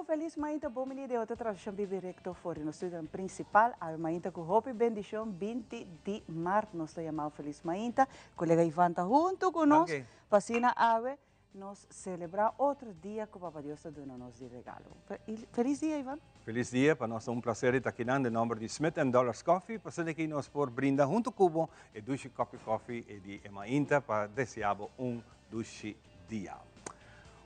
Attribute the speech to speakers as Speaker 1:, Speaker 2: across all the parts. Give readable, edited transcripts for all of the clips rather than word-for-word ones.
Speaker 1: Un felis mainta, bon bini den otro transmishon Bibi Recto for di nos studionan principal. Awe mainta ku hopi bendishon, 20 di maart nos ta yama un felis mainta. Kolega Ivan ta huntu ku nos
Speaker 2: Danki.
Speaker 1: Pa asina awe nos celebra otro dia ku Papa Dios ta duna nos di regalo. Felis dia, Ivan.
Speaker 2: Felis dia, pa nos ta un placer di ta akinan den nomber di Smith and Dollars Coffee, pa asina aki nos por brinda huntu ku bo e dushi kopi kofi e di e mainta pa desea bo un dushi dia.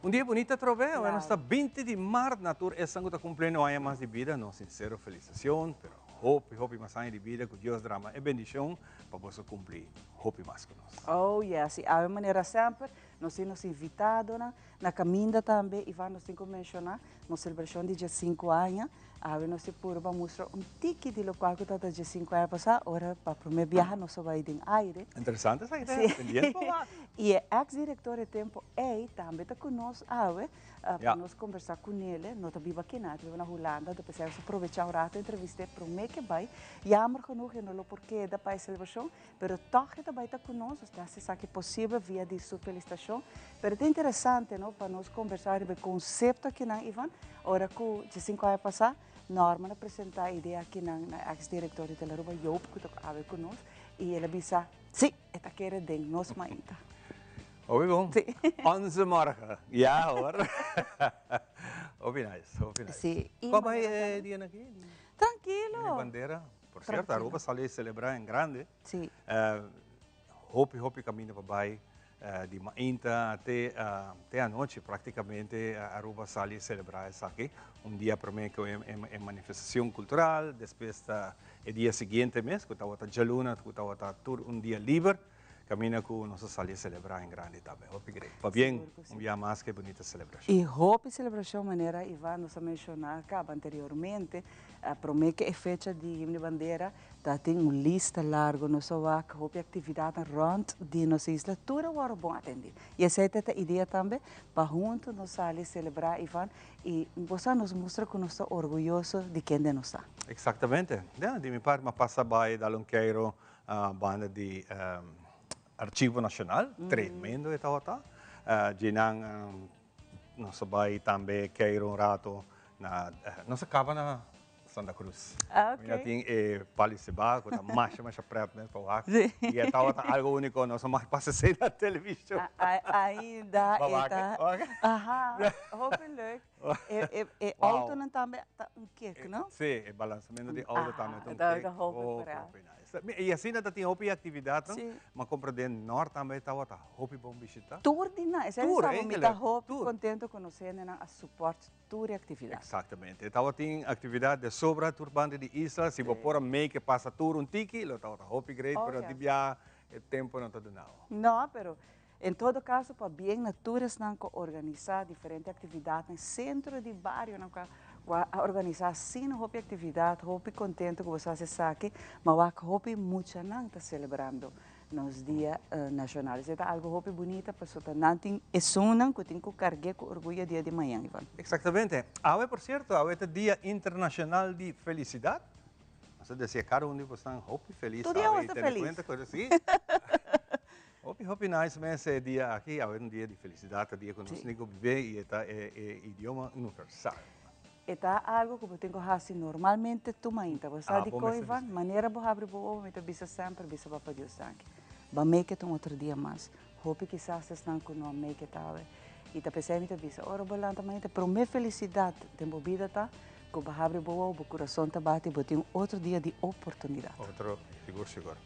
Speaker 2: Un dia bunita atrobe, awe nos ta 20 di maart, na tur esnan ku ta kumpliendo aña mas di bida, nos sinsero felisashon, pero hopi hopi mas aña di bida ku Dios drama e bendishon pa boso kumpli hopi mas ku nos.
Speaker 1: Oh yes, i awe manera semper nos tin nos invitadonan na kaminda tambe. Ivan, nos tin ku menshoná nos selebrashon di dia 5 aña. Awe nos tin purba mustra un tiki di lokual ku tabata dia 5 aña pasá, ora pa promé biaha nos a bai den aire.
Speaker 2: Interesante esaki ta,
Speaker 1: Sí.
Speaker 2: pendiente pa wak.
Speaker 1: I e eks direktor e tempu ei tambe ta ku nos awe pa nos kombersá ku nele. No ta biba aki nan, e ta biba na Hulanda, anto p'esei nos a probechá un rato entrevist'é promé ke bai. Jammer genoeg e no lo por keda pa e selebrashon, pero tòg e ta bai ta ku nos. Nos ta hasi esaki posibel via di su felisitashon. Pero ta interesante no pa nos kombersá riba e konsepto akinan, Ivan, ora ku 5 aña pasá Norman a presentá e idea akinan na eks direktor di Telaruba, Joop, ku ta awe ku nos, i el a bisa, Sí, e ta kere den nos mainta.
Speaker 2: Hopi bon.
Speaker 1: Sí.
Speaker 2: Onze morgen. Ja hoor. Hopi nice, hopi nice.
Speaker 1: Sí. I
Speaker 2: Kwa bai
Speaker 1: manera
Speaker 2: e
Speaker 1: tambe.
Speaker 2: dia aki?
Speaker 1: Trankilo.
Speaker 2: Di bandera. Por cierto,
Speaker 1: Trankilo.
Speaker 2: Aruba sali celebra en grande.
Speaker 1: Sí.
Speaker 2: Hopi, hopi caminda pa bai di mainta te anochi practicamente Aruba sali celebra esaki. Un dia prome cu e manifestacion cultural, despues ta e dia siguiente mes cu tabata djaluna cu tabata tur un dia liber, caminda cu nos a sali celebra en grande tambe. Hopi great. Pabien
Speaker 1: Sigur cu si.
Speaker 2: un bia mas cu e bunita celebracion.
Speaker 1: Y hopi celebracion manera Ivan nos a menciona caba anteriormente, prome cu e fecha di Himno di Bandera ta tin un lista largo, nos a wak hopi actividadnan rond di nos isla, tur a worde bon atendi. Y esey ta e idea tambe pa hunto nos sali celebra Ivan y bo sa nos mustra cu nos ta orguyoso di kende nos ta.
Speaker 2: Exactamente. Ja, di mi parti m'a pasa bay dal un keiro banda di Archivo Nacional, tremendo e tabata. Djinan nos a bay tambe keiro un rato na, nos a caba na Santa Cruz.
Speaker 1: Ah,
Speaker 2: Mi a
Speaker 1: ok.
Speaker 2: tin e pali ceba cu ta masha masha pret mes pa wak.
Speaker 1: Sí.
Speaker 2: Y e tabata algo unico, nos a mag pasa esey na television.
Speaker 1: Ainda
Speaker 2: Ba
Speaker 1: e
Speaker 2: wak,
Speaker 1: ta.
Speaker 2: wak.
Speaker 1: Aha, hopi leuk. E
Speaker 2: Wow.
Speaker 1: autonan tambe ta un kick, no?
Speaker 2: Sí, e balansamento di auto tambe ta un
Speaker 1: Ah,
Speaker 2: kick.
Speaker 1: ta hopi
Speaker 2: Hopi,
Speaker 1: pret.
Speaker 2: hopi nice. Y asina ta tin hopi actividadnan.
Speaker 1: Sí.
Speaker 2: Ma compra den Noord tambe tabata hopi bon bishita.
Speaker 1: Tur di nan, esey
Speaker 2: Tur,
Speaker 1: esaba mi ta
Speaker 2: eigenlijk,
Speaker 1: hopi
Speaker 2: tur.
Speaker 1: contento cu nos hendenan a support tur e actividad.
Speaker 2: Exactamente. E tabatin actividad de sobra tur banda di isla. Si bo por a make e pasa tur un tiki, lo tabata hopi great,
Speaker 1: Oh,
Speaker 2: pero
Speaker 1: yes.
Speaker 2: di bia e tempo no ta dunao.
Speaker 1: No, pero en todo caso pabien na tur esnan cu organisa diferente actividadnan centro di barionan cu a organisa asina hopi actividad, hopi contento cu boso haci esaki, ma wak hopi muchanan ta celebrando nos dia nacional. Esey ta algo hopi bunita pasobra nan tin esunnan cu tin cu cargue cu orguyo dia di mañan, Ivan.
Speaker 2: Exactamente. Awe, por cierto, awe ta Dia Internacional di Felicidad. Nos ta desea cada un di bosnan hopi feliz
Speaker 1: Tur dia
Speaker 2: awe
Speaker 1: nos
Speaker 2: y
Speaker 1: ta
Speaker 2: tene
Speaker 1: feliz.
Speaker 2: cuenta cu si. Hopi, hopi nice mes e dia aki. Awe ta un dia di felicidad, ta dia cu nos tin cu bibe y e ta e idioma universal.
Speaker 1: E ta algo cu bo tin cu haci normalmente tur mainta. Bo sa
Speaker 2: Ah,
Speaker 1: di
Speaker 2: bo
Speaker 1: con,
Speaker 2: mester
Speaker 1: Ivan?
Speaker 2: bisa.
Speaker 1: Manera bo habri bo obo, mi ta bisa semper, bisa Papa Dios danki. Bo a make it un otro dia mas. Hopi kisas esnan cu no a make it awe. Y ta pesey mi ta bisa, ora bo lanta mainta, prome felicidad den bo bida ta cu bo habri bo obo, bo curason ta bati, bo tin un otro dia di oportunidad.
Speaker 2: Otro, sigur, sigur.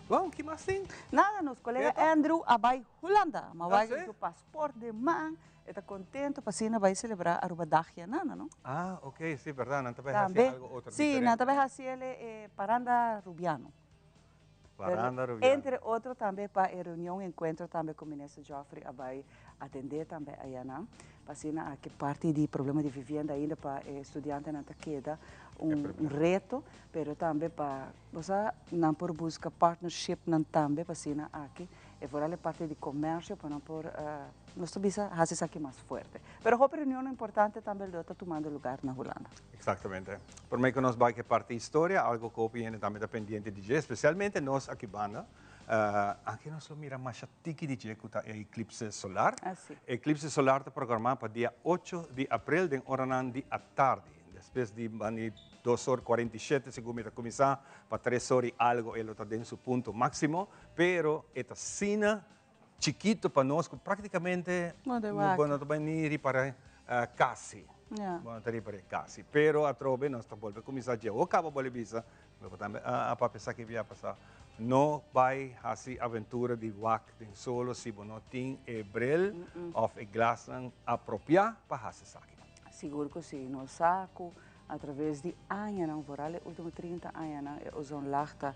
Speaker 2: Bon, ki mas tin?
Speaker 1: Nada, nos colega
Speaker 2: Keto?
Speaker 1: Andrew a bay Hulanda. Ma
Speaker 2: Ah,
Speaker 1: wak
Speaker 2: si?
Speaker 1: su paspoort den man. E ta contento pa asina bay celebra Aruba Dag ya nana, no?
Speaker 2: Ah, ok, si, berdad, nan ta bay haci
Speaker 1: Tambe,
Speaker 2: algo otro
Speaker 1: si, nan ta
Speaker 2: diferente,
Speaker 1: bay
Speaker 2: no?
Speaker 1: haci el e Paranda Rubiano. Pero,
Speaker 2: Paranda Rubiano.
Speaker 1: entre otro tambe pa e reunion, encuentro tambe cu Minister Geoffrey a bay atende tambe ayanan. Pa asina aki parti di problema di vivienda ainda pa e studiantenan ta keda
Speaker 2: E
Speaker 1: un
Speaker 2: problema.
Speaker 1: reto, pero tambe pa, bo sa, nan por busca partnershipnan tambe pa asina aki e vooral e parti di comercio pa nan por nos ta bisa haci esaki mas fuerte. Pero hopi reunionnan importante tambe lo ta tumando lugar na Hulanda.
Speaker 2: Exactamente. Prome cu nos bay cu e parti historia, algo cu hopi hende tambe ta pendiente di dje, especialmente nos aki banda. Aki nos lo mira masha tiki di dje ku ta e eklipse solar. Eklipse solar ta programá pa dia ocho di aprel den oranan di atardi. Despues di bani dos or 47 segun mi ta kuminsá pa tres or i algo e lo ta den su punto máksimo, pero e ta asina chikito pa nos ku práktikamente bo no ta bai ni ripará kasi. Bo no ta ripar'é kasi. Pero atrobe nos ta bolbe kuminsá dje awor kaba bolbe bisa Mi por tambe a papia esaki bia pasá. No bai hasi aventura di wak den solo si bo no tin e bril òf e glasnan apropiá pa hasi esaki.
Speaker 1: Sigur ku si. Nos sa ku atraves di añanan, vooral e último 30 añanan, e ozonlaag ta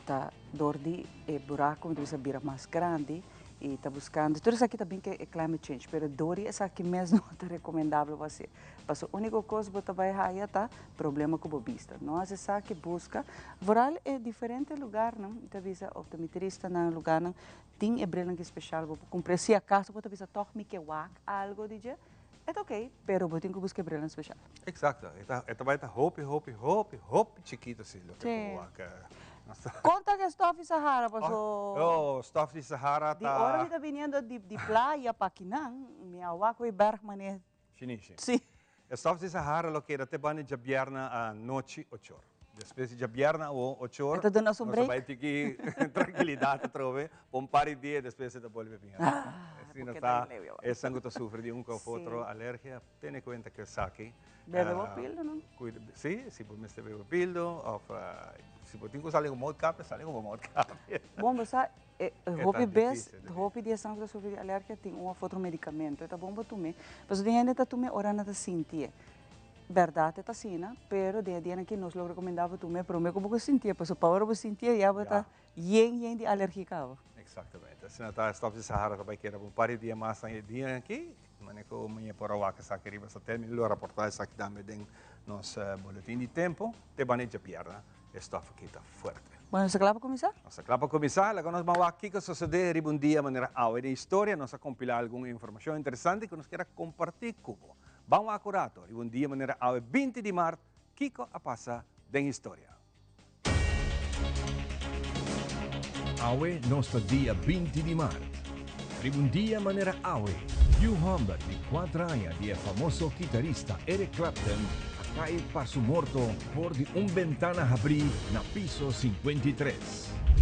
Speaker 1: ta dor di e buraku mi ta bisa bira mas grandi i ta buskando. Tur esaki ta bin ku e climate change, pero dor di esaki mes no ta rekomendabel pa hasi. Pasobra úniko kos bo ta bai haya ta problema ku bo bista. No hasi esaki, buska. Vooral e diferente lugarnan, mi ta bisa optometristanan, lugarnan, tin e brilnan ki speshal bo por kumpra. Si akaso bo ta bisa tòg mi ke wak algo di dje, e ta oké, pero bo tin ku buska e brilnan speshal.
Speaker 2: Eksakto. E ta, e ta bai ta hopi, hopi, hopi, hopi chikito si loke bo wak.
Speaker 1: Kon ta ku e stòf di Sahara paso?
Speaker 2: Oh, stòf di Sahara ta.
Speaker 1: Di ora mi ta biniendo di playa pa akinan, mi a wak ku e bèrg manera.
Speaker 2: Shinishi.
Speaker 1: Sí.
Speaker 2: E stof di Sahara lo keda te banda djabièrnè anochi ochor. Despues di djabièrnè awo ochor,
Speaker 1: E ta duna nos un
Speaker 2: nos a
Speaker 1: break.
Speaker 2: bai tiki trankilidat atrobe pa un par di dia, despues e ta bolbe bin atrobe.
Speaker 1: Ah,
Speaker 2: Asina
Speaker 1: porque
Speaker 2: ta
Speaker 1: ta leu awor.
Speaker 2: esnan ku ta sufri di un òf otro
Speaker 1: Sí.
Speaker 2: alergia, tene kuenta ku esaki.
Speaker 1: Bebe bo pildo, no?
Speaker 2: Kuida, sí, si bo mester bebe pildo òf si bo tin ku sali ku mondkapje, sali ku bo mondkapje.
Speaker 1: Bon, bo sa, E hopi bes, hopi di esnan ku ta sufri di alergia tin un òf otro medikamento. E ta bon pa tum'é. Pasobra tin hende ta tum'é ora nan ta sintié. Bèrdat e ta asina, pero den e dianan aki nos lo rekomendá pa tum'é promé ku bo ku sintié, pasobra pa ora bo sintié ya bo ta yen yen di alergia kaba.
Speaker 2: Eksaktamente. Asina ta e stòf di Sahara ta bai keda pa un par di dia mas na e dianan aki. Manera ku mi por a wak esaki riba satel, mi lo raportá esaki tambe den nos boletin di tempu. Te banda djabièrnè e stòf aki ta fuerte.
Speaker 1: Bueno, nos ta kla pa kuminsá?
Speaker 2: Nos ta kla pa kuminsá. Laga nos ban wak kiko sosodé riba un dia manera awe den historia. Nos a kompilá algun informashon interesante ku nos kier a kompartí ku bo. Ban wak un rato riba un dia manera awe 20 di mart kiko a pasa den historia.
Speaker 3: Awe nos ta dia 20 di mart. Riba un dia manera awe, yu hòmber di kuater aña di e famoso kitarista Eric Clapton a kai pa su morto for di un bentana habrí na piso 53.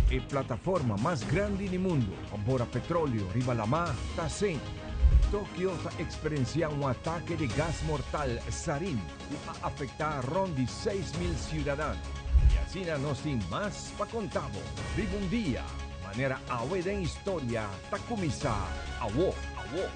Speaker 3: E plataforma mas grandi di mundu pa bora petroleo riba lamá ta sink. Tokio ta eksperensiá un atake di gas mortal sarin ku a afektá rònt di 6000 siudadano. I asina nos tin mas pa konta bo riba un dia manera awe den historia ta kuminsá awo, awo.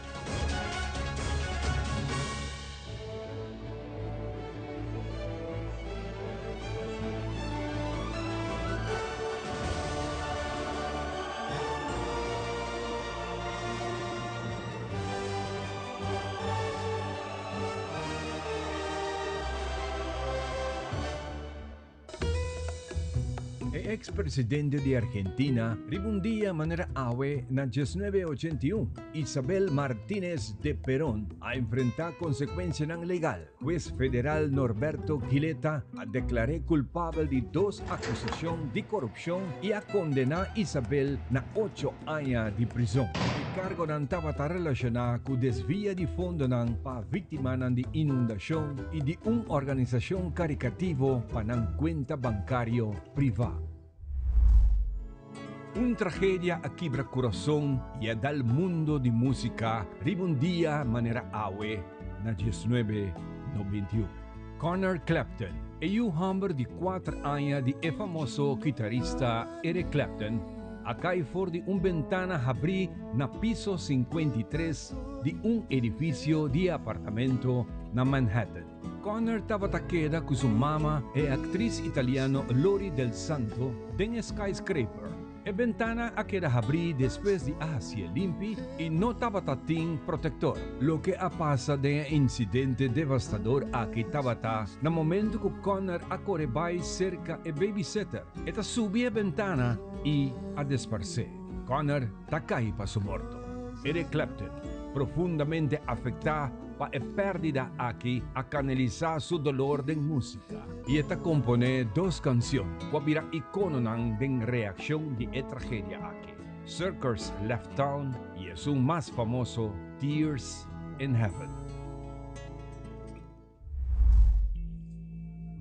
Speaker 3: E ex presidente di Argentina riba un dia manera awe na 1981, Isabel Martínez de Perón a enfrentá konsekuensianan legal. Hues federal Norberto Gileta a deklar'é kulpabel di dos akusashon di korupshon i a kondená Isabel na ocho aña di prizon. E kargonan tabata relashoná ku desvia di fondonan pa víktimanan di inundashon i di un organisashon karikativo pa nan kuenta bankario privá. Un tragedia a kibra kurason i a dal mundo di músika riba un dia manera awe na 1991. Connor Clapton, e yu hòmber di kuater aña di e famoso kitarista Eric Clapton, a kai for di un bentana habrí na piso 53 di un edifisio di apartamento na Manhattan. Connor tabata keda ku su mama, e aktris italiano Lori Del Santo, den e skyscraper. E bentana a keda habrí despues di a hasié limpi i no tabata tin protektor. Loke a pasa den e insidente devastador aki tabata na momento ku Connor a kore bai serka e babysitter, e ta subi e bentana i a desparsé. Connor ta kai pa su morto. Eric Clapton, profundamente afektá. pa e pèrdida aki a kanalisá su dolor den músika i e ta komponé dos kanshon ku a bira ikononan den reakshon di e tragedia aki, Circus Left Town i esun mas famoso Tears in Heaven.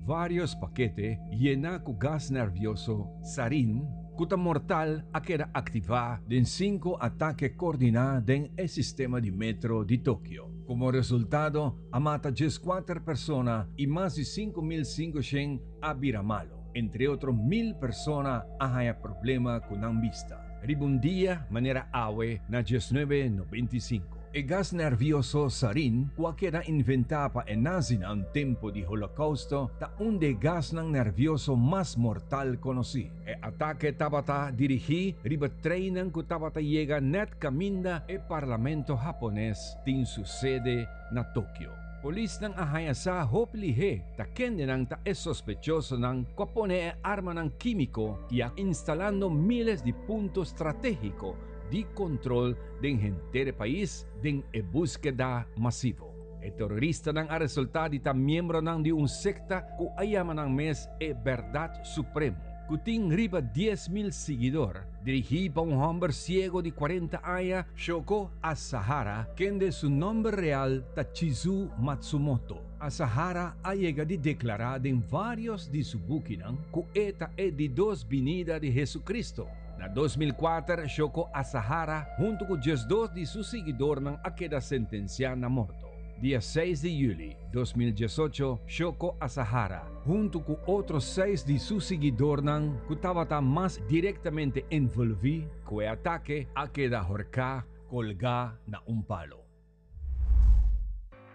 Speaker 3: Vários pakete yená ku gas nervioso sarin ku ta mortal a keda aktivá den sinku atake koordiná den e sistema di metro di Tokio. Komo resultado a mata 14 persona i mas di 5500 a bira malu. Entre otro 1000 persona a haña problema ku nan bista. Riba un dia manera awe na 1995. E gas nervioso sarin, ku a keda inventá pa e nazinan tempu di Holokousto, ta un di e gasnan nervioso mas mortal konosí. E atake tabata dirigí riba treinnan ku tabata yega nèt kaminda e parlamento hapones tin su sede na Tokio. Polisnan a haña sa hopi lihé ta kendenan ta e sospechosonan ku a pone e armanan kímiko i a instalando míles di punto stratégiko di kontrol den henter e pais den e búskeda masivo. E teroristanan a resultá di ta miembronan di un sekta ku a yama nan mes e Bèrdat Supremo, ku tin riba 10,000 siguidor, dirigí pa un hòmber siego di 40 aña, Shoko Asahara, kende su nòmber real ta Chizu Matsumoto. Asahara a yega di deklará den vários di su bukinan ku e ta e di dos binida di Hesukristo. Na 2004, Shoko Asahara huntu ku 12 di su siguidornan a keda sentensiá na morto. Dia 6 di yüli 2018, Shoko Asahara huntu ku otro seis di su siguidornan ku tabata mas direktamente envolví ku e atake a keda horká kolgá na un palo.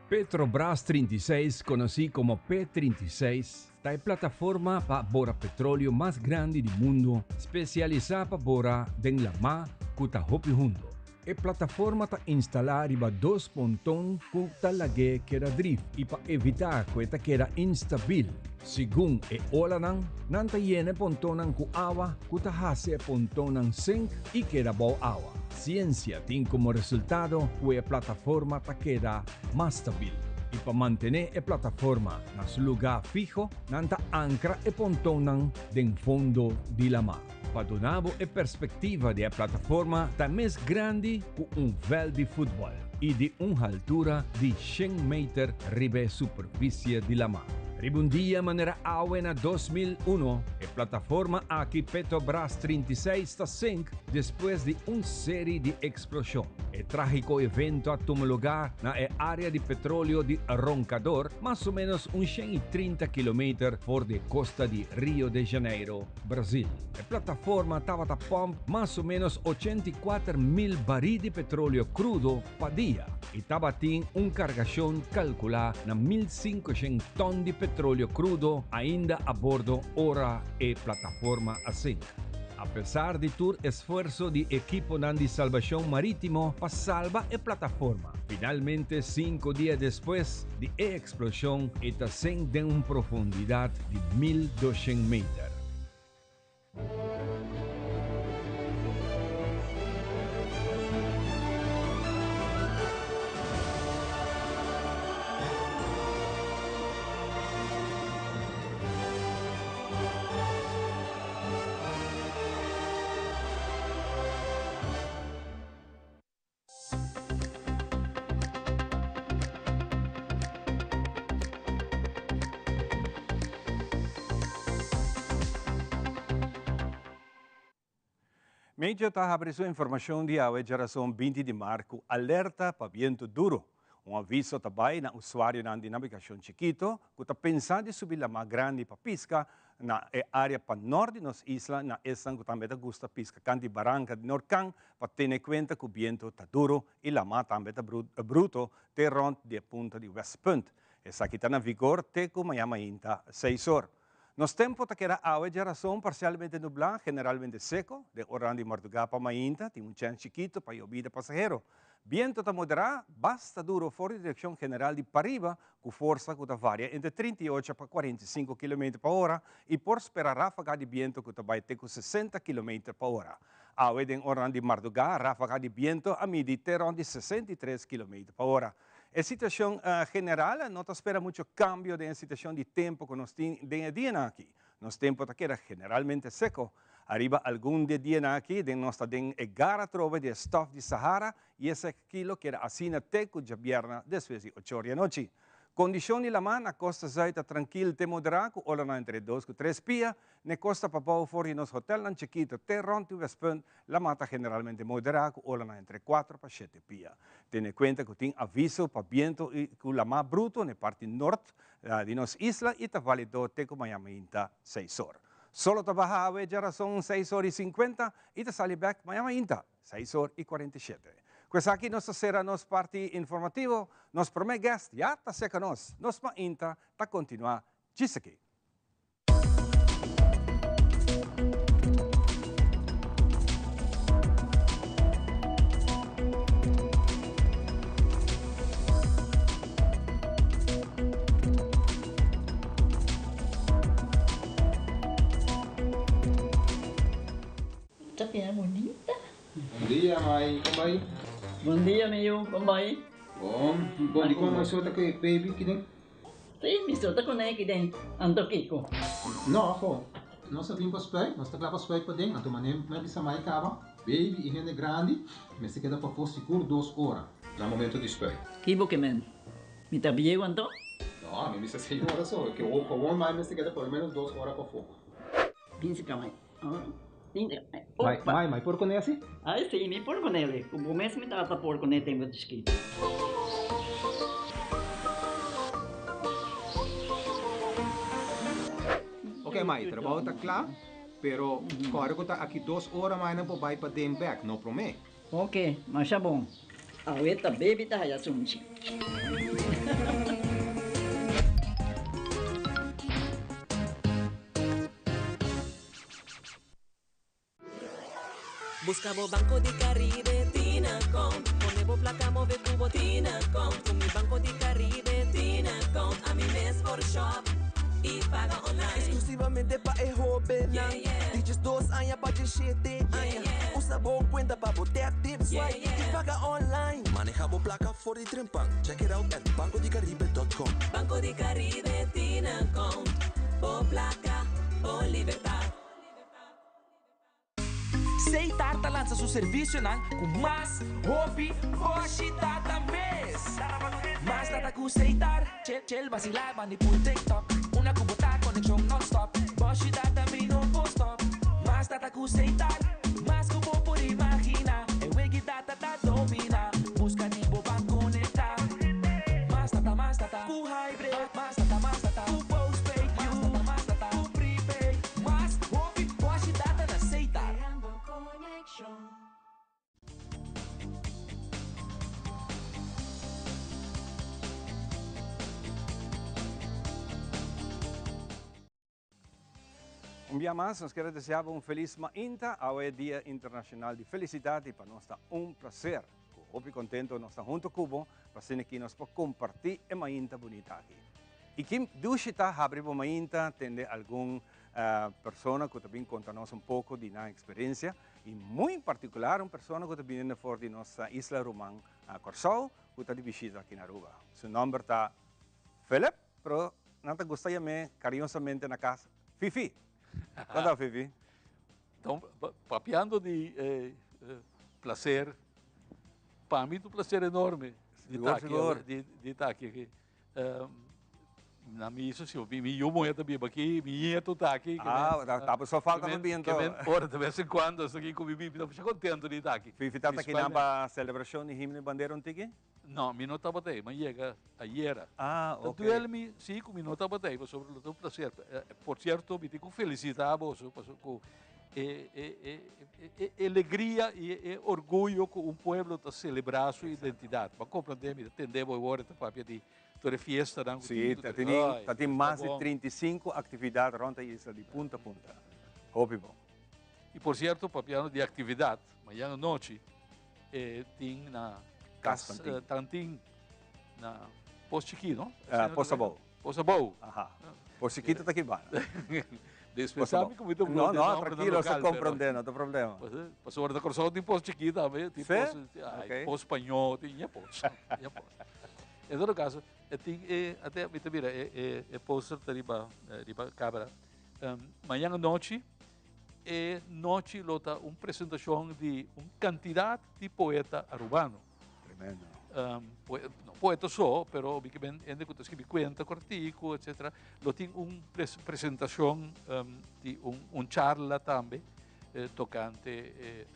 Speaker 3: Petrobras 36, konosí komo P36, ta e plataforma pa bora petróleo mas grandi di mundu, spesialisá pa bora den lamá ku ta hopi hundu. E plataforma ta instalá riba dos ponton ku ta lag'é keda drif i pa evitá ku e ta keda instabil segun e olanan, nan ta yena e pontonnan ku awa ku ta hasi e pontonnan sink i keda bou awa. Siensia tin komo resultado ku e plataforma ta keda mas stabil. I pa mantené e plataforma na su lugá fiho, nan ta ankra e pontonnan den fondo di lamá. Pa duna bo e perspektiva di e plataforma ta mes grandi ku un vèlt di futbòl i di un haltura di 100 meter riba e superfisie di lamá. Riba un dia manera awe na 2001, e plataforma aki Petrobras 36 ta sink despues di un seri di eksploshon. E trágiko evento a tuma lugá na e área di petróleo di Roncador, mas o ménos un 130 kilometer for di e kosta di Rio de Janeiro, Brasil. E plataforma tabata pòmp mas o ménos 84,000 barí di petróleo krudo pa dia i tabatin un kargashon kalkulá na 1500 tòn di petróleo krudo ainda a bordo ora e plataforma a sink. Apesar di tur esfuerso di ekiponan di salbashon marítimo pa salba e plataforma, finalmente 5 dia despues di e eksploshon e ta sink den un profundidat di 1200 meter.
Speaker 2: Meteo ta habri su informashon di awe djárason 20 di mart ku alerta pa bientu duru. Un aviso ta bai na usuarionan di navegashon chikitu ku ta pensa di subi lamá grandi pa piska na e área pa nort di nos isla na esnan ku tambe ta gusta piska kant'i baranka di Norkan pa tene kuenta ku bientu ta duru i lamá tambe ta bruto te rònt di e punta di Westpunt. Esaki ta na vigor te ku mañana mainta 6 or. Nos tempu ta keda awe djárason parsialmente nublá, generalmente seko. Den oranan di mardugá pa mainta tin un chèns chikitu pa yobida pasahero. Bientu ta moderá, basta duru for di direkshon general di pariba ku forsa ku ta varia entre 38 pa 45 kilometer pa ora i por spera ráfaga di bientu ku ta bai te ku 60 kilometer pa ora. Awe den oranan di mardugá, ráfaga di bientu a midi te rònt di 63 kilometer pa ora. E situacion general no ta spera mucho cambio den e situacion di tempo cu nos tin den e dianan aki. Nos tempo ta keda generalmente seco. Ariba algun di e dianan aki den nos ta den e gara atrobe di e stof di Sahara y esaki lo keda asina te cu djabierna despues di ocho or di anochi. Kondishon di lamá na kosta zùit ta trankil te moderá ku olanan entre dos ku tres pia. N'e kosta pabou for di nos hotèlnan chikitu te rònt di Westpunt, lamá ta generalmente moderá ku olanan entre kuater pa shete pia. Tene kuenta ku tin aviso pa bientu i ku lamá brutu n'e parti nort di nos isla i ta válido te ku maña mainta seis or. Solo ta baha awe djarason seis or i sinkuenta i ta sali bèk maña mainta. Seis or i 47. Ku esaki nos ta sera nos parti informativo. Nos promé guest ya ta seka nos. Nos mainta ta kontinuá djis aki.
Speaker 4: Ta bira bunita.
Speaker 5: Bon dia mai, kon bai?
Speaker 4: Bon dia mi yu, kon bai?
Speaker 5: Bon, bon di kon mai so ta ku e baby kiden?
Speaker 4: Si, mi so ta kuné kiden, anto kiko?
Speaker 5: No, ho, nos a bin pa spuit, nos ta kla pa spuit paden, anto manera mi a bisa mai kaba, baby i hende grandi mester keda pafó sigur dos ora na momento di spuit.
Speaker 4: Ki bo ke men? Mi ta bieu anto?
Speaker 5: No, mi bisa seis ora so, ke gewoon mai mester keda por lo menos dos ora pafó.
Speaker 4: Bin si ka mai.
Speaker 5: Mai, mai, mai por kuné asi?
Speaker 4: Ai si, mi por kuné. Ku bo mes mi tata por kuné tempu di chikito.
Speaker 5: Ok mai, trabou ta kla, pero kòrda ku ta aki dos ora mai nan por bai paden bèk, no promé.
Speaker 4: Ok, masha bon. Awe ta baby ta haya sunchi.
Speaker 6: Busca bo Banco di Caribe tin account. Pone bo placa move cu bo tin account. Cu mi Banco di Caribe tin account. Ami mes por shop y paga online.
Speaker 7: Exclusivamente pa e hobennan di 12 aña pa 17 aña. Usa bo cuenta pa bo tap, tip, swipe y paga online. Maneha bo placa for di trempan. Check it out at bancodicaribe.com.
Speaker 6: Banco di Caribe tin account. Bo placa, bo libertad.
Speaker 7: Seitar ta lansa su servisionan ku mas hopi boshi data mes. Mas data ku Seitar, chel chel basilá bandi pul TikTok. Una ku bo ta konekshon nònstòp, boshi data mi no por stòp. Mas data ku Seitar, mas ku bo por imaginá. E wegi data ta dominá, buska di bo ban konektá. Mas data, mas data ku hybrid, mas data, mas data ku postpaid, mas data, mas data ku prepaid. Mas hopi boshi data na Seitar.
Speaker 2: Un bia mas nos kier a desea bo un felis mainta. Awe e Dia Internacional di Felicidad y pa nos ta un placer. Cu hopi contento nos ta hunto cu bo pa asina ki nos por comparti e mainta bunita aki. Y ki dushi ta habri bo mainta tende algun persona cu ta bin conta nos un poco di nan experiencia y muy en particular un persona cu ta biniendo for di nos isla ruman Corsou cu ta di bishita aki na Aruba. Su nomber ta Philip, pero nan ta gusta yam'é cariñosamente na cas Fifi. Con ta Fifi?
Speaker 8: Então, papiando di placer, pa mi ta un placer enorme di ta aki, di ta aki. Na mi hizo si, mi yu muher ta biba aki, mi nieto ta aki.
Speaker 2: Ah, ta so falta pa bin anto.
Speaker 8: Ora, de vez en cuando, esta aki cu mi, mi ta masha contento di ta aki.
Speaker 2: Fifi ta aki nan pa celebracion di himno y bandera un tiki?
Speaker 8: No, mi no tabata ei, mi a yega ayera.
Speaker 2: Ah, ok.
Speaker 8: Ta duel mi, si, cu mi no tabata ei, pasobra lo ta un placer. Por cierto, mi tin cu felicita boso, pasobra cu e, e, e, e, e alegria y e orguyo cu un pueblo ta celebra su identidad. Bo a comprende, mi ta tende bo awor ta papia di tur e fiestanan cu
Speaker 2: Sí,
Speaker 8: tin,
Speaker 2: ta
Speaker 8: tur e,
Speaker 2: tin,
Speaker 8: ay,
Speaker 2: ta tin
Speaker 8: ta
Speaker 2: mas di
Speaker 8: bon.
Speaker 2: 35 actividad rond e isla di punta a punta. Hopi bon.
Speaker 8: Y por cierto, papiando di actividad, mañana nochi, e tin na
Speaker 2: Cas
Speaker 8: Cas
Speaker 2: Tantin.
Speaker 8: Tantin na Pos Chikí, no?
Speaker 2: Eh, Pos Abou.
Speaker 8: Pos Abou.
Speaker 2: Aha. Pos Chikito ta kiba.
Speaker 8: Despues sabi ku mi ta
Speaker 2: No,
Speaker 8: brota
Speaker 2: no,
Speaker 8: nombre na
Speaker 2: tranquilo, se
Speaker 8: local, pero
Speaker 2: comprende, no ta problema.
Speaker 8: Pasobra na Kòrsou tin Pos Chikí tambe, tin
Speaker 2: Sí?
Speaker 8: Pos, ai,
Speaker 2: Ok.
Speaker 8: Pos Spañó, tin ya pos, ya pos. En todo caso, e tin e, ate mi ta mira e, e, e poster ta riba, eh, riba camera. Mañana nochi, e nochi lo ta un presentacion di un cantidad di poeta arubano.
Speaker 2: Tremendo.
Speaker 8: No poeta so, pero mi ke men hende ku ta skibi kuenta kortiku, etcetera. Lo tin un presentacion di un charla tambe tocante e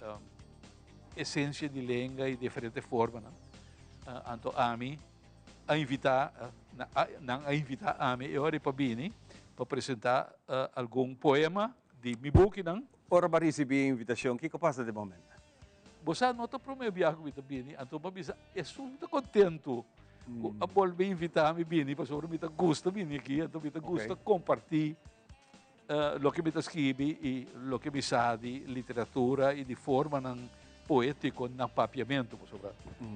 Speaker 8: esencia di lenga y diferente formanan. Anto ami a invita, nan a invita ami e ora pa bini pa presenta algun poema di mi bukinan.
Speaker 2: Ora bo a ricibi e invitacion, kico pasa den momento?
Speaker 8: Bo sa no ta prome biaha ku mi ta bini, anto bo a bisa esun ta kontentu ku a bolbe invitá mi bini pasobra mi ta gusta bini aki, anto mi ta gusta kompartí loke mi ta skibi i loke mi sa di literatura i di formanan poétiko na papiamentu pasobra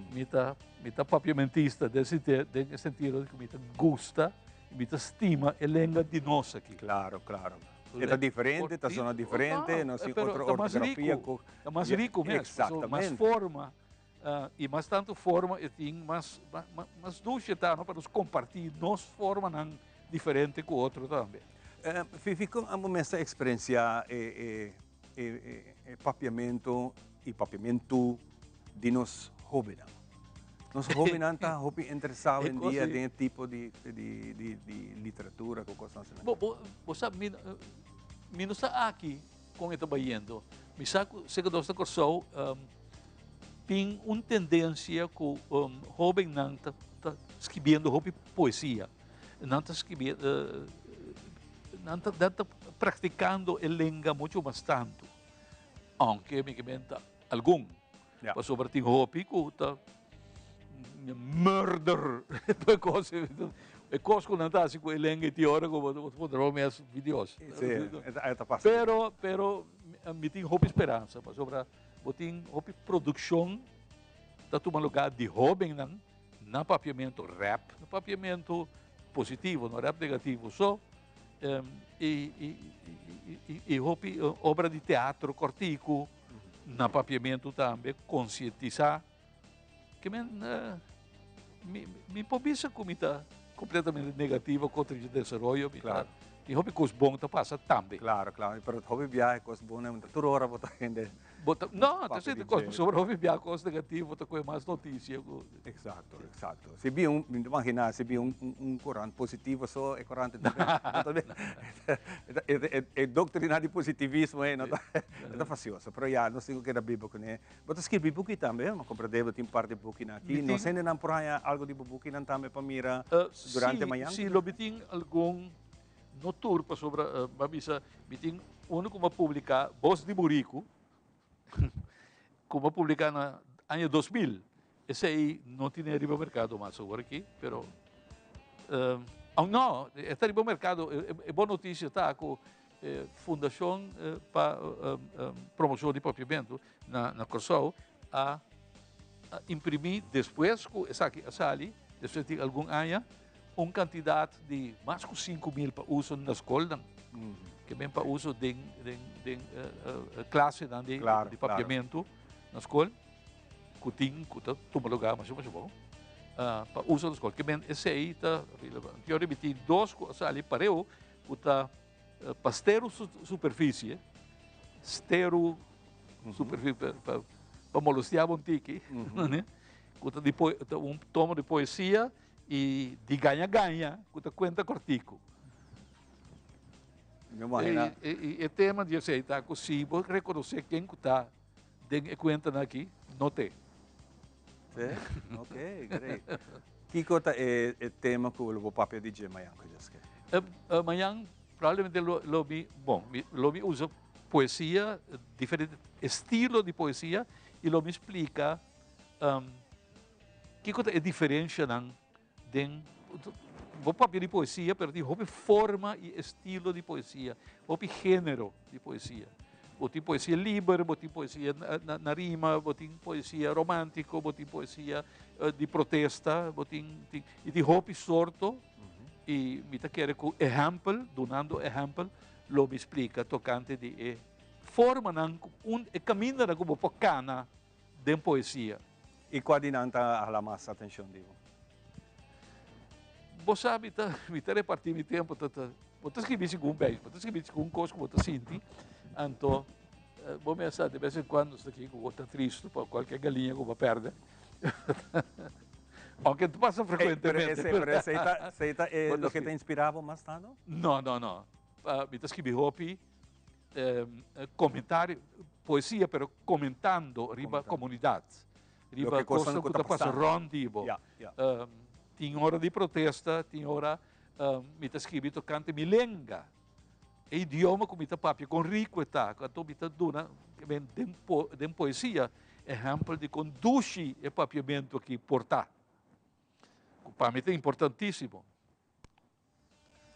Speaker 8: mi ta mi ta papiamentista den den e sentido ku mi ta gusta i mi ta stima e lenga di nos aki.
Speaker 2: Klaro, klaro. E ta diferente, ta sona diferente, nos tin otro ortografia ku.
Speaker 8: Ta mas riku mes, mas forma, i mas tantu forma e tin, mas mas dushi e ta pa nos kompartí nos formanan diferente ku otro tambe.
Speaker 2: Fifi, kon abo mes ta eksperensiá e e papiamentu i papiamentu di nos hóbennan? Nos hóbennan ta hopi interesá hoendia den e tipo di literatura ku kosnan asina.
Speaker 8: Bo, bo, bo sa, mi, mi no sa aki kon e ta bayendo. Mi sa ku serka nos na Kòrsou tin un tendensia ku hóbennan ta ta skibiendo hopi poesia. Nan ta skibi, nan ta nan ta praktikando e lenga muchu mas tantu. Aunke mi ke menta algun.
Speaker 2: Ja.
Speaker 8: Pasobra tin hopi ku ta murder e kos e kos ku nan ta hasi ku e lenga i tin ora ku bo ta puntra bo mes mi Dios.
Speaker 2: Sí, e ta pasa.
Speaker 8: Pero pero mi tin hopi speransa pasobra bo tin hopi produkshon ta tuma lugar di hobennan na papiamentu rap na papiamentu positivo no rap negativo so i i i hopi obra di teatro kòrtiku. Na papiamentu tambe konsientisá ke men mi mi por bisa ku mi ta kompletamente negativo kontra di desaroyo mi ta tin hopi kos bon ta pasa tambe.
Speaker 2: Klaro klaro pero hopi biaha kos bon ta tur ora bo ta hende
Speaker 8: Bo ta no ta sinti kos pasobra hopi biaha kos negativo ta kohe mas notisia ku.
Speaker 2: Eksakto eksakto si bin un mi ta imaginá si bin un un korant positivo so e korant ta E doctrina di positivismo ei no ta e ta fasioso, pero ya nos tin ku keda biba kuné. Bo ta skirbi buki tambe, mi a komprendé bo tin par di bukinan aki. Nos hendenan por haña algu di bo bukinan tambe pa mira durante mañan?
Speaker 8: Si, lo mi tin algun, no tur pasobra mi a bisa mi tin unu ku mi a publiká, Bos di Buriku, ku mi a publiká na aña 2000. Esei no tine riba merkado mas awor aki, pero no, e ta riba merkado. E bon notisia ta ku Fundashon pa Promoshon di Papiamentu na Kòrsou a imprimí despues ku esaki a sali, despues di algun aña, un kantidat di mas ku 5000 pa uso na skolnan, ke men pa uso den klasenan di papiamentu na skol. Ku tin ku ta tuma lugá masha masha bon pa uso na skol. Ke men esei ta relevante. Yo ripití dos ku a sali pareu ku ta pa steru superfisie, steru superfisie pa molestiá bo un tiki, ku ta di ta un tomo di poesia i di gaña gaña ku ta kuenta kòrtiku. I e tema di esei ta ku si bo rekonosé ken ku ta Den e kuentanan aki no te.
Speaker 2: Sí? Ok, great. Kiko ta e tema ku lo bo papia di dje mañan, Kojeske?
Speaker 8: Mañan probablemente lo lo mi, bon, lo mi usa poesia, diferente estilo di poesia i lo mi splika kiko ta e diferenshanan Den bo papia di poesia, pero tin hopi forma i estilo di poesia, hopi género di poesia. Bo tin poesia liber, bo tin poesia na rima, bo tin poesia romántiko, bo tin poesia di protesta, bo tin, tin, i tin hopi sorto i mi ta kere ku ehèmpel, dunando ehèmpel, lo mi splika tokante di e formanan ku un, e kamindanan ku bo por kana den poesia.
Speaker 2: I kua di nan ta hala mas atenshon di bo?
Speaker 8: Bo sa mi ta mi ta reparti mi tempo ta ta bo ta skibi segun bij, bo ta skibi segun kos ku bo ta sinti, anto bo mes sa de bes en kuando nos ta aki ku bo ta tristu pa kualke galiña ku bo a pèrdè. Aunke ta pasa frekuentemente.
Speaker 2: Pero esei ta esei ta e loke ta inspirá bo mas tantu?
Speaker 8: No, no, no. Mi ta skibi hopi komentario, poesia pero komentando riba komunidat. Riba kosnan ku ta pasa rònt di bo. Tin ora di protesta, tin ora mi ta skibi tokante mi lenga, e idioma ku mi ta papia, kon riku e ta. Anto mi ta duna den poesia ehèmpel di kon dushi e papiamentu aki por ta, ku pa mi ta importantísimo.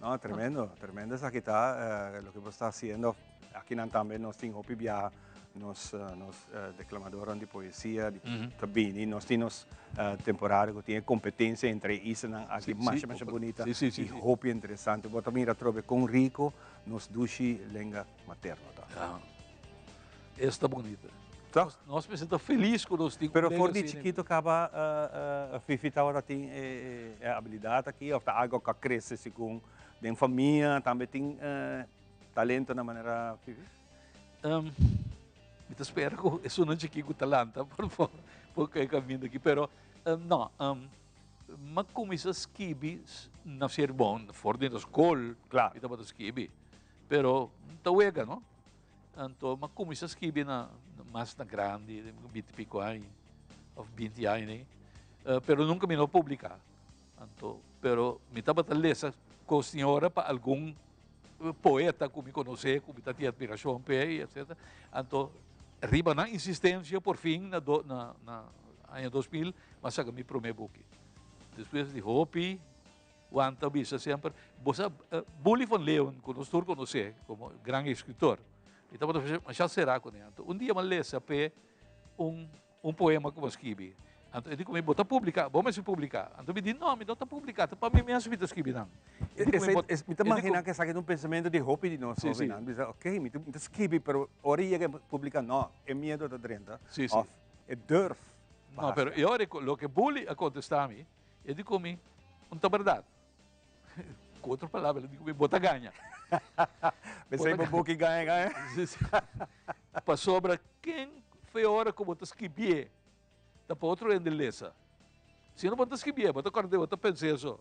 Speaker 2: No, tremendo, tremendo esaki ta loke bo sta haciendo. Akinan tambe nos tin hopi biaha nos nos declamadornan di poesia ta bini. Nos tin nos temporada cu tin e competencia entre e islanan aki masha masha bunita y hopi interesante. Bo ta mira atrobe con rico nos dushi lenga materno ta.
Speaker 8: Esta bunita. Toch? Nos mester ta felis ku nos tin
Speaker 2: Pero for di chikito kaba Fifi tabata tin e abilidat aki of ta algo ku a krese segun den famia tambe tin talento na manera Fifi?
Speaker 8: Mi ta spera ku esunnan chikí ku ta lanta por por kai kaminda aki pero no m'a kuminsá skibi na ser bon for di na skol mi tabata skibi pero ta wega no. Anto m'a kuminsá skibi na mas na grandi, binti piko aña òf binti aña nei, pero nunka mi no publiká. Anto, pero mi tabata lesa kos tin ora pa algun poeta ku mi konosé, ku mi ta tin atmirashon p'e i etsetera. Anto riba nan insistensia por fin na na na aña 2000 m'a saka mi promé buki. Despues di hopi Juan ta bisa semper, bo sa Bully van Leeuwen, ku nos tur konosé komo gran eskritor, mi tabata masha será kuné. Anto un dia mi a lesa p'e un un poema ku mi a skibi. Anto e di ku mi, bo ta publiká, bo mester publiká. Anto mi di, no, mi no ta publiká, ta pa mi mes mi ta skibi nan.
Speaker 2: E di ku mi, Mi ta imaginá ku esaki ta un pensamentu di hopi di nos hóbennan. Bisa, oké, mi ta skibi, pero ora e yega publiká, no, e miedu ta drenta òf e durf
Speaker 8: pa hasi. No, pero e ora loke Bully a kontestá mi, E di ku mi, Un ta bèrdat. Ku otro palabra, el di ku mi, Bo ta gaña.
Speaker 2: P'esei bo boki gaña gaña.
Speaker 8: Sí, sí. Pasobra ken fe ora ku bo ta skibié, ta pa otro hende lesa. Si no bo ta skibié, bo ta kòrd'é, bo ta pens'é so.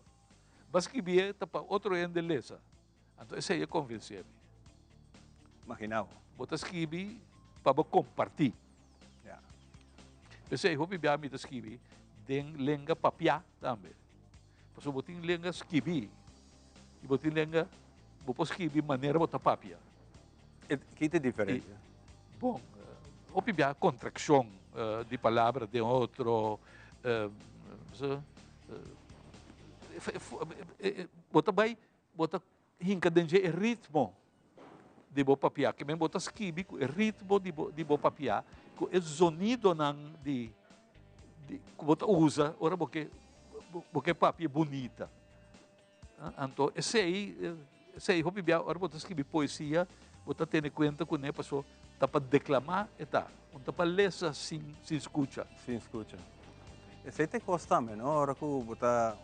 Speaker 8: Bo a skibié ta pa otro hende lesa. Anto esei a konvensé mi.
Speaker 2: Maginá bo.
Speaker 8: Bo ta skibi pa bo kompartí. Ya. P'esei hopi bia mi ta skibi den lenga papiá tambe. Pasobra bo tin lenga skibí i bo tin lenga bo por skibi manera bo ta papia.
Speaker 2: E ki ta e diferensia?
Speaker 8: Bon, hopi bia kontrakshon di palabra den otro. Bo ta bai Bo ta hinka den dje e ritmo di bo papiá. Ke men bo ta skibi ku e ritmo di bo di bo papiá, ku e zonidonan di di ku bo ta usa ora bo ke bo ke papia bunita. Anto esei esei hopi bia ora bo ta skibi poesia bo ta tene kuenta kuné paso ta pa deklamá e ta, no ta pa lesa sin sin skucha.
Speaker 2: Sin skucha. Esei ta e kos tambe no, ora ku bo ta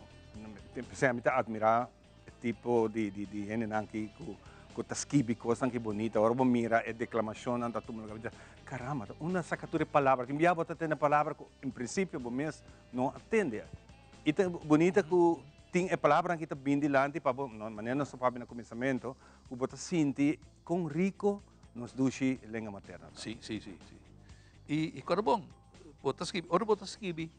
Speaker 2: P'esei mi ta admirá e tipo di di hendenan ki ku ku ta skibi kosnan ki bunita. Ora bo mira e deklamashonnan ta tuma lugar, bo ta bisa, karamba, ta unda a saka tur e palabra? Tin bia bo ta tende palabra ku en prinsipio bo mes no a tende. I ta bunita ku tin e palabranan ki ta bin dilanti pa bo, manera nos ta papia na kuminsamentu, ku bo ta sinti kon riko nos dushi lenga materno ta.
Speaker 8: Sí, sí, sí, sí. I i kòrda bon, bo ta skibi, ora bo ta skibi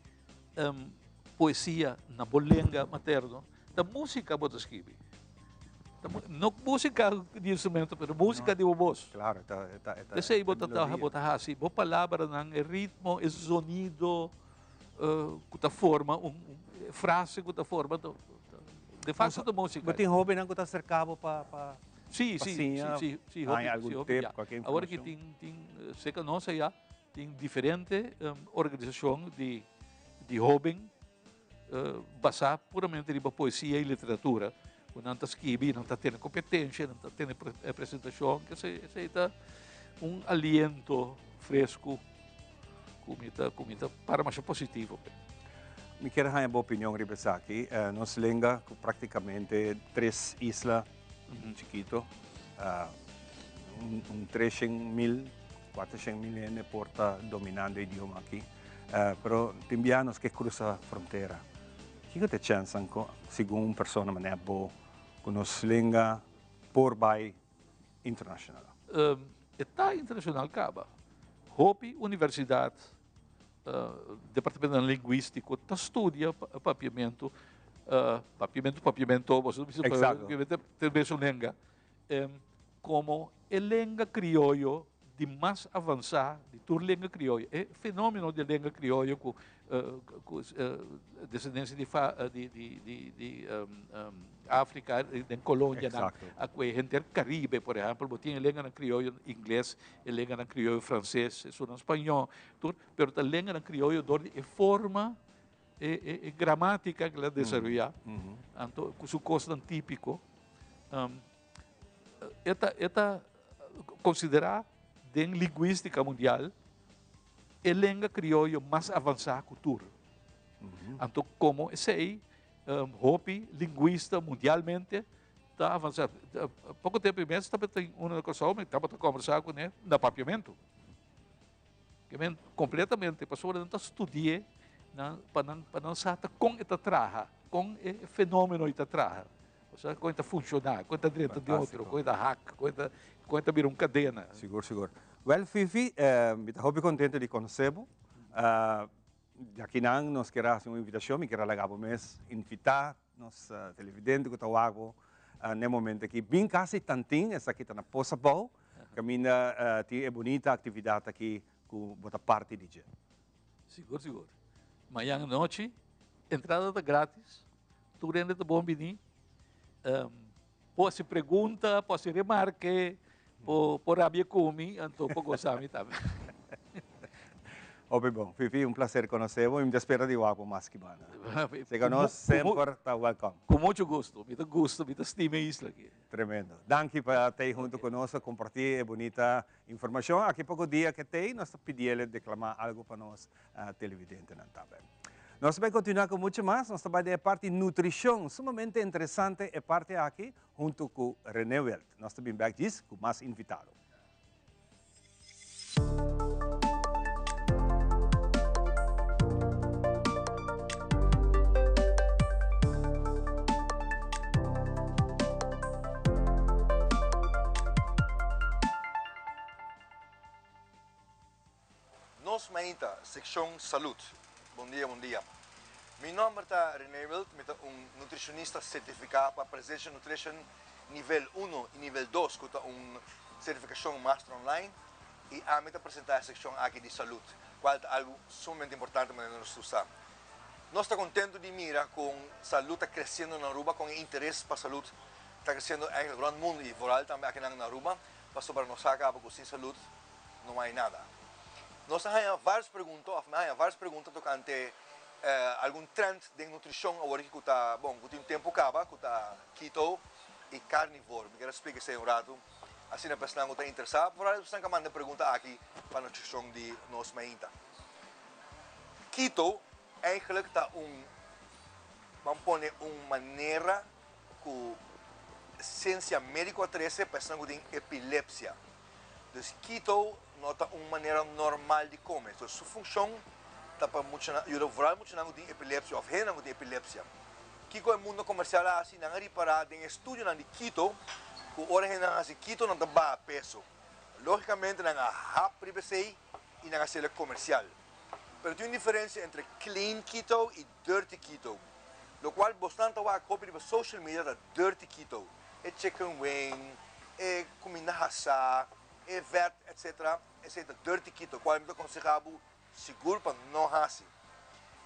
Speaker 8: poesia na bo lenga materno, ta músika bo ta skibi. No músika di instrumento, pero músika di bo bos.
Speaker 2: Claro, ta, ta, ta.
Speaker 8: Esei bo ta, bo ta hasi, bo palabranan, e ritmo, e zonido uh, ku ta forma un, un frase ku ta forma, de facto ta músika.
Speaker 2: Bo tin hóbennan ku ta aserká bo pa, pa,
Speaker 8: sí,
Speaker 2: pa
Speaker 8: sí,
Speaker 2: siña,
Speaker 8: sí, sí, sí,
Speaker 2: haña algun
Speaker 8: sí, hopi,
Speaker 2: tip,
Speaker 8: ya.
Speaker 2: kualke
Speaker 8: Awor ki
Speaker 2: informashon?
Speaker 8: tin, tin, serka nos allá, Tin diferente organisashon di di hóben basá puramente riba poesia i literatura ku nan ta skibi, nan ta tene kompetensia, nan ta tene presentashon. Esei esei ta un aliento fresku ku mi ta ku mi ta para masha positivo p'e.
Speaker 2: Mi kier haña bo opinion riba esaki. Nos lenga ku praktikamente tres isla chikito, un 300.000, 400.000 hende por ta dominando e idioma aki. Pero tin bia nos ke krusa frontera. Kiko ta e chènsnan ku segun un persona manera bo ku nos lenga por bai internashonal?
Speaker 8: E ta internashonal kaba. Hopi universidat departamentonan linguístiko ta studia papiamentu, papiamentu, papiamento, boso ta bisa papiamento ta e mesun lenga, komo e lenga krioyo di mas avansá di tur lenga krioyo. E fenómeno di e lenga krioyo ku ku desendensia di di di Afrika den kolonianan a kue henter Karibe por ehèmpel bo tin e lenganan krioyo ingles, e lenganan krioyo franses, esunnan spañó, tur, pero ta lenganan krioyo dor di e forma, e e e gramátika ku el a desaroyá, anto ku su kosnan típiko, e ta e ta konsiderá den lingwístika mundial e lenga krioyo mas avansá ku tur. Anto komo esei hopi lingwista mundialmente ta avansá. Poko tempu mes tabatin unu na Kòrsou, mi tabata kòmbersá kuné na papiamentu. Ke men kompletamente pasobra nan ta studi'é nan pa nan pa nan sa ta kon e ta traha, kon e fenómeno ei ta traha. Osea kon e ta funshoná, kon e ta drenta den otro, kon e ta hak, kon e ta kon e ta bira un kadena.
Speaker 2: Sigur sigur. Wèl Fifi, mi ta hopi kontento di konosé bo. Di akinan nos kier a hasi un invitashon, mi kier a laga bo mes invitá nos televidente ku ta wak bo na e momento aki. Bin kasi tantin, esaki ta na Pos Abou, kaminda tin e bunita aktividat aki ku bo ta parti di dje.
Speaker 8: Sigur, sigur. Mañan anochi, entrada ta gratis, tur hende ta bon bini. Por hasi pregunta, por hasi remarke, por por rabia ku mi, anto por gosa mi tambe.
Speaker 2: Hopi bon. Fifi, un placer conoce bo y mi ta spera di wak bo mas ki banda. Sega nos semper ta welcome.
Speaker 8: Cu mucho gusto. Mi ta gusta, mi ta stima e isla aki.
Speaker 2: Tremendo. Danki pa tei hunto cu nos a comparti e bunita informacion. Aki poco dia ke tei nos ta pidiele declama algo pa nos televidentenan tambe. Nos ta bai continua cu mucho mas, nos ta bai den e parti nutricion, sumamente interesante e parti aki hunto cu Rene Wild. Nos ta bin bek djis cu mas invitado.
Speaker 9: Nos Mainta, Seccion Salud. Bon dia, bon dia. Mi nomber ta Rene Wild, mi ta un nutricionista certifica pa Precision Nutrition nivel uno y nivel dos cu ta un certificacion master online y ami ta presenta e seccion aki di salud, cual ta algo sumamente importante manera nos tur sa. Nos ta contento di mira con salud ta creciendo na Aruba, con e interes pa salud ta creciendo eigenlijk rond mundo y vooral tambe akinan na Aruba, pasobra nos sa caba cu sin salud no hay nada. Nos a haña varios pregunta of mi a haña varios pregunta tocante algun trend den nutricion awor aki cu ta, bon, cu tin un tempo caba cu ta keto y carnivore. Mi kier a splica esey un rato asina pa esnan cu ta interesa, vooral esnan cu a manda e pregunta aki pa nutricion di nos mainta. Keto eigenlijk ta un, ban pone un manera cu ciencia medico a trece pa esnan cu tin epilepsia. Dus keto no ta un manera normal di come. So su funcion ta pa muchanan, yuda vooral muchanan cu tin epilepsia of hendenan cu tin epilepsia. Kico e mundo comercial a haci? Nan a ripara den e studionan di keto cu ora hendenan haci keto nan ta baha peso. Logicamente nan a hap riba esey y nan a haciele comercial. Pero tin un diferencia entre clean keto y dirty keto. Locual bosnan ta wak hopi riba social media ta dirty keto. E chicken wing, e cuminda hasa, e vet etc. Esey ta dirty keto cual mi ta conseha bo sigur pa no haci.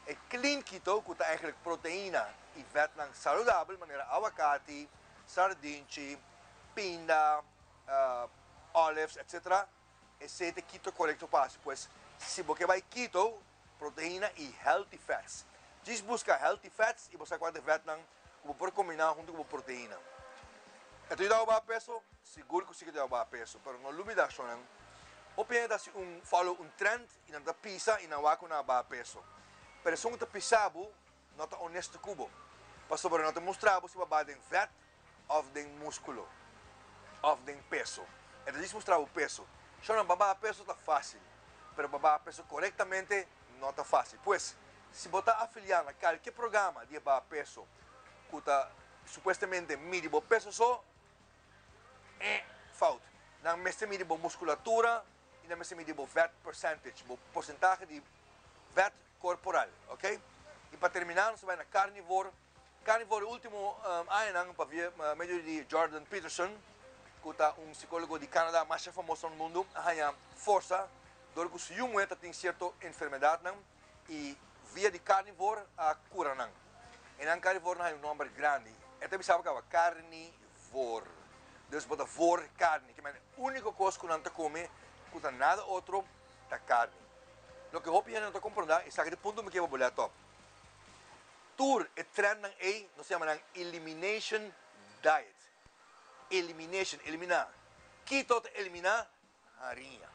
Speaker 9: E clean keto cu ta eigenlijk proteina y vetnan saludabel manera awacati, sardinchi, pinda, olives etc. Esey ta e keto corecto pa haci. Pues si bo ke bay keto, proteina y healthy fats. Djis busca healthy fats y bo sa cuanto vetnan cu bo por combina hunto cu bo proteina. E ta yuda bo baha peso? Sigur cu si ke ta yuda bo baha peso, pero no lubida shownan. Hopi hende ta haci un follow un trend y nan ta pisa y nan wak cu nan a baha peso. Pero esun cu ta pisa bo. no ta honesto ku bo, pasobra no ta mustra bo si bo a baha den vèt òf den múskulo òf den peso. E ta djis mustra bo peso. Shornan, pa baha peso ta fásil, pero pa baha peso korektamente no ta fásil. Pues, si bo ta afiliá na kalke programa di e baha peso ku ta supuestamente midi bo peso so, eh, fout. Nan mester midi bo muskulatura i nan mester midi bo vet percentage, bo porsentahe di vet korporal, ok? I pa terminá nos ta bai na carnivore. Carnivore e ultimo añanan pa via medio di Jordan Peterson, ku ta un sikólogo di Canada masha famoso na mundu, a haña forsa dor ku su yu muhé ta tin sierto enfermedatnan i via di carnivore a kura nan. E nan carnivore nan haña un nòmber grandi. E ta bisa bo kaba carnivore. Dus bo ta voor karni. Ke men úniko kos ku nan ta kome ku ta nada otro ta karni. Loke hopi hende no ta komprondá, esaki ta e punto mi ke pa bo lèt op. Tur e trendnan ei nos ta yama nan elimination diet. Elimination, eliminá. Kito ta eliminá? Hariña.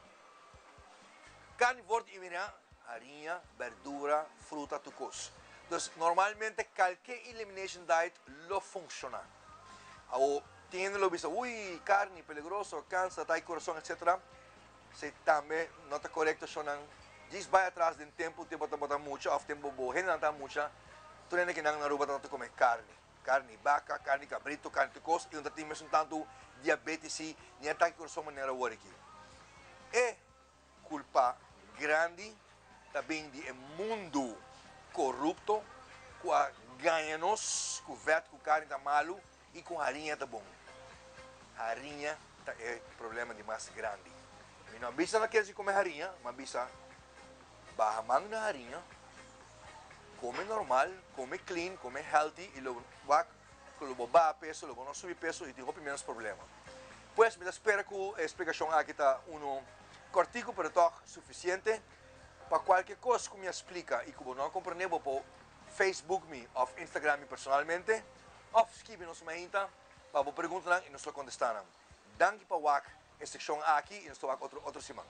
Speaker 9: Karni for di eliminá hariña, berdura, fruta, tur kos. Dus normalmente kalke elimination diet lo funshoná. Awor tin hende lo bisa, ui, karni peligroso, kanser, atake kurason, etcetera. Esei tambe no ta korekto shonnan. Djis bai atras den tempu te bo tabata mucha òf tempu bo hendenan tabata mucha, tur hende kinan na Aruba tabata kome karni. Karni baka, karni kabrito, karni tur kos i no ta tin mesun tantu diabetes i ni atake kurason manera awor aki. E kulpa grandi ta bin di e mundu korupto ku a gaña nos ku vèt ku karni ta malu I ku hariña ta bon. Hariña ta e problema di mas grandi. Mi no a bisa na ken si kome hariña, mi a bisa baha man na hariña, kome normal, kome clean, kome healthy i lo wak ku lo bo baha peso, lo bo no subi peso i tin hopi menos problema. Pues mi ta spera ku e splikashon aki ta uno kòrtiku pero tòg sufisiente pa kualke kos ku mi a splika i ku bo no a komprendé bo por Facebook mi òf Instagram mi personalmente. Of skibi nos mainta pa bo preguntanan i nos lo kontestá nan. Danki pa wak e sekshon aki i nos ta wak otro otro siman.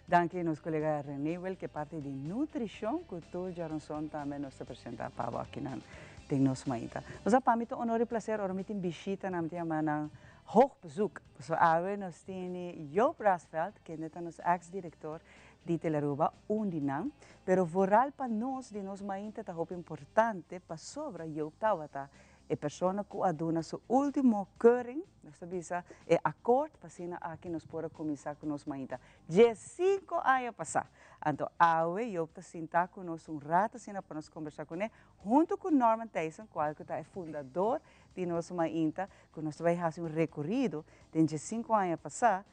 Speaker 1: Danki nos colega Rene Wilke parti di nutricion cu tur djaronson tambe nos ta presenta pa bo akinan den nos mainta. Nos a pa mi ta honor y placer ora mi tin bishita nan mi ta yama nan hoog bezoek. Pasobra awe nos tini Joop Rasveld kende ta nos ex director di Telearuba un di nan pero vooral pa nos di nos mainta ta hopi importante pasobra Joop tabata E persona cu a duna su ultimo keuring, nos ta bisa e akkoord, pa asina aki nos por a cuminsa cu nos mainta. Diescinco aña pasa. Anto awe Joop ta sinta cu nos un rato asina pa nos combersa cune, hunto cu Norman Thijssen, cual cu ta e fundador di nos mainta, cu nos ta bay haci un recorido den diescinco aña pasa,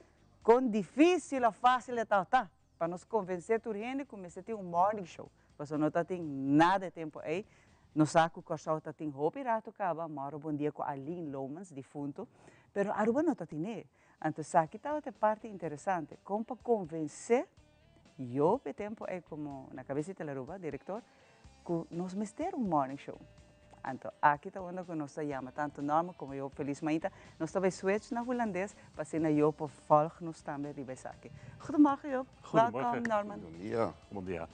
Speaker 1: con dificil of facil e tabata pa nos convence tur hende cu mester tin un morning show. Pasobra no ta tin nada e tempo ei. Nos sa ku Kòrsou ta tin hopi rato kaba, Mauro Bondia ku Arlene Lomans, difunto, pero Aruba no ta tin'é. Anto esaki tabata e parti interesante, kon pa konvensé Joop e tempo ei komo na kabes di Telearuba, direktor, ku nos mester un morning show. Anto aki ta unda ku nos ta yama tantu Norma komo Joop Feliz Mainta. Nos ta bai switch na Hulandes pa asina Joop por volg nos tambe riba esaki. Goedemorgen Joop.
Speaker 10: Goedemorgen.
Speaker 1: Welkom Norman.
Speaker 10: Bon dia. Bon dia.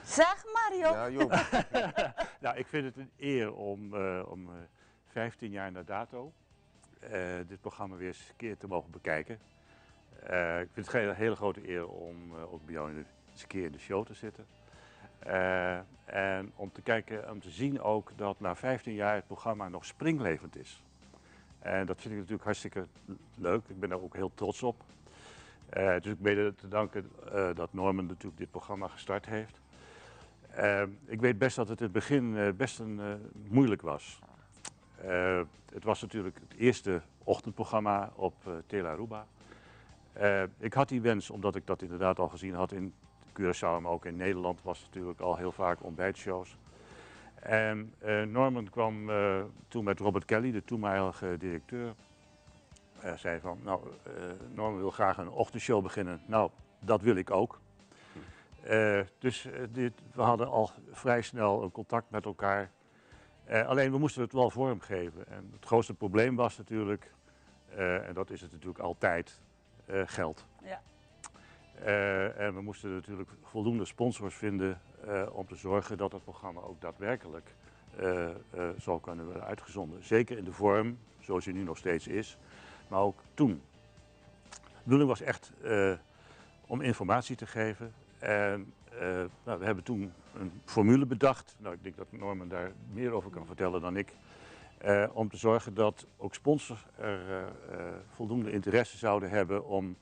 Speaker 1: Zeg maar Joop.
Speaker 10: Ja Joop.
Speaker 8: Nou, ik vind het een eer om, om 15 jaar na dato dit programma weer eens een keer te mogen bekijken. Ik vind het een hele grote eer om ook bij jou eens een keer in de show te zitten. En om te kijken, om te zien ook dat na 15 jaar het programma nog springlevend is. En dat vind ik natuurlijk hartstikke leuk. Ik ben daar ook heel trots op. Het is ook mede te danken dat Norman natuurlijk dit programma gestart heeft. Ik weet best dat het in het begin best een moeilijk was. Het was natuurlijk het eerste ochtendprogramma op Tele Aruba. Ik had die wens, omdat ik dat inderdaad al gezien had in Curaçao, maar ook in Nederland was het natuurlijk al heel vaak ontbijtshows. En Norman kwam toen met Robert Kelly, de toenmalige directeur. Hij zei van, nou, Norman wil graag een ochtendshow beginnen. Nou, dat wil ik ook.
Speaker 10: Dus dit, we hadden al vrij snel een contact met elkaar. Alleen we moesten het wel vormgeven. En het grootste probleem was natuurlijk, en dat is het natuurlijk altijd, geld. En we moesten natuurlijk voldoende sponsors vinden om te zorgen dat het programma ook daadwerkelijk zou kunnen worden uitgezonden. Zeker in de vorm zoals hij nu nog steeds is, maar ook toen. De bedoeling was echt om informatie te geven. En we hebben toen een formule bedacht. Ik denk dat Norman daar meer over kan vertellen dan ik. Om te zorgen dat ook sponsors er voldoende interesse zouden hebben om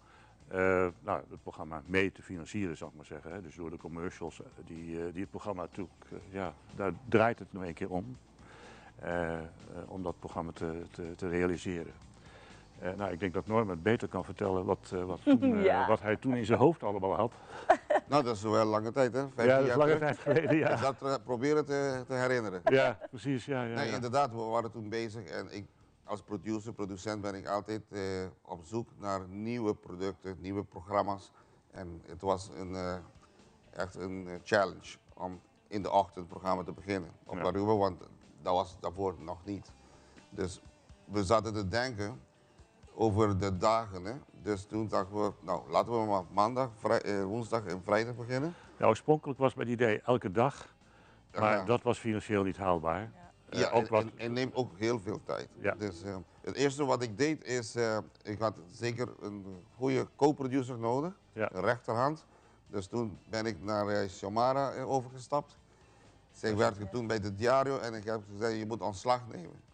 Speaker 10: het programma mee te financieren, zal ik maar zeggen. Hè. Dus door de commercials die het programma natuurlijk, ja, daar draait het nog een keer om. Om dat programma te realiseren. Ik denk dat Norman het beter kan vertellen wat hij toen in zijn hoofd allemaal had.
Speaker 11: Dat is wel lange tijd, hè? 15
Speaker 10: Ja, dat is
Speaker 11: jaar
Speaker 10: lange
Speaker 11: terug.
Speaker 10: tijd geleden, ja.
Speaker 11: Ik dat proberen te herinneren.
Speaker 10: Ja, precies, ja, ja,
Speaker 11: Nee,
Speaker 10: ja.
Speaker 11: inderdaad, we waren toen bezig en ik, als producer, producent ben ik altijd op zoek naar nieuwe producten, nieuwe programma's. En het was echt een challenge om in de ochtend het programma te beginnen op Aruba, want dat was daarvoor nog niet. Dus we zaten te denken over de dagen, hè? Dus toen dachten we, laten we maar maandag, woensdag en vrijdag beginnen.
Speaker 10: Oorspronkelijk was mijn idee elke dag, maar dat was financieel niet haalbaar. Ook wat
Speaker 11: En neemt ook heel veel tijd. Dus het eerste wat ik deed is, ik had zeker een goede co-producer nodig, een rechterhand. Dus toen ben ik naar Xiomara overgestapt. Zij werkte toen bij de Diario en ik heb gezegd, je moet ontslag nemen.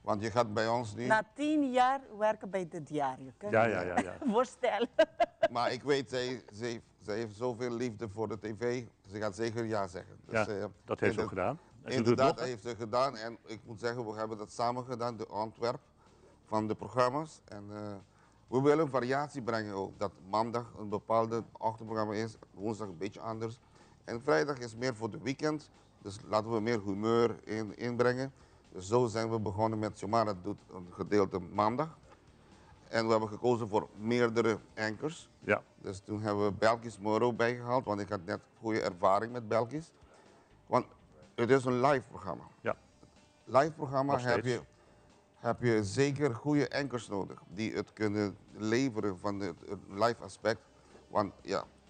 Speaker 11: Want je gaat bij ons nu...
Speaker 1: Na 10 jaar werken bij de Diario. Kun je je voorstellen?
Speaker 11: Maar ik weet, zij heeft zoveel liefde voor de tv. Ze gaat zeker ja zeggen. Dus,
Speaker 10: Ja, dat heeft ze ook gedaan. En ze doet het
Speaker 11: Inderdaad,
Speaker 10: nog, hè?
Speaker 11: heeft ze gedaan. En ik moet zeggen, we hebben dat samen gedaan, de ontwerp van de programma's. En we willen variatie brengen ook. Dat maandag een bepaalde ochtendprogramma is, woensdag een beetje anders. En vrijdag is meer voor de weekend. Dus laten we meer humeur inbrengen. Dus zo zijn we begonnen met Xiomara doet een gedeelte maandag. En we hebben gekozen voor meerdere anchors. Dus toen hebben we Belkis Moro bijgehaald, want ik had net goede ervaring met Belkis. Want het is een live programma. Live programma
Speaker 10: Nog steeds.
Speaker 11: heb je zeker goede anchors nodig die het kunnen leveren van het live aspect. Want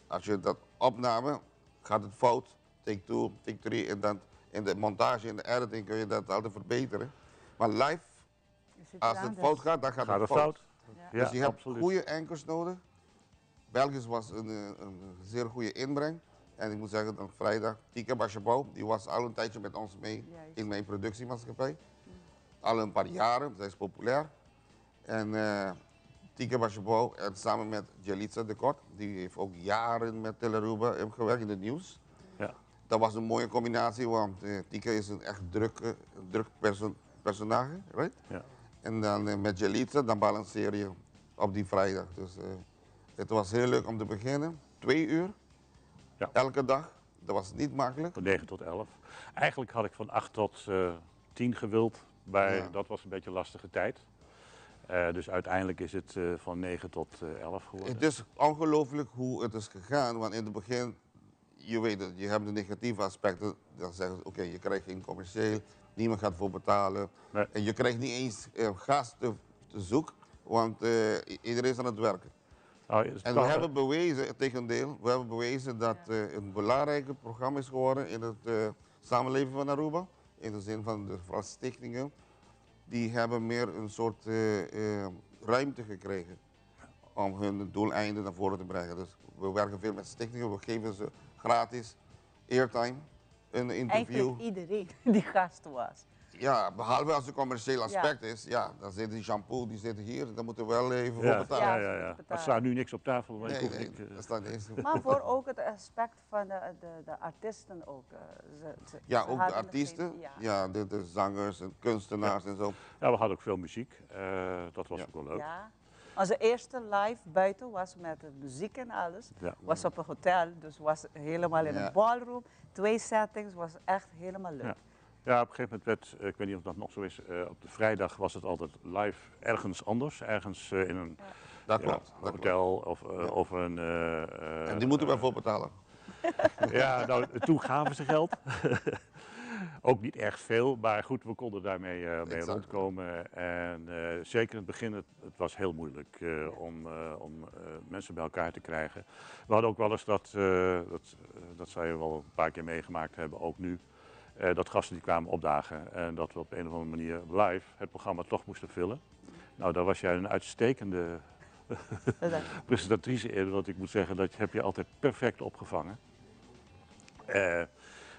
Speaker 11: als je dat opname, gaat het fout. Take 2, take 3 en dan in de montage, in de editing kun je dat altijd verbeteren. Maar live,
Speaker 1: Is het
Speaker 11: als het
Speaker 1: anders?
Speaker 11: fout gaat, dan gaat
Speaker 10: Gaat
Speaker 11: het
Speaker 10: het
Speaker 11: fout.
Speaker 10: fout.
Speaker 11: Dus
Speaker 10: Ja,
Speaker 11: je hebt
Speaker 10: absoluut.
Speaker 11: goede anchors nodig. Belgisch was een zeer goede inbreng. En ik moet zeggen, dan vrijdag, Tika Bachabouw, die was al een tijdje met ons mee in mijn productiemaatschappij. Al een paar jaren, zij is populair. En Tika Bachabouw, en samen met Jelitza de Kort, die heeft ook jaren met Telearuba gewerkt in het nieuws. Dat was een mooie combinatie, want Tika is een echt druk personage, right? En dan met Jelitza, dan balanceer je op die vrijdag. Dus het was heel leuk om te beginnen. 2 uur, elke dag. Dat was niet makkelijk.
Speaker 10: Van 9 tot 11. Eigenlijk had ik van 8 tot 10 gewild, maar dat was een beetje een lastige tijd. Dus uiteindelijk is het van 9 tot 11 geworden.
Speaker 11: Het is ongelooflijk hoe het is gegaan, want in het begin, je weet het, je hebt de negatieve aspecten. Dan zeggen ze, oké, je krijgt geen commercieel, niemand gaat voor betalen. En je krijgt niet eens gas te zoek, want iedereen is aan het werken.
Speaker 10: Is
Speaker 11: En we hebben bewezen, het tegendeel, we hebben bewezen dat een belangrijk programma is geworden in het samenleving van Aruba. In de zin van de vooral stichtingen, die hebben meer een soort ruimte gekregen om hun doeleinden naar voren te brengen. Dus we werken veel met stichtingen, we geven ze gratis airtime, een interview.
Speaker 1: Eigenlijk iedereen die gast was.
Speaker 11: Ja, behalve als het commercieel aspect is, ja, dan zit die shampoo, die zit hier, daar moeten we wel even voor betalen.
Speaker 10: Ja. Er staat nu niks op tafel, maar ik
Speaker 11: Nee,
Speaker 10: hoef
Speaker 11: nee,
Speaker 10: niet
Speaker 11: er staat niks op.
Speaker 1: Maar voor ook het aspect van de artiesten ook.
Speaker 11: Ja,
Speaker 1: Ze
Speaker 11: ook de
Speaker 1: hadden
Speaker 11: artiesten,
Speaker 1: geen, ja.
Speaker 11: ja, de zangers en kunstenaars en zo.
Speaker 10: Ja, we hadden ook veel muziek, dat was ook wel leuk.
Speaker 1: Ja. Onze eerste live buiten was met de muziek en alles. Was op een hotel, dus was helemaal in een ballroom. 2 settings, was echt helemaal leuk.
Speaker 10: Ja. Ja, op een gegeven moment werd, ik weet niet of dat nog zo is, op de vrijdag was het altijd live ergens anders. Ergens in een
Speaker 11: Dat klopt, dat
Speaker 10: hotel
Speaker 11: klopt.
Speaker 10: of een
Speaker 11: En die moeten we voor betalen.
Speaker 10: Ja, nou, toen gaven ze geld. Ook niet erg veel, maar goed, we konden daarmee mee rondkomen. En zeker in het begin, het was heel moeilijk om mensen bij elkaar te krijgen. We hadden ook wel eens dat, dat zou je wel een paar keer meegemaakt hebben, ook nu, dat gasten die kwamen opdagen en dat we op een of andere manier live het programma toch moesten vullen. Nou, daar was jij een uitstekende presentatrice in, want ik moet zeggen, dat heb je altijd perfect opgevangen.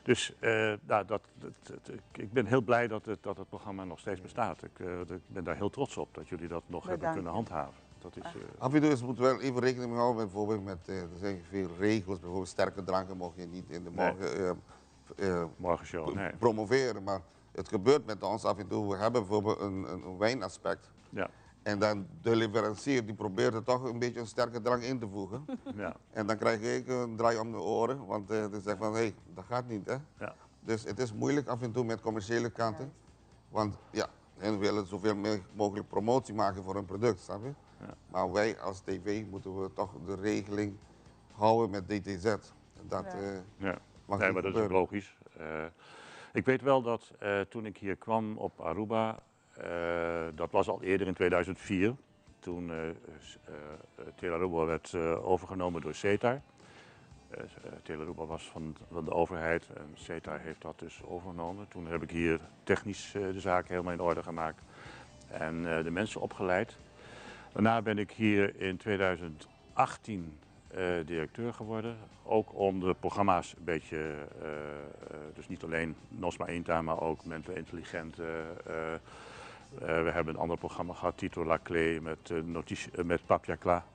Speaker 10: Dus nou, ik ben heel blij dat het programma nog steeds bestaat. Ik ben daar heel trots op dat jullie dat nog hebben
Speaker 1: Bedankt.
Speaker 10: Kunnen handhaven. Dat is,
Speaker 11: Af en toe is, moet wel even rekening mee houden met bijvoorbeeld met, er zijn veel regels, bijvoorbeeld sterke dranken mocht je niet in de
Speaker 10: Nee.
Speaker 11: morgen
Speaker 10: Morgenshow, nee.
Speaker 11: promoveren. Maar het gebeurt met ons af en toe. We hebben bijvoorbeeld een wijnaspect. En dan de leverancier die probeert er toch een beetje een sterke drank in te voegen. En dan krijg ik een draai om de oren, want die zegt van hé, hey, dat gaat niet hè. Dus het is moeilijk af en toe met commerciële kanten. Want ja, hen willen zoveel mogelijk promotie maken voor hun product, snap je? Maar wij als tv moeten we toch de regeling houden met DTZ. Dat mag
Speaker 10: Nee,
Speaker 11: niet
Speaker 10: maar dat is ook
Speaker 11: gebeuren.
Speaker 10: logisch. Ik weet wel dat toen ik hier kwam op Aruba, dat was al eerder in 2004, toen Tele werd overgenomen door SETAR. Tele was van de overheid en SETAR heeft dat dus overgenomen. Toen heb ik hier technisch de zaak helemaal in orde gemaakt en de mensen opgeleid. Daarna ben ik hier in 2018 directeur geworden. Ook om de programma's een beetje, dus niet alleen Nos Mainta, maar ook Mente Intelligente. We hebben een ander programma gehad, Tito Laclé met Papia Kla.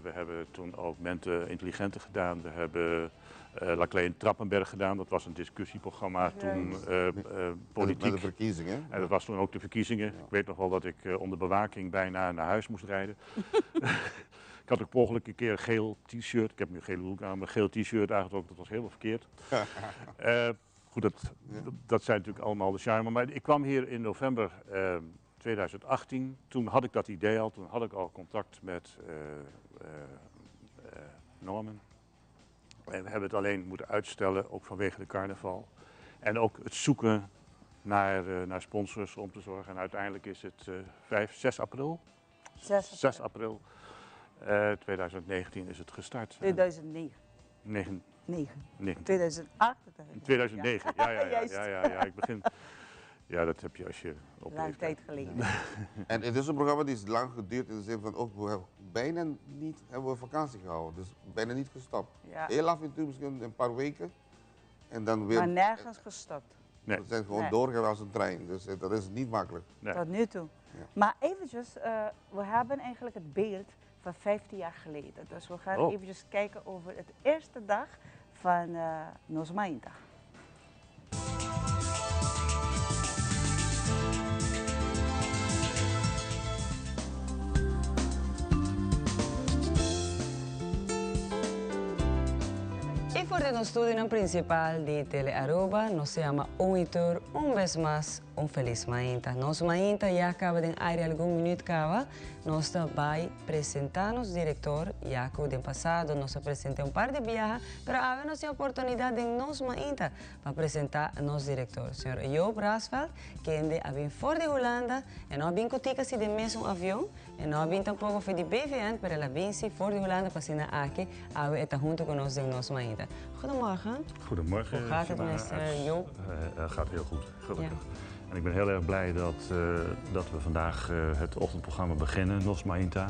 Speaker 10: We hebben toen ook Mente Intelligente gedaan. We hebben Laclé in Trappenberg gedaan. Dat was een discussieprogramma toen, politiek.
Speaker 11: Met de verkiezingen.
Speaker 10: En dat was toen ook de verkiezingen. Ik weet nog wel dat ik onder bewaking bijna naar huis moest rijden. Ik had ook per ongeluk een keer een geel t-shirt. Ik heb nu een gele broek aan, maar een geel t-shirt aangetrokken. Dat was helemaal verkeerd. Goed, dat zijn natuurlijk allemaal de charme. Maar ik kwam hier in november 2018. Toen had ik dat idee al. Toen had ik al contact met Norman. En we hebben het alleen moeten uitstellen, ook vanwege de carnaval. En ook het zoeken naar sponsors om te zorgen. En uiteindelijk is het 5, 6 april.
Speaker 1: 6
Speaker 10: 6 april 2019 is het gestart.
Speaker 1: 2009.
Speaker 10: 9.
Speaker 1: 9.
Speaker 10: 19.
Speaker 1: 2008.
Speaker 10: 2009, ja,
Speaker 1: Juist.
Speaker 10: ja. Ik begin. Ja, dat heb je als je op
Speaker 1: Lang
Speaker 10: leeftijd.
Speaker 1: tijd geleden.
Speaker 11: En het is een programma die is lang geduurd in de zin van ook, we hebben bijna niet hebben we vakantie gehouden. Dus bijna niet gestopt. Heel af en toe misschien een paar weken. En dan weer.
Speaker 1: Maar nergens gestopt.
Speaker 10: Nee.
Speaker 11: We zijn gewoon
Speaker 1: Nee.
Speaker 11: doorgegaan als een trein. Dus dat is niet makkelijk.
Speaker 1: Tot nu toe. Maar eventjes, we hebben eigenlijk het beeld van 15 jaar geleden. Dus we gaan eventjes kijken over het eerste dag van Nos Mainta.
Speaker 12: Y for di studio principal di Tele Aruba, nos yama un y tur un bes mas un feliz mainta. Nos mainta ya caba den aire algun minuut caba. Nos ta bay presenta nos director, ya cu den pasado nos a presenta un par di biaha, pero awe nos tin oportunidad den Nos Mainta pa presenta nos director, señor Joop Rasveld, kende a bin for di Hulanda, e no a bin cu si den mesun avion, e no a bin tampoco for di BVN, pero el a bin si for di Hulanda pa asina aki, awe e ta hunto cu nos den Nos Mainta. Goedemorgen.
Speaker 10: Goedemorgen.
Speaker 12: Hoe gaat het,
Speaker 10: Simara.
Speaker 12: meester
Speaker 10: Het
Speaker 12: Joop?
Speaker 10: gaat heel goed, gelukkig. En ik ben heel erg blij dat we vandaag het ochtendprogramma beginnen, Nos Mainta.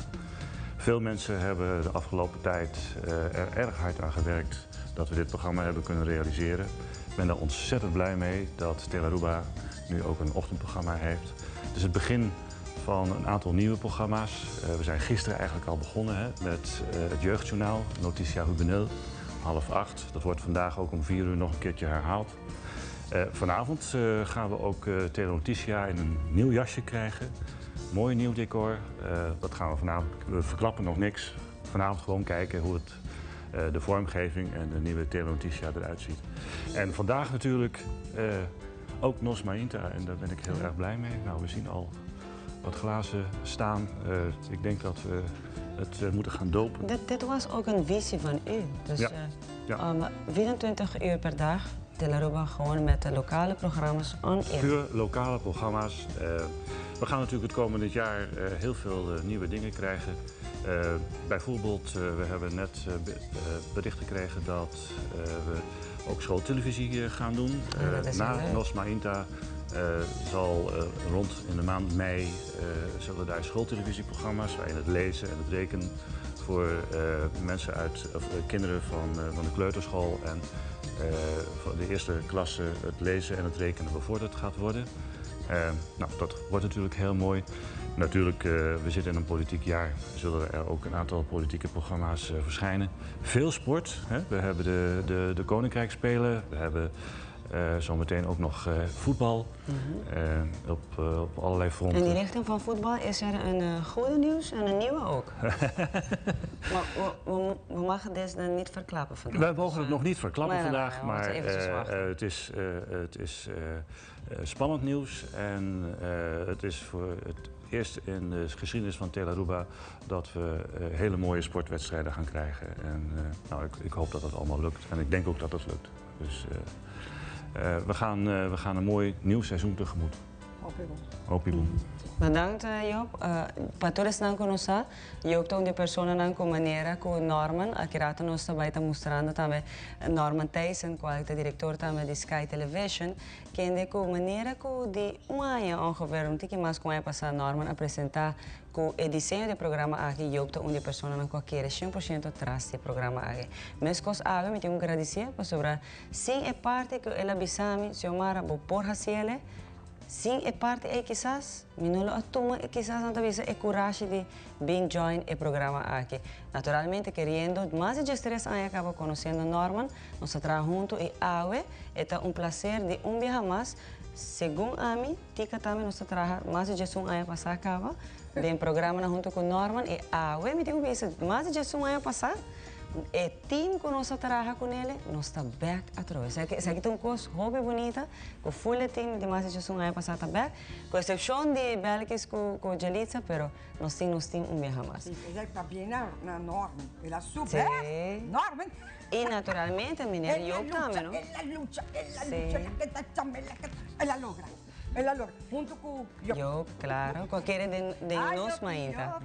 Speaker 10: Veel mensen hebben de afgelopen tijd er erg hard aan gewerkt dat we dit programma hebben kunnen realiseren. Ik ben daar ontzettend blij mee dat Tele nu ook een ochtendprogramma heeft. Het is het begin van een aantal nieuwe programma's. We zijn gisteren eigenlijk al begonnen, hè, met het jeugdjournaal, Noticia Juvenil, 7.30. Dat wordt vandaag ook om 4 uur nog een keertje herhaald. Vanavond gaan we ook Telenotitia in een nieuw jasje krijgen. Mooi nieuw decor. Dat gaan we vanavond. We verklappen nog niks. Vanavond gewoon kijken hoe de vormgeving en de nieuwe Telenotitia eruit ziet. En vandaag natuurlijk ook Nos Mainta. En daar ben ik heel erg blij mee. Nou, we zien al wat glazen staan. Ik denk dat we het moeten gaan dopen.
Speaker 12: Dit was ook een visie van u. Dus
Speaker 10: Ja.
Speaker 12: 24 uur per dag, Tele-Aruba gewoon met de lokale programma's on air.
Speaker 10: Puur lokale programma's. We gaan natuurlijk het komende jaar heel veel nieuwe dingen krijgen. Bijvoorbeeld, we hebben net bericht gekregen dat we ook schooltelevisie gaan doen.
Speaker 12: Ja, dat is
Speaker 10: Na
Speaker 12: heel leuk.
Speaker 10: Nos Mainta zal rond in de maand mei zullen daar schooltelevisieprogramma's waarin het lezen en het rekenen voor mensen uit, of kinderen van de kleuterschool en voor de eerste klasse het lezen en het rekenen bevorderd gaat worden. Dat wordt natuurlijk heel mooi. Natuurlijk, we zitten in een politiek jaar, zullen er ook een aantal politieke programma's verschijnen. Veel sport, hè? We hebben de Koninkrijksspelen, we hebben zometeen ook nog voetbal. Op allerlei fronten.
Speaker 12: In die richting van voetbal is er een goede nieuws en een nieuwe ook. Maar we mogen deze dan niet verklappen vandaag.
Speaker 10: Wij mogen het nog niet verklappen
Speaker 12: Maar
Speaker 10: vandaag,
Speaker 12: we moeten
Speaker 10: maar,
Speaker 12: eventjes wachten.
Speaker 10: het is spannend nieuws. En het is voor het eerst in de geschiedenis van Tele-Aruba dat we hele mooie sportwedstrijden gaan krijgen. En ik hoop dat dat allemaal lukt. En ik denk ook dat dat lukt. Dus we gaan een mooi nieuw seizoen tegemoet. Hoop je wel.
Speaker 12: Bedankt, Joop. Pa tur esnan cu nos sa, Joop ta un di personanan cu manera cu Norman, aki rato nos ta bay ta mostrando tambe Norman Thijssen, cual ta director tambe di Sky Television, kende cu manera cu di un aña ongeveer, un tiki mas cu un aña pasa, Norman a presenta cu e diseño di programa aki, Joop ta un di personanan cu a kere 100% tras di programa aki. Mescos awe, mi tin un gradicia pasobra sin e parte cu el a bisami, Xiomara, bo por haciele, sin e parte ei quizás, mi no lo a tuma e quizás no ta bisa e coraje di bin join e programa aki. Naturalmente, queriendo, mas de 13 años acabo conociendo Norman, nos trabaja junto y awe, eta un placer di un viaje más, según a mí, Tica también nos trabaja más de 11 años pasado acaba, de un programa junto con Norman y awe, mi tengo que decir, más de 11 años pasado, e team que nos trabaja con él, nos está back a través. O sea, que es un cosa hobby bonita, con full team de más de un año pasado está back, con excepción de Belkis con Jelitza, pero nos team, nos team un viaje más.
Speaker 13: Sí, ella está bien na Norman, ella super, Norman.
Speaker 12: Y naturalmente, mi nena,
Speaker 13: Ella
Speaker 12: yo
Speaker 13: lucha,
Speaker 12: también, ¿no?
Speaker 13: Ella lucha, ella
Speaker 12: Sí.
Speaker 13: lucha, la que está chamba, la que está, ella logra. Ella logra, junto con yo.
Speaker 12: Yo, claro, cualquiera de
Speaker 13: Ay,
Speaker 12: nos,
Speaker 13: yo,
Speaker 12: maíta.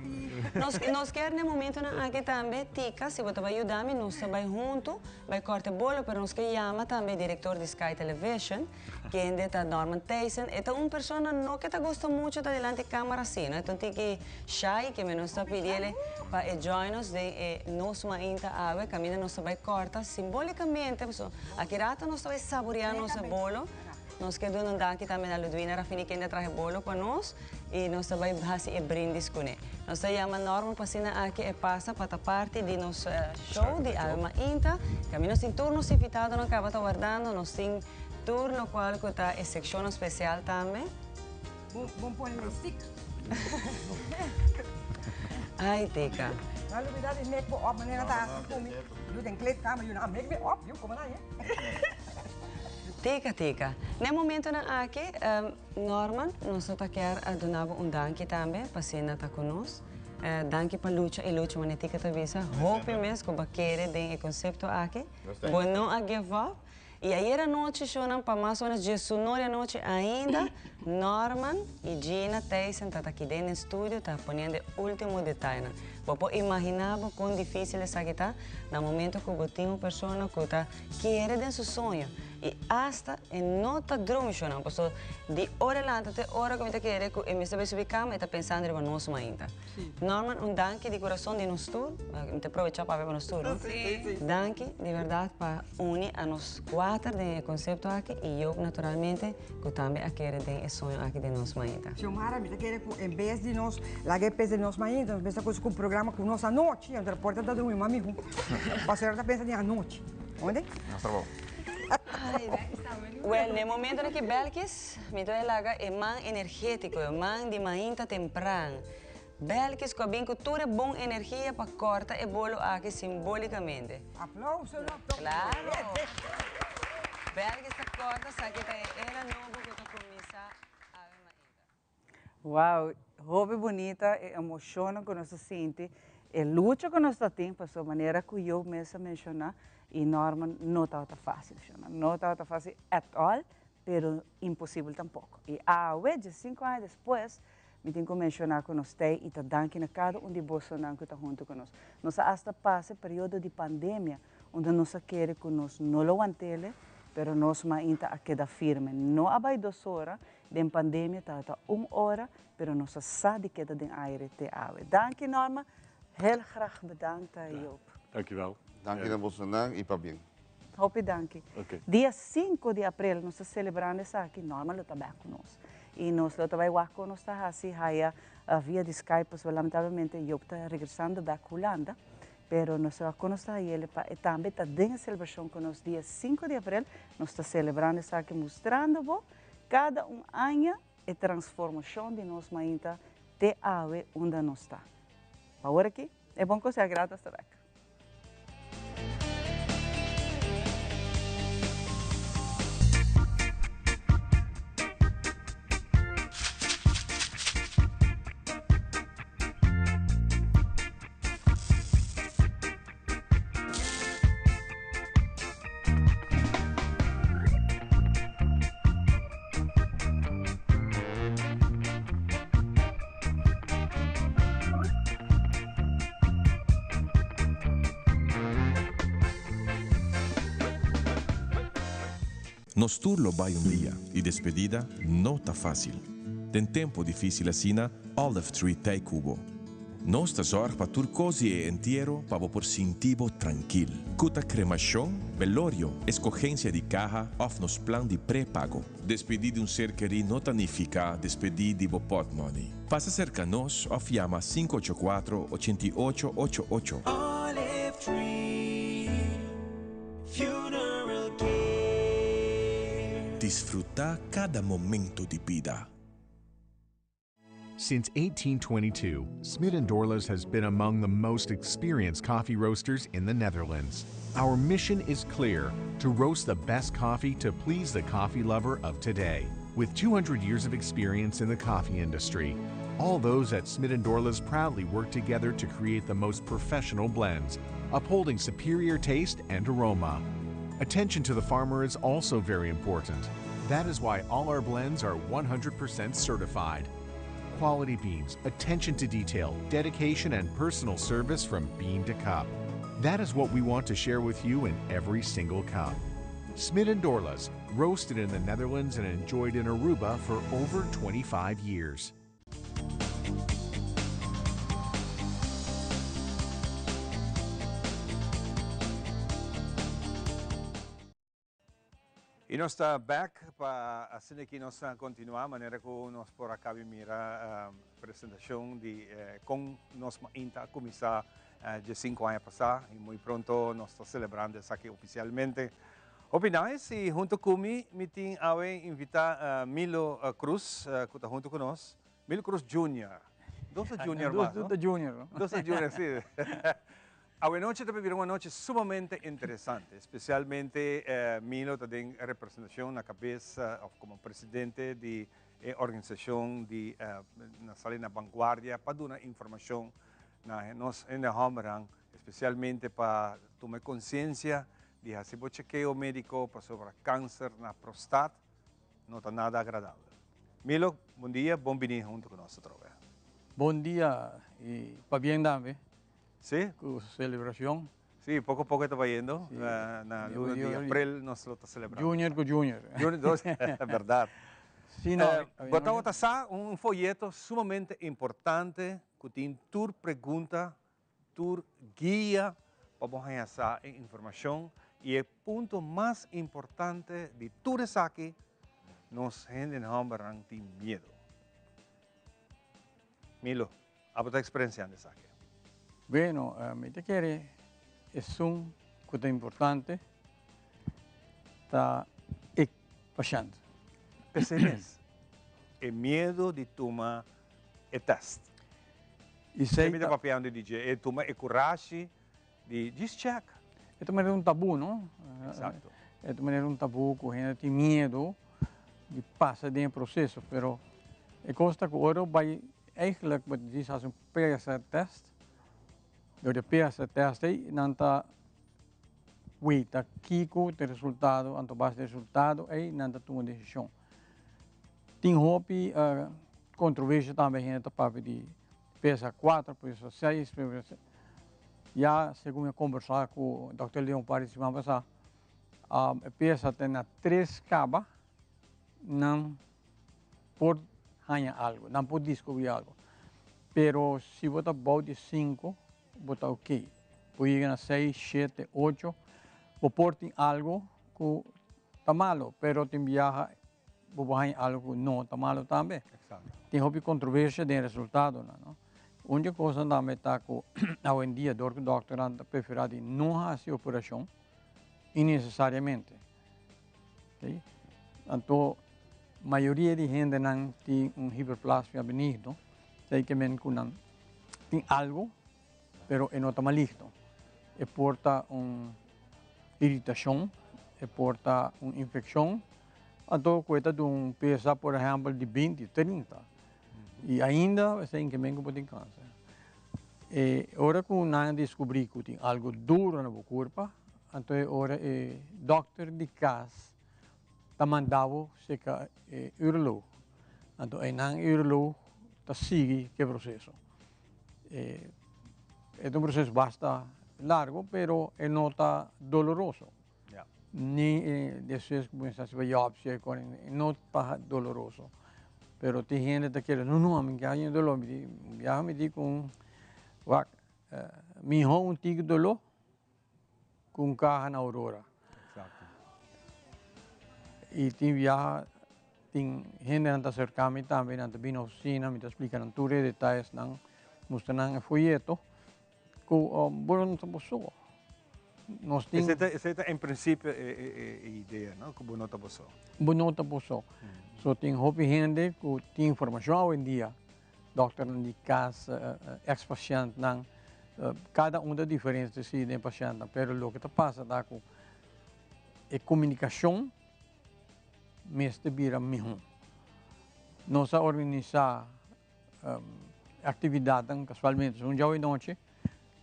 Speaker 13: yo.
Speaker 12: Nos quer no momento na aqui também, Tica, se você vai ajudar-me, nós vai junto, vai cortar bolo, pero nos que chama também diretor de Sky Television, que ainda está Norman Thijssen. Então, uma pessoa não que te gosta muito de delante de câmera assim, né? Então, tem que shy, que me nos está pedindo para join nos de nos maíta ave, caminha nos vai cortar simbolicamente, so, aqui rato nós vai saborear nosso bolo. Nos quedamos um daqui também na Ludwina Rafini, que ainda traz bolo para nós, e nós também fazemos brindis com ele. Nós chamamos Norman Pacina aqui e passa para a parte de nosso show de Alma Inta. Caminho sem turnos invitados, não acaba tá guardando, nós tem turno qual que tá em secção especial também.
Speaker 13: Bom, bom pôr no stick.
Speaker 12: Ai, Tica.
Speaker 13: Na novidade, me op, maneira tá assim, eu tenho kleedkamer, eu não make me op, eu como lá, hein?
Speaker 12: Tica, tica. No momento na aqui, Norman, nós só quer donar um danke também, para ser tá conosco. Danke para lucha e lucha, mas tica também, hope mesmo que querer de conceito aqui.
Speaker 11: Gostei.
Speaker 12: Bom, não a give up. E aí era noite, Shona, para mais ou menos de sonora noite ainda, Norman e Gina Thijssen tá aqui dentro do estúdio, tá poniendo o último detalhe. Vou imaginar o quão difícil é aqui tá, no momento que eu tenho uma pessoa que tá quer de seu sonho. E hasta em nota drum, Shona, porque de hora lá até hora que eu quero, que eu me estou subir cama e tá pensando em nós ainda. Norman, um danke de coração de nos tour, eu te aproveitar para ver nos tour, não?
Speaker 13: Sim, sim.
Speaker 12: Danke, de verdade, para unir a nós quatro de conceito aqui e eu, naturalmente, que também a querer de esse sonho aqui de nós ainda.
Speaker 13: Xiomara, me quer que em vez de nós, lá que pensa de nós ainda, nós pensa com o programa com nós à noite, a porta da dormir, amigo. A senhora pensa de à noite. Onde?
Speaker 11: Nossa, bom.
Speaker 12: Ai, well, no momento em que Belkis, me trae laga é man energético, é man de manhã temprano. Belkis com a bem cultura bom energia para cortar o bolo aqui simbolicamente.
Speaker 13: Aplauso, não?
Speaker 12: Claro. Belkis tá corta, sabe que era novo que tu começa a ver.
Speaker 1: Uau, hobby bonita, e emociona que nós sente, e luta que nós temos, a maneira que eu mesmo mencionar. Y Norman no tabata facil, no tabata facil at all, pero imposibel tampoco. Y awe, 15 aña despues, mi tin cu menciona cu nos t'ey y ta danki na cada un di bosonan cu ta hunto cu nos. Nos a hasta pasa e periodo di pandemia, unda nos a kere cu nos no lo wantele, pero nos mainta a keda firme. No a bay 2 ora, den pandemia tabata 1 ora, pero nos a sa di keda den aire te awe. Danki Norma, heel graag bedankt Joop.
Speaker 10: Dankjewel.
Speaker 11: Danki na bosonan y pabien.
Speaker 1: Hopi danki. Dia 5 di april nos ta celebrando esaki, Norma lo ta bek cu nos. Y nos lo ta bay wak con nos ta haci haya via di Skype, pasobra lamentablemente Joop ta regresando bek Hulanda, pero nos ta wak con nos ta hayele pa e tambe ta den e celebracion cu nos dia 5 di april nos ta celebrando esaki mustrando bo cada un aña e transformacion di nos mainta te awe unda nos ta. Pa awor aki, e bon cos ya grato hasta bek.
Speaker 14: Nos tur lo bai un dia y despedida no ta facil. Den tempo dificil asina, Olive Tree t'ey cu bo. Nos ta zorg pa tur cos di e entiero pa bo por sinti bo trankil. Cu ta cremacion, belorio, escogencia di caha of nos plan di prepago. Despedi di un ser kerí no ta nifica despedi di bo potmoney. Pasa cerca nos of yama 584 88 88.
Speaker 6: Olive Tree Funeral Care.
Speaker 14: Disfruta cada momento di bida.
Speaker 15: Since 1822, Smit & Dorlas has been among the most experienced coffee roasters in the Netherlands. Our mission is clear, to roast the best coffee to please the coffee lover of today. With 200 years of experience in the coffee industry, all those at Smit & Dorlas proudly work together to create the most professional blends, upholding superior taste and aroma. Attention to the farmer is also very important. That is why all our blends are 100% certified. Quality beans, attention to detail, dedication, and personal service from bean to cup. That is what we want to share with you in every single cup. Smit & Dorlas, roasted in the Netherlands and enjoyed in Aruba for over 25 years.
Speaker 2: Y nos ta back pa asina ki nos ta continua manera cu nos por a cabi mira presentacion di con nos mainta a cuminsa dje 5 aña pasa y muy pronto nos ta celebrando esaki oficialmente. Hopi nice y hunto cu mi, mi tin awe invita Milo Cruz cu ta hunto cu nos. Milo Cruz Junior. Dos ta Junior mas, no?
Speaker 16: Dos ta Junior, no?
Speaker 2: Dos ta Junior, si. Awe nochi ta bira un anochi sumamente interesante, especialmente Milo ta den representacion na cabes of como presidente di e organisacion di na sali na vanguardia pa duna informacion na nos hende hombernan, especialmente pa tuma e conciencia di haci bo chekeo medico pasobra cancer na prostat no ta nada agradabel. Milo, bon dia, bon bini hunto cu nos atrobe.
Speaker 16: Bon dia y pabien tambe.
Speaker 2: Sí.
Speaker 16: Cu celebracion.
Speaker 2: Sí, poco a poco ta bayendo. Sí. Na luna di april nos lo ta celebrando.
Speaker 16: Junior cu Junior.
Speaker 2: Junior, dos, berdad.
Speaker 16: Sí, no.
Speaker 2: Bo tabata sa un folleto sumamente importante cu tin tur pregunta, tur guia pa bo haña sa e informacion y e punto mas importante di tur esaki, nos hende hombernan tin miedo. Milo, abo ta experienciando esaki?
Speaker 16: Bueno, mi ta kere esun cu ta importante ta e pashent.
Speaker 2: P'esei mes, e miedo di tuma e test.
Speaker 16: Esei
Speaker 2: mi ta papiando di dje, e tuma e curashi di just check.
Speaker 16: E ta manera un tabu, no?
Speaker 2: Exacto.
Speaker 16: E ta manera un tabu cu hende tin miedo di pasa den e proceso, pero e cos ta cu ora bo bay eigenlijk bo ta djis haci un PSR test, door di PSR test ey nan ta. weta kiko ta e resultado, anto base di e resultado ei nan ta tuma desishon. Tin hopi kontroversia tambe hende ta papia di pesa kuater, pesa seis, pesa ya segun mi a kombersá ku dòkter Leon par di siman pasá e pesa te na tres kaba nan por haña algu, nan por diskubrí algu. Pero si bo ta bou di sinku bo ta ok. Bo yega na seis, shete, ocho, bo por tin algu ku ta malo, pero tin biaha bo por haña algu ku no ta malo tambe. Tin hopi kontroversia den e resultadonan, no. Un di e kosnan tambe ta ku awendia dor ku dòkternan ta preferá di no hasi operashon innesesariamente. Ok, anto mayoria di hendenan tin un hiperplasia benigno, esei ke men ku nan tin algu pero e no ta maligno. E por ta un iritashon, e por ta un infekshon, anto ku e ta duna un pesa por ehèmpel di binti, trinta i ainda esei ke men ku bo tin kanser. E ora ku nan a deskubrí ku tin algu duro na bo kurpa, anto e ora e dòkter di kas ta manda bo serka e uroloog. Anto einan e uroloog ta sigui ku e proseso. E ta un proseso basta largo, pero e no ta doloroso. Ni despues ku bo mester hasi biopsia e no ta doloroso. Pero tin hende ta kere, no, no, ami no ke haña doló. Mi di, un biaha mi di ku un, wak, mihó un tiki doló ku un kaha na Aurora. I tin biaha tin hendenan ta aserká mi tambe, nan ta bini ofisina, mi ta splika nan tur e detayesnan, mustra nan e foyeto ku bo no ta bo so. Nos tin.
Speaker 2: Esei ta en prinsipio e idea, no? Ku bo no ta bo so.
Speaker 16: Bo no ta bo so. So tin hopi hende ku tin informashon awendia, dòkternan di kas, eks pashèntnan, kada un ta diferente si den pashèntnan, pero loke ta pasa ta ku e komunikashon mester bira mihó. Nos a organisá aktividatnan kasualmente un djawe nochi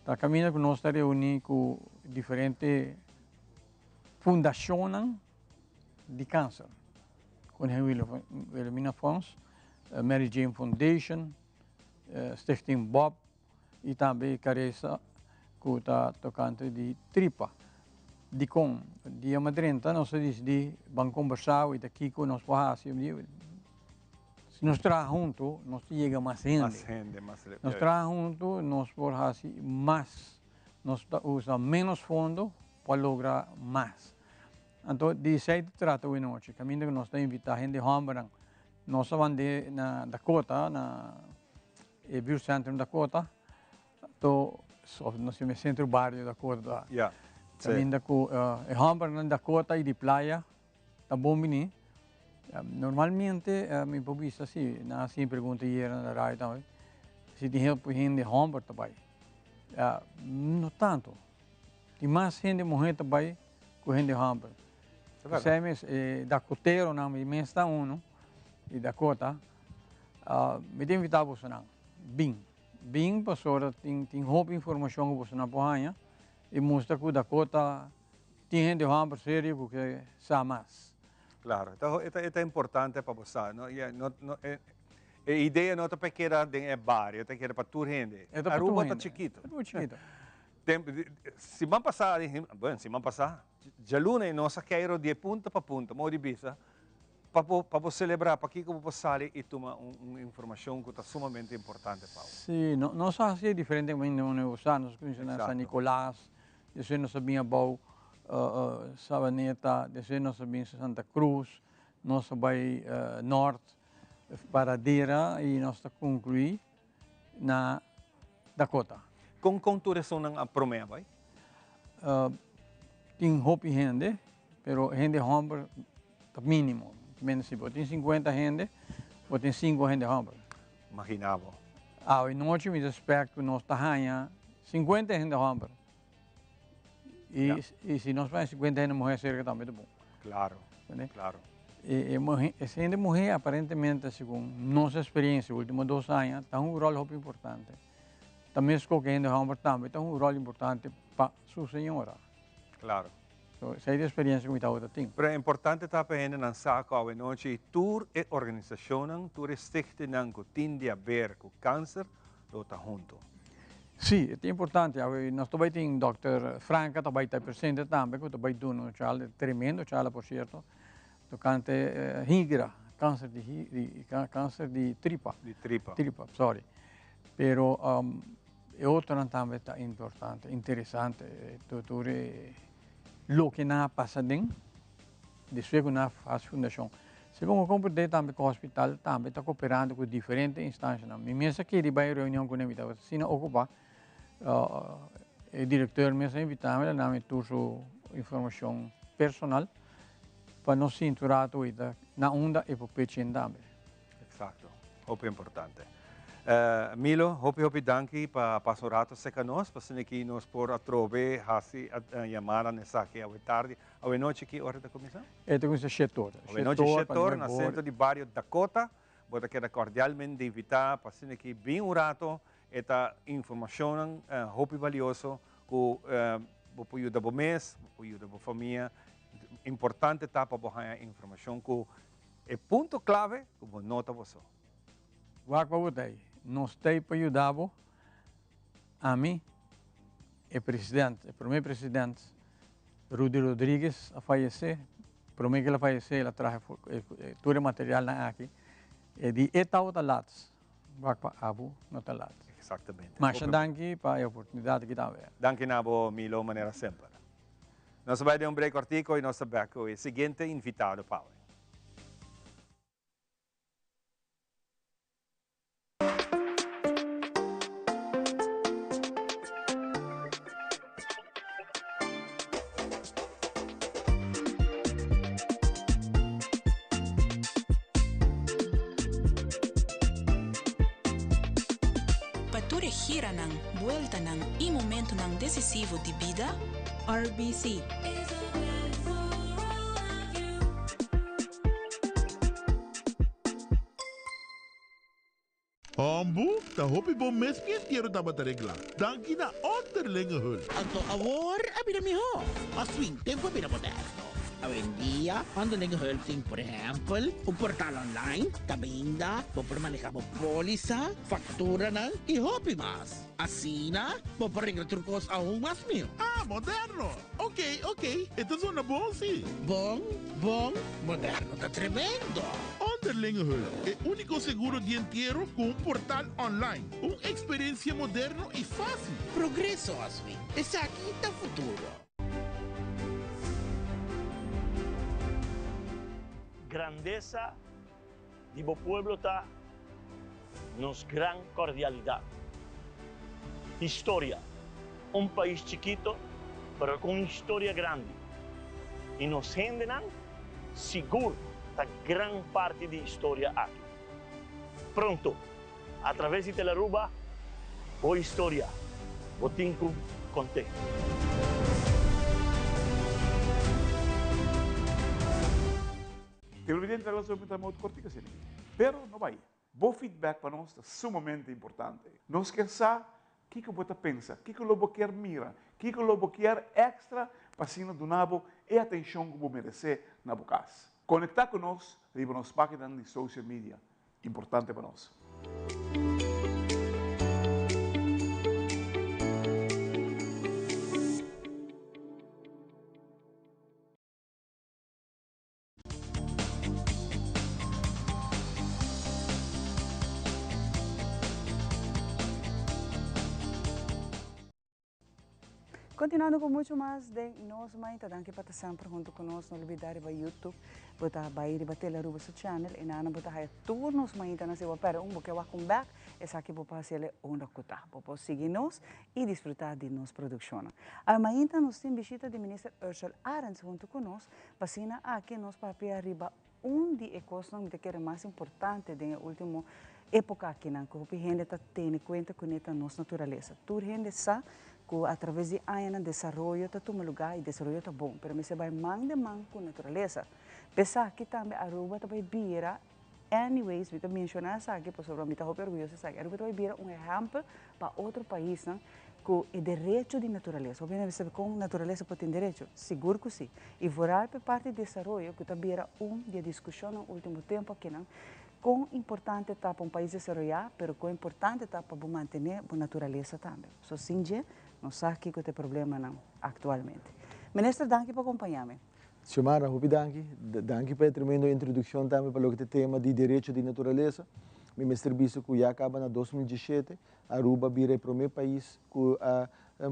Speaker 16: ta kaminda ku nos ta reuní ku diferente fundashonnan di kanser. Koningin Wilhelmina Fonds, Mary Jane Foundation, Stichting Bob i tambe Careza ku ta tokante di tripa. Dikon? Dia madrenta nos a disidí ban kombersá i ta kiko nos por hasi. Si nos traha huntu nos ta yega mas hende.
Speaker 2: Mas hende, mas.
Speaker 16: Nos traha huntu nos por hasi mas. Nos ta usa ménos fondo pa logra mas. Anto di esei ta trata awe nochi, kaminda ku nos ta invitá hende hòmbernan. Nos a band'é na Dakota, na e buurtcentrum Dakota, to of nos yama e centro bario Dakota.
Speaker 2: Ya,
Speaker 16: si. Kaminda ku e hòmbernan di Dakota i di playa ta bon bini. Normalmente mi por bisa si, nan a hasi e pregunta ayera na radio tambe, si tin hopi hende hòmber ta bai. No tanto. Tin mas hende muhé ta bai ku hende hòmber. P'esei mes e dakoteronan, mi mes ta unu di Dakota, mi ta invitá bosonan, bin. Bin pasobra tin tin hopi informashon ku bosonan por haña i mustra ku Dakota tin hende hòmber serio ku ke sa mas.
Speaker 2: Klaro, e ta importante pa bo sa, no? No, e idea no ta pa e keda den e bario, e ta keda pa tur hende.
Speaker 16: E ta pa tur
Speaker 2: Aruba
Speaker 16: hende.
Speaker 2: ta chikito.
Speaker 16: Aruba chikito.
Speaker 2: Siman pasá, bueno, siman pasá, djaluna nos a keiro di e punta pa punta, modo di bisa, pa bo, pa bo selebrá, pakiko bo por sali i tuma un, un informashon ku ta sumamente importante pa bo.
Speaker 16: Sí, no, nos a hasi e diferente kaminda unda bo sa, nos a kuminsá na San Nicolas, despues nos a bin abou Sabaneta, despues nos a bin Santa Cruz, nos a bai Nort, Paradera i nos ta konkluí na Dakota.
Speaker 2: Kon kon tur esunnan a promé a bai?
Speaker 16: Tin hopi hende, pero hende hòmber ta mínimo. Mende si bo tin sinkuenta hende, bo tin sinku hende hòmber.
Speaker 2: Maginá bo.
Speaker 16: Awe nochi mi ta spèkt ku nos ta haña sinkuenta hende hòmber. I i si nos haña sinkuenta hende muhé serka tambe ta bon.
Speaker 2: Klaro, klaro.
Speaker 16: E e hende muhé aparentemente segun nos experiencia ultimo dos aña ta hunga un ròl hopi importante. Ta meskos ku hende hòmber tambe ta hunga un ròl importante pa su señora.
Speaker 2: Klaro.
Speaker 16: So, esei ta e experiencia ku mi tabata tin.
Speaker 2: Pero importante ta pa hendenan sa ku awenochi tur e organisashonnan, tur e stichtingnan ku tin di haber ku kanser lo ta hunto.
Speaker 16: Sí, e ta importante. Awe nos ta bai tin dòkter Franca ta bai ta presente tambe ku ta bai duna un charla, tremendo charla por sierto, tokante higra, kanser di kanser di tripa.
Speaker 2: Di tripa.
Speaker 16: Tripa, sorry. Pero e otronan tambe ta importante, interesante, tur e loke nan a pasa den despues ku nan a hasi fundashon. Segun ku komprendé tambe ku hospital tambe ta koperando ku diferente instanshanan. Mi mes a kere bai reunion kuné, mi tabata asina okupá. E direktor mes a invitá mi, el a duna mi tur su informashon personal pa nos sinti un rato oita na unda e por pechi tambe.
Speaker 2: Exacto, hopi importante. Milo, hopi hopi danki pa pasa un rato cerca nos, pa asina ki nos por atrobe haci yamada na esaki awe tardi. Awe nochi ki ora ta cuminsa?
Speaker 16: E ta cuminsa shete ora.
Speaker 2: Awe nochi shete ora na centro di bario Dakota. Bo ta keda cordialmente invita pa asina ki bin un rato. E ta informacionnan hopi valioso cu bo por yuda bo mes, bo por yuda bo famia. Importante ta pa bo haya informacion cu E punto clave cu bo no ta bo so.
Speaker 16: Wak pa bo ta ei. Nos ta ei pa yuda bo. Ami, e president, e prome president, Rudy Rodriguez a fayece. Prome cu el a fayece el a traha tur e materialnan aki. E di e tabata laat. Wak pa abo no ta laat.
Speaker 2: Exactamente.
Speaker 16: Masha danki pa e oportunidad aki tambe.
Speaker 2: Danki na bo Milo manera semper. Nos a bai den un break kortiko i nos ta bek ku e siguiente invitado pa awe.
Speaker 17: Pa tur e giranan, bueltanan i momentunan desisivo di bida, RBC.
Speaker 18: Hombu, ta hopi bon mes mi entiero tabata reglá. Danki na Onderlinge Hulp.
Speaker 19: Anto awor a bira mihó. Mas swing tempu a bira moderno. Awendia Onderlinge Hulp tin por ehèmpel un portal online kaminda bo por maneha bo pólisa, fakturanan i hopi mas. Asina bo por regla tur kos aun mas mihó.
Speaker 18: Ah, moderno! Ok, ok, e ta zona bon si.
Speaker 19: Bon, bon, moderno ta tremendo!
Speaker 18: Onderlinge Hulp, e úniko seguro di entiero ku un portal online. Un eksperensia moderno i fásil.
Speaker 19: Progreso, Oswin. Esaki ta futuro.
Speaker 20: Grandesa di bo pueblo ta nos gran cordialidad. Historia, Un pais chikito pero cu un historia grandi y nos hendenan sigur ta gran parti di historia aki. Pronto, a traves di Telaruba, bo historia bo tin cu cont'e.
Speaker 21: Televidente ta laga ta modo cortico asina aki. Pero no bay. Bo feedback pa nos ta sumamente importante. Nos kier sa kico bo ta pensa, kico lo bo kier mira, kico lo bo kier extra pa asina duna bo e atencion cu bo merece na bo cas. Conecta cu nos riba nos paginanan di social media. Importante pa nos.
Speaker 1: Continuando cu mucho mas den Nos Mainta, danki pa ta semper hunto cu nos. No olbida riba YouTube, bo ta bay riba Tele Aruba su channel y nana bo ta haya tur Nos Mainta na si bo perde un bo ke wak un bek, esaki bo por haciele unda cu ta. Bo por sigui nos y disfruta di nos produccionnan. Awe mainta nos tin bishita di Minister Ursell Arends hunto cu nos P'asina aki nos papia riba un di e kosnan mi ta kere mas importante den e ultimo epoka akinan ku hopi hende ta tene kuenta kuné ta nos naturalesa. Tur hende sa ku atraves di añanan desaroyo ta tuma lugá i desaroyo ta bon, pero mester bai man den man ku naturalesa. P'esaki tambe Aruba ta bai bira, anyways mi ta menshoná esaki pasobra mi ta hopi orguyoso esaki, Aruba ta bai bira un ehèmpel pa otro paisnan. Ku e derecho di naturalesa. Hopi hende bisa kon naturalesa por tin derecho? Sigur ku si. I vooral pa e parti di desaroyo ku ta bira un di e diskushonnan ultimo tempu akinan, kon importante ta pa un pais desaroyá, pero kon importante ta pa bo mantené bo naturalesa tambe. So sin dje no sa kiko ta e problemanan aktualmente. Minister danki pa kompañá mi.
Speaker 3: Xiomara, hopi danki. Danki pa e tremendo introdukshon tambe pa loke ta e tema di derecho di naturalesa. Mi mester bisa ku ya kaba na 2017 Aruba bira e prome pais ku a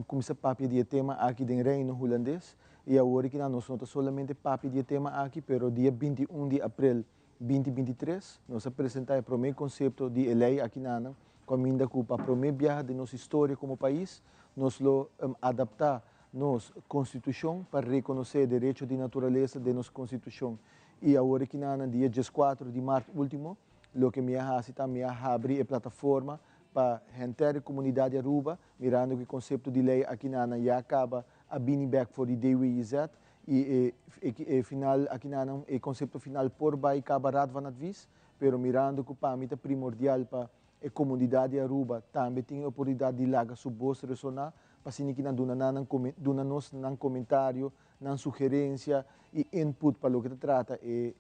Speaker 3: kuminsá papia di e tema aki den Reino Hulandes i awor aki nan nos no ta solamente papia di e tema aki pero dia 21 di aprel 2023 nos a presentá e prome konsepto di e lei aki nanan ku a minda ku pa prome biaha den nos historia komo pais nos lo adaptá nos konstitushon pa rekonosé e derecho di naturalesa den nos konstitushon i awor aki nanan dia 14 di mart ultimo Loke mi a hasi ta mi a habri e plataforma pa henter e komunidat di Aruba, mirando ku e konsepto di lei akinanan ya kaba a bini bek for di DWIZ i e e final akinanan e konsepto final por bai kaba Raad van Advies, pero mirando ku pa mi ta primordial pa e komunidat di Aruba tambe tin e oportunidat di laga su bos resoná pa asina ki nan duna nan nan duna nos nan komentario nan sugerencia y input pa loke ta trata e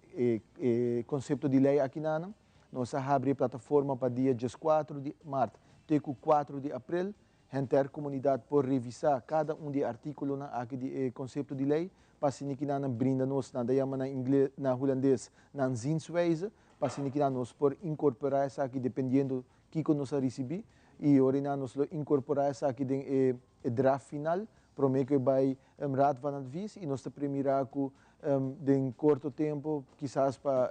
Speaker 3: e concepto di ley akinanan. Nos a habri e plataforma pa dia 14 di maart te cu 4 di april. Henter comunidad por revisa cada un di e articulonan aki di e concepto di ley pa asina ki nan brinda nos, nan ta yama na ingles, na hulandes, nan zienswijze, pa asina ki nan nos por incorpora esaki dependiendo kico nos a ricibi y ora nan nos lo incorpora esaki den e e draft final prome cu e bay Raad van Advies y nos ta premira cu den corto tempo, kisas pa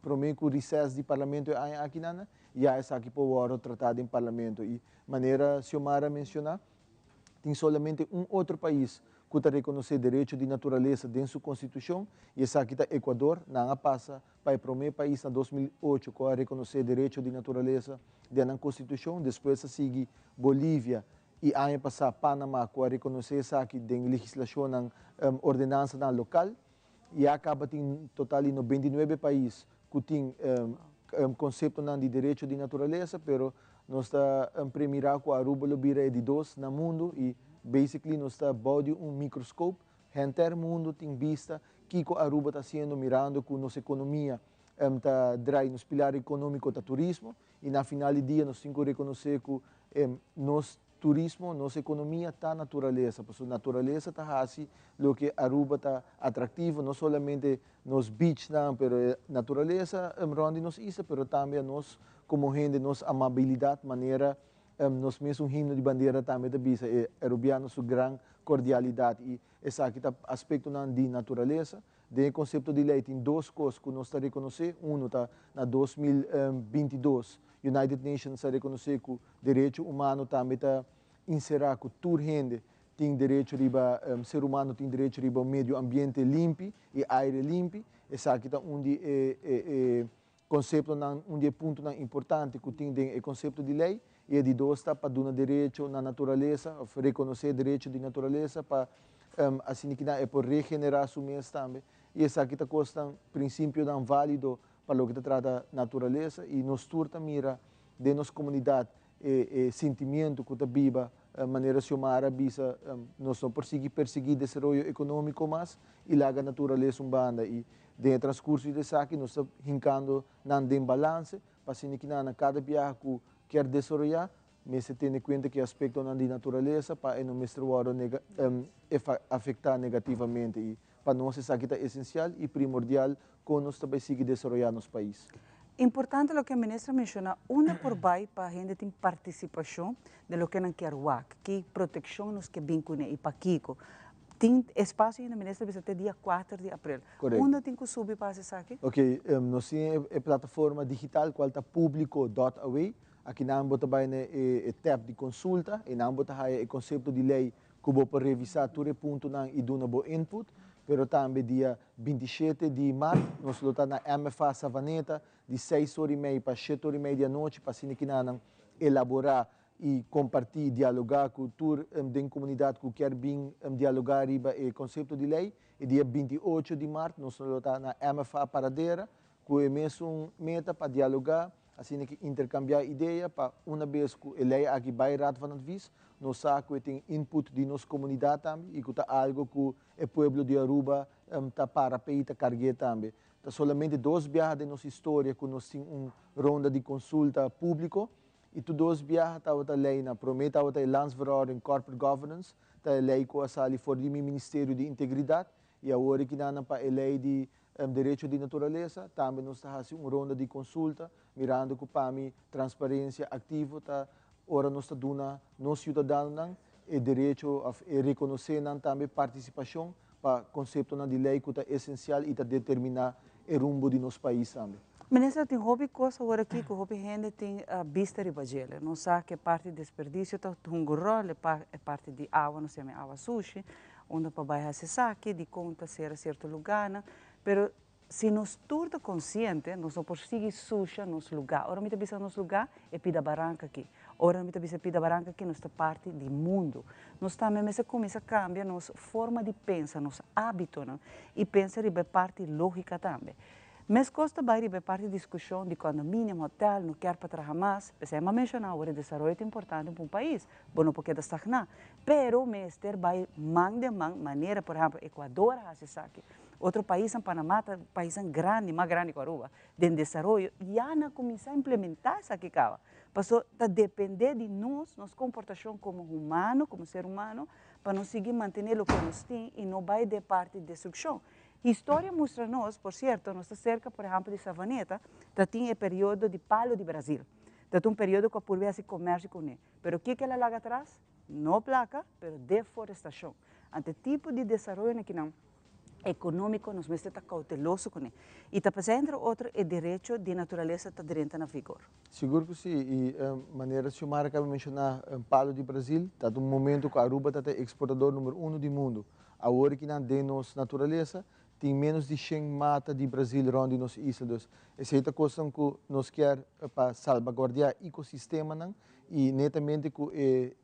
Speaker 3: prome cu recess di Parlamento e aña aki nan, ya esaki por wordo trata den Parlamento. Y manera Xiomara a menciona, tin solamente un otro pais cu ta reconoce derecho di naturalesa den su constitucion y esaki ta Ecuador. Nan a pasa pa e prome pais na 2008 cu a reconoce derecho di naturalesa den nan constitucion, despues a sigui Bolivia I aña pasá Panama ku a rekonosé esaki den legislashonnan ordenansanan lokal. Ya kaba tin total di 99 pais ku tin konseptonan di derecho di naturalesa, pero nos ta premirá ku Aruba lo bira e di dos na mundu i basically nos ta bou di un mikroskop. Henter mundu tin bista kiko Aruba ta hasiendo mirando ku nos ekonomia ta drai, nos pilar ekonómiko ta turismo I na final di dia nos tin ku rekonosé ku nos turismo, nos ekonomia ta naturalesa, pasobra naturalesa ta hasi loke Aruba ta atraktivo, no solamente nos beachnan, pero e naturalesa rònt di nos isla, pero tambe a nos komo hende, nos amabilidat, manera nos mesun himno di bandera tambe ta bisa, e Arubiano su gran kordialidat i esaki ta aspektonan di naturalesa. Den e konsepto di lei tin dos kos ku nos ta rekonosé. Unu ta na 2022 United Nations a rekonosé ku derecho humano tambe ta inserá ku tur hende tin derecho riba, ser humano tin derecho riba un medio ambiente limpi i aire limpi. Esaki ta un di e e konseptonan, un di e puntonan importante ku tin den e konsepto di lei. I e di dos ta pa duna derecho na naturalesa òf rekonosé derecho di naturalesa pa asina kinan e por regenerá su mes tambe. I esaki ta kosnan, prinsipionan válido pa loke ta trata naturalesa i nos tur ta mira den nos komunidat e e sentimiento ku ta biba manera Xiomara a bisa nos no por sigui persiguí desaroyo ekonómiko mas i laga naturalesa un banda i den e transkurso di esaki nos ta hinkando nan den balanse pa asina kinan na kada biaha ku kier desaroyá mester tene kuenta ku e aspektonan di naturalesa pa e no mester wòrdu afektá negativamente i Pa nos esaki ta esencial y primordial con nos ta bay sigui desaroya nos pais.
Speaker 1: Importante loke minister a menciona, unda por bay pa hende tin participacion den loke nan kier wak, ki proteccion nos ke bin cune y pakico. Tin espacio ainda minister a bisa te dia 4 di april.
Speaker 3: Correcto.
Speaker 1: Unda tin cu subi pa haci esaki?
Speaker 3: Ok, nos tin e plataforma digital cual ta publico dot away. Aki nan bo ta bay na e tab di consulta y nan bo ta haya e concepto di ley ku bo por revisá tur e puntonan i duna bo input, pero tambe dia 27 di mart nos lo ta na MFA Savaneta di seis ora i mei pa shete ora i mei di anochi pa asina kinanan elaborá i kompartí, dialogá ku tur den komunidat ku kier bin dialogá riba e konsepto di lei. E dia 28 di mart nos lo ta na MFA Paradera ku e mesun meta pa dialogá, asina ki interkambiá idea pa una bes ku e lei aki bai Raad van Advies. Nos sa cu e tin input di nos comunidad tambe y cu ta algo cu e pueblo di Aruba ta para p'e y ta cargu'e tambe. Ta solamente dos biaha den nos historia cu nos tin un ronda di consulta publico y tur dos biaha tabata leynan. Prome tabata e Landsverordening Corporate Governance, ta e ley cu a sali for di mi Ministerio di Integridad y awor e kinanan pa e ley di Derecho di Naturalesa. Tambe nos ta haci un ronda di consulta mirando cu pa mi transparencia activo ta ora nos ta duna nos ciudadanonan e derecho of e reconoce nan tambe participacion pa conceptonan di ley cu ta esencial y ta determina e rumbo di nos pais tambe.
Speaker 1: Minister, tin hopi cos awor aki cu hopi hende tin bista riba djele. Nos sa cu e parti di desperdicio ta hunga un rol, e parti di awa, nos yama e awa sushi, unda pa bay haci esaki, dicon ta cera cierto lugarnan, pero Si nos tur ta konsiente, nos no por sigui susha nos lugá. Ora mi ta bisa nos lugá, e pida baranka aki. Ora mi ta bisa e pida baranka aki, nos ta parti di mundu. Nos tambe mester kuminsá kambia nos forma di pensa, nos ábitonan, i pensa riba e parti lógika tambe. Meskos ta bai riba e parti diskushon di kondominium, hotèl, no kier pa traha mas. P'esei mi a menshoná awor e desaroyo ta importante pa un pais. Bo no por keda stagná. Pero mester bai man den man, manera por ehèmpel Ekuador a hasi esaki. Otro paisnan, Panama ta paisnan grandi, mas grandi ku Aruba, den desaroyo, ya nan kuminsá implementá esaki kaba. Paso ta dependé di nos, nos komportashon komo humano, komo ser humano, pa nos sigui mantené loke nos tin i no bai den parti di destrukshon. Historia mustra nos, por sierto, nos ta serka por ehèmpel di Savaneta, ta tin e periodo di palo di Brazil. Ta ta un periodo ku a purbe hasi komersio kuné. Pero kiko el a laga atras? No plaka, pero deforestashon. Ante e tipo di desaroyonan akinan ekonómiko nos mester ta kouteloso kuné. I ta p'esei entre otro e derecho di naturalesa ta drenta na vigor.
Speaker 3: Sigur ku si, i manera Xiomara kaba menshoná Palo di Brazil ta un momento ku Aruba ta ta e eksportador numero uno di mundu. Awor kinan den nos naturalesa tin ménos di shen mata di Brazil rònt di nos isla. Dus esei ta kosnan ku nos kier pa salbaguardiá ekosistemanan i netamente ku e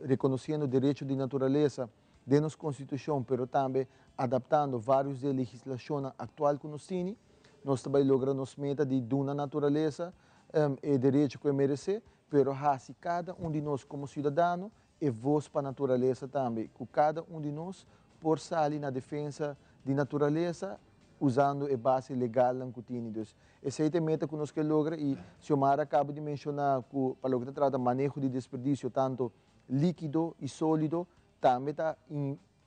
Speaker 3: rekonosiendo derecho di naturalesa den nos Constitucion, pero tambe adaptando varios di e legislacionnan actual cu nos tini, nos ta bay logra nos meta di duna naturalesa e derecho cu e merece, pero haci cada un di nos como ciudadano e voz pa naturalesa tambe, cu cada un di nos por sali na defensa di naturalesa usando e base legalnan cu tini. Dus esey ta e meta cu nos ke logra y Xiomara a caba di menciona cu pa loke ta trata maneho di desperdicio tanto likido y solido tambe ta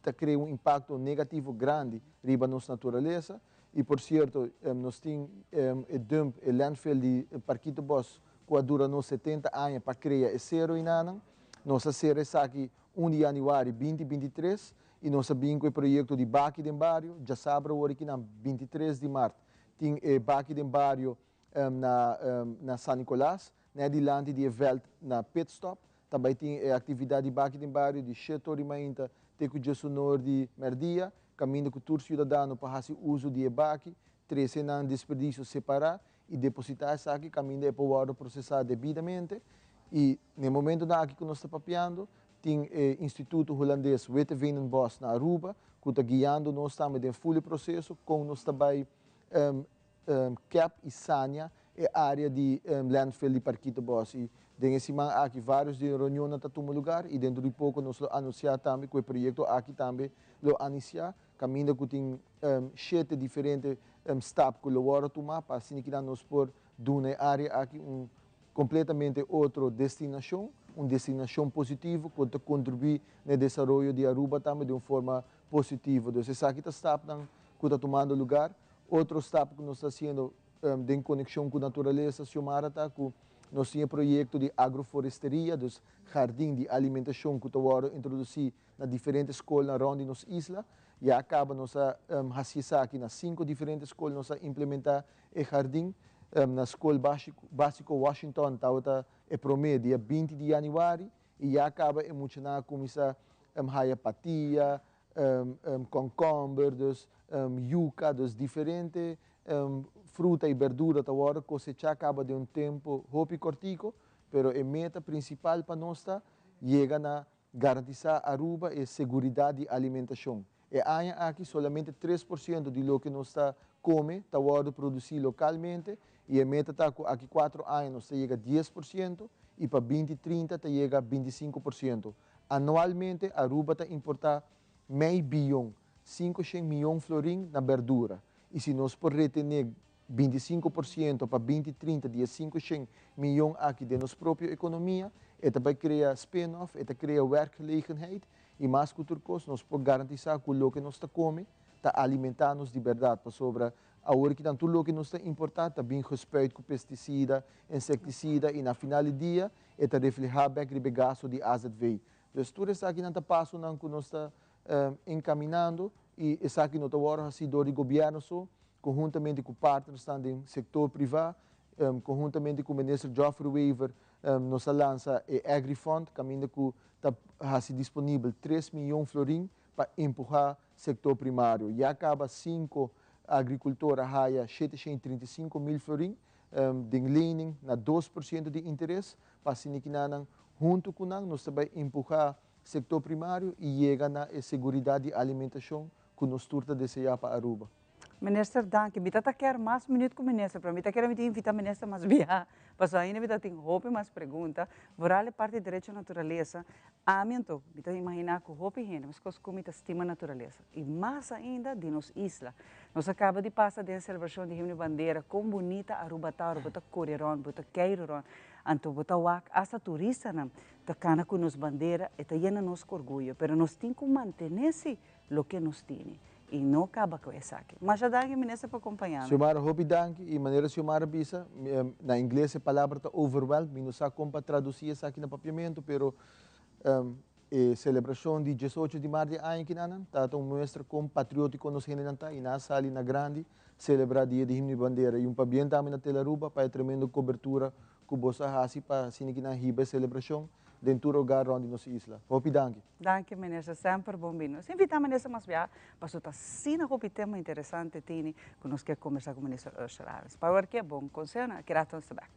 Speaker 3: ta crea un impacto negativo grandi riba nos naturalesa y por cierto nos tin e dump, e landfill di Parkito Bos cu a dura nos 70 aña pa crea e cero enanan. Nos a cera esaki un di januari binti 23 y nos a bin cu e proyecto di Baki den Bario, djasabra awor akinan 23 di maart tin e Baki den Bario na na San Nicolas, net dilanti di e veld na Pitstop. Ta bai tin e aktividat di Baki den Bario di shete or di mainta te ku djesunor di mèrdia, kaminda ku tur siudadano por hasi uso di e baki, trese nan desperdisio separá i depositá esaki kaminda e por wòrdu prosesá debidamente. I na e momentunan aki ku nos ta papiando, tin e instituto hulandes Witteveenenbos na Aruba ku ta guiando nos tambe den ful e proseso kon nos ta bai kep i sania e área di landfill di Parkito Bos. I den e siman aki vários di e reunionnan ta tuma lugar i dentro di poko nos lo anunsiá tambe ku e proyekto aki tambe lo anisiá kaminda ku tin shete diferente stap ku lo wòrdu tumá pa asina kinan nos por duna e área aki un kompletamente otro destinashon, un destinashon positivo ku ta kontribuí na e desaroyo di Aruba tambe den un forma positivo. Dus esaki ta stapnan ku ta tumando lugar. Otro stap ku nos ta hasiendo den konekshon ku naturalesa, Xiomara, ta ku nos tin e proyekto di agroforesteria, dus hardin di alimentashon ku ta wòrdu introdusí na diferente skolnan rònt di nos isla. Ya kaba nos a hasi esaki na sinku diferente skol nos a implementá e hardin. Na skol básiko Washington tabata e promé dia 20 di yanüari i ya kaba e muchanan a kuminsá haya patia, kònkòmber, dus yuka, dus diferente fruta i berdura ta wòrdu kosechá kaba den un tempu hopi kòrtiku, pero e meta prinsipal pa nos ta yega na garantisá Aruba e seguridat di alimentashon. E aña aki solamente 3% di loke nos ta kome ta wòrdu produsí lokalmente i e meta ta ku aki kuatro aña nos ta yega 10% i pa 2030 ta yega 25%. Anualmente Aruba ta importa mei biyon, 500 miyon florin na berdura. Y si nos por retene 25% pa 2030 di e 500 miyon aki den nos propio economia, e ta bay crea spin-off, e ta crea werkgelegenheid y mas cu tur cos nos por garantisa cu loke nos ta come ta alimenta nos di berdad, pasobra awor ki nan tur loke nos ta importa ta bin gespuit cu pesticida, insecticida y na final di dia e ta refleha bek riba e gasto di azv. Dus tur esakinan ta pasonan cu nos ta encaminando y esaki no ta worde haci door di gobierno so, conhuntamente cu partnersnan den sector priva, conhuntamente cu Minister Geoffrey Wever nos a lansa e AgriFund caminda cu ta haci disponibel tres miyon florin pa empuha sector primario. Ya caba cinco agricultor a haya 735 mil florin den lening na 2% di interes pa asina kinanan hunto cu nan nos ta bay empuha sector primario y yega na e seguridad di alimentacion cu nos tur ta desea pa Aruba.
Speaker 1: Minister, danki. Mi ta kier mas minuut cu minister, pero mi ta kier mi invita minister mas bia. Paso ainda mi tin hopi mas pregunta. Vooral e parti di derecho naturalesa. Ami anto, mi ta imagina cu hopi hende, mas cos cu mi ta stima naturalesa. Y mas ainda di nos isla. Nos a caba di pasa den celebracion di himno bandera, con bunita Aruba ta, Aruba ta core rond, bo ta keiro rond. Anto bo ta wak hasta turistanan ta cana cu nos bandera, e ta yena nos cu orguyo, pero nos tin cu mantene si loke nos tin y no caba cu esaki. Masha danki, minister, pa acompaña.
Speaker 3: Xiomara, hopi danki. Y manera Xiomara bisa, na ingles e palabra ta overwhelmed, mi no sa con pa traduci esaki na papiamento, pero e celebracion di 18 di maart di aña kinanan, ta un muestra con patriotico nos hendenan ta y nan a sali na grandi celebra dia di himno y bandera. Y un pabien tambe na Telearuba pa e tremendo cobertura cu boso a haci pa asina kinan hiba e celebracion den tur hogar rond di nos isla. Hopi danki.
Speaker 1: Danki, minister. Semper bon bini. Nos invita minister mas bia, paso ta asina hopi tema interesante tini cu nos kier conversa cu minister Ursell Arends. Pa wer ke bon conseho, aki rato nos ta back.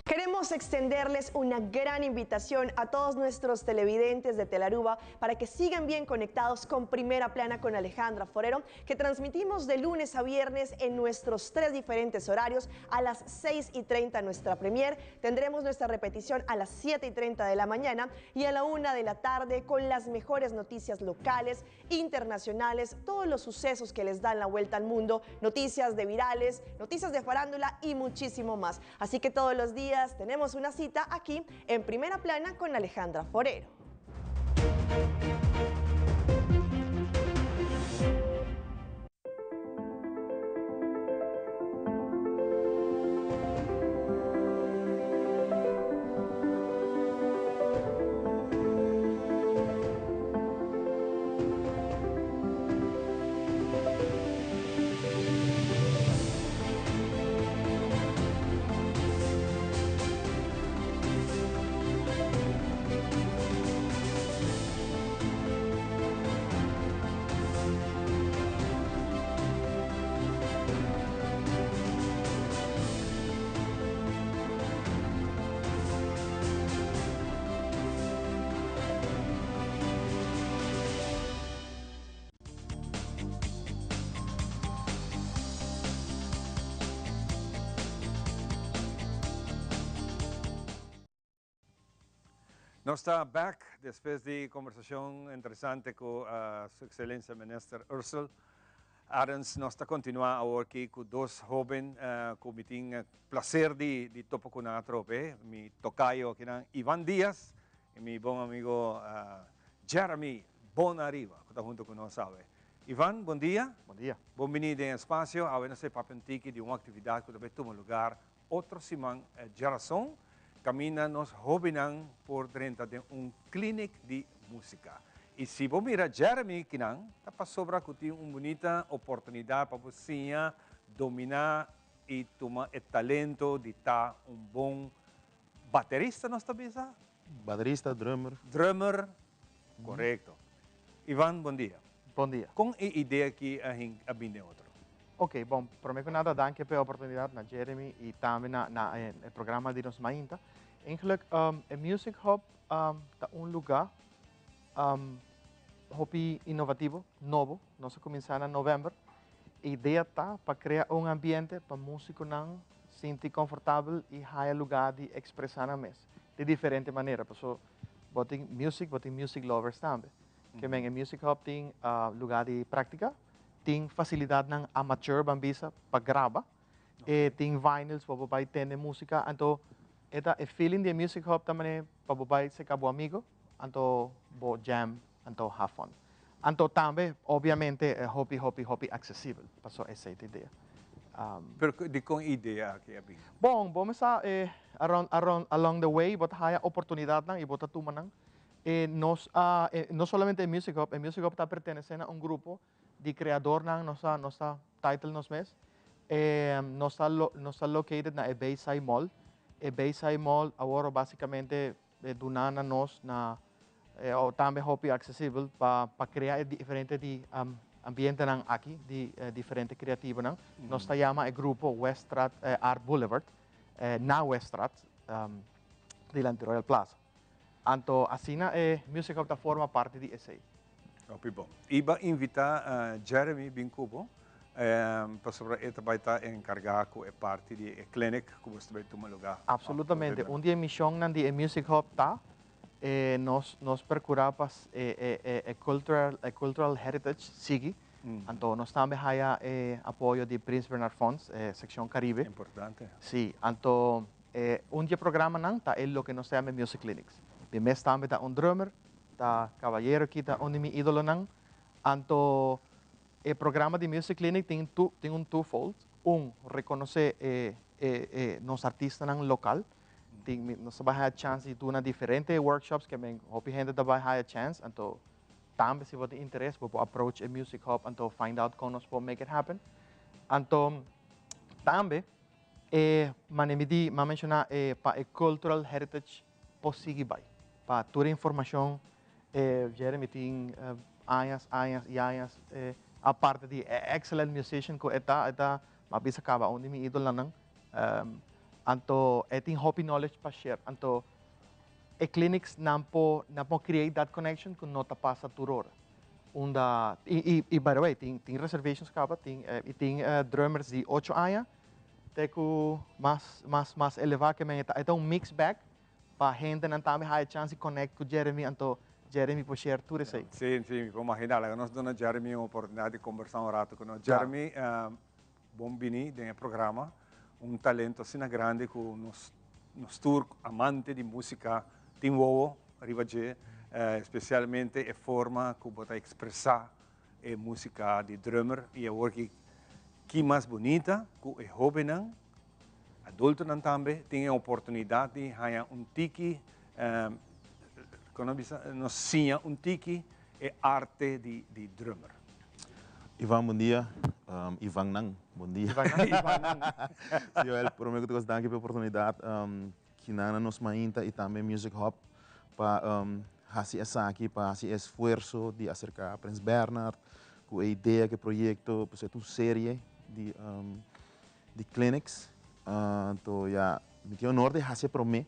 Speaker 5: Queremos extenderles una gran invitación a todos nuestros televidentes de Telearuba para que sigan bien conectados con Primera Plana con Alejandra Forero, que transmitimos de lunes a viernes en nuestros tres diferentes horarios. A las 6:30 nuestra premier, tendremos nuestra repetición a las 7:30 de la mañana y a la 1 de la tarde con las mejores noticias locales, internacionales, todos los sucesos que les dan la vuelta al mundo, noticias de virales, noticias de farándula y muchísimo más. Así que todos los días tenemos una cita aquí en Primera Plana con Alejandra Forero.
Speaker 2: Nos ta back despues di conversacion interesante cu Su Excelencia Minister Ursell Arends. Nos ta continua awor aki cu dos hoben cu mi tin placer di topa cu nan atrobe. Mi tocayo akinan Ivan Diaz y mi bon amigo Jeremy Bonariva cu ta hunto cu nos awe. Ivan, bon dia.
Speaker 22: Bon dia.
Speaker 2: Bon bini den espacio. Awe nos ta papia un tiki di un actividad cu ta bay tuma lugar otro siman djarason. Caminda nos hobennan por drenta den un clinic di musica. Y si bo mira Jeremy kinan, ta pasobra cu tin un bunita oportunidad pa bo siña domina y tuma e talento di ta un bon. Baterista nos ta bisa?
Speaker 4: Baterista, drummer.
Speaker 2: Drummer, korekto. Ivan, bon dia.
Speaker 22: Bon dia.
Speaker 2: Kon e idea aki a hin a bin den otro?
Speaker 22: Ok, bon, prome ku nada danki pa e oportunidat na Jeremy i tambe na na e programa di nos mainta. Eigenlijk e Music Hub ta un lugá hopi inovativo, nobo. Nos a kuminsá na novèmber. E idea ta pa krea un ambiente pa músikonan sinti konfortabel i haya lugá di ekspresá nan mes di diferente manera. Paso bo tin music, bo tin music lovers tambe. Ke men e Music Hub tin lugá di práktika, tin fasilidatnan amateur ban bisa pa graba, e tin vinyls pa bo bai tende músika. Anto e ta e feeling di e Music Hub ta manera pa bo bai seka bo amigo anto bo jam anto have fun. Anto tambe obviamente hopi hopi hopi accesibel paso esey ta idea.
Speaker 2: Pero dikon e idea aki a bin?
Speaker 22: Bon, bo mester around around along the way bo ta haya oportunidadnan y bo ta tuma nan. E nos a no solamente e Music Hub, e Music Hub ta pertenece na un grupo di creadornan nos ta nos ta title nos mes. E nos ta nos ta located na e Bayside Mall. E Bayside Mall awor basicamente E duna na nos na e tambe hopi aksesibel pa pa krea e diferente di ambientenan aki di diferente kreativonan. Nos ta yama e grupo Weststraat Art Boulevard na Weststraat dilanti Royal Plaza. Anto asina e Music Hub ta forma parti di esei.
Speaker 2: Hopi bon. I bo a invita Jeremy bin ku bo pasobra e ta bai ta enkargá ku e parti di e clinic ku bo ta bai tuma lugá.
Speaker 22: Absolutamente. Un di e mishonnan di e Music Hub ta nos nos perkurá pa e cultural e cultural heritage sigui. Anto nos tambe haya e apoyo di Prins Bernhard Fonds, e sekshon Karibe.
Speaker 2: Importante.
Speaker 22: Si. Anto un di e programanan ta e loke nos ta yama e Music Clinics. Mi mes tambe ta un drummer. Ta Caballero ki ta un di mi idolonan. Anto e programa di Music Clinic tin tu tin un twofold. Un, reconoce e e e nos artistanan local. Tin mi nos ta bai haya chance di duna diferente workshops ke men hopi hende ta bai haya chance. Anto tambe si bo tin interes bo por approach e Music Hub anto find out kon nos por make it happen. Anto tambe e mane mi di mi a menciona e pa e cultural heritage por sigui bai. Pa tur e informacion e Jeremy tin añas, añas y añas aparte di e excellent musician cu e ta, e ta m'a bisa caba un di mi idolanan. Anto e tin hopi knowledge pa share. Anto e clinics nan por nan por create that connection cu no ta pasa tur ora. Unda y y by the way tin tin reservations caba tin y tin drummers di ocho aña Te ku mas mas mas elevá ke men e ta. E ta un mix bag pa hendenan tambe haya chans di connect ku Jeremy anto Jeremy por share tur esei.
Speaker 2: Sí, sí, mi por imaginá. Laga nos duna Jeremy un oportunidat di kombersá un rato ku nos. Jeremy, bon bini den e programa. Un talento asina grandi ku nos nos tur amante di músika tin wowo riba dje, espesialmente e forma ku bo ta ekspresá e músika di drummer i awor ki ki mas bunita ku e hóbennan, adultonan tambe, tin e oportunidat di haña un tiki, kon nan bisa, nos siña un tiki e arte di di drummer.
Speaker 4: Ivan bon dia, Ivan nan bon dia.
Speaker 22: Ivan nan. Ivan nan.
Speaker 4: Si Joel, prome ku tur kos danki pa e oportunidat. Kinan na nos mainta i tambe Music Hub pa hasi esaki, pa hasi e esfuerso di aserká Prins Bernhard ku e idea, ku e proyekto, pues e ta un serie di di clinics. Anto ya mi tin honor di hasi e promé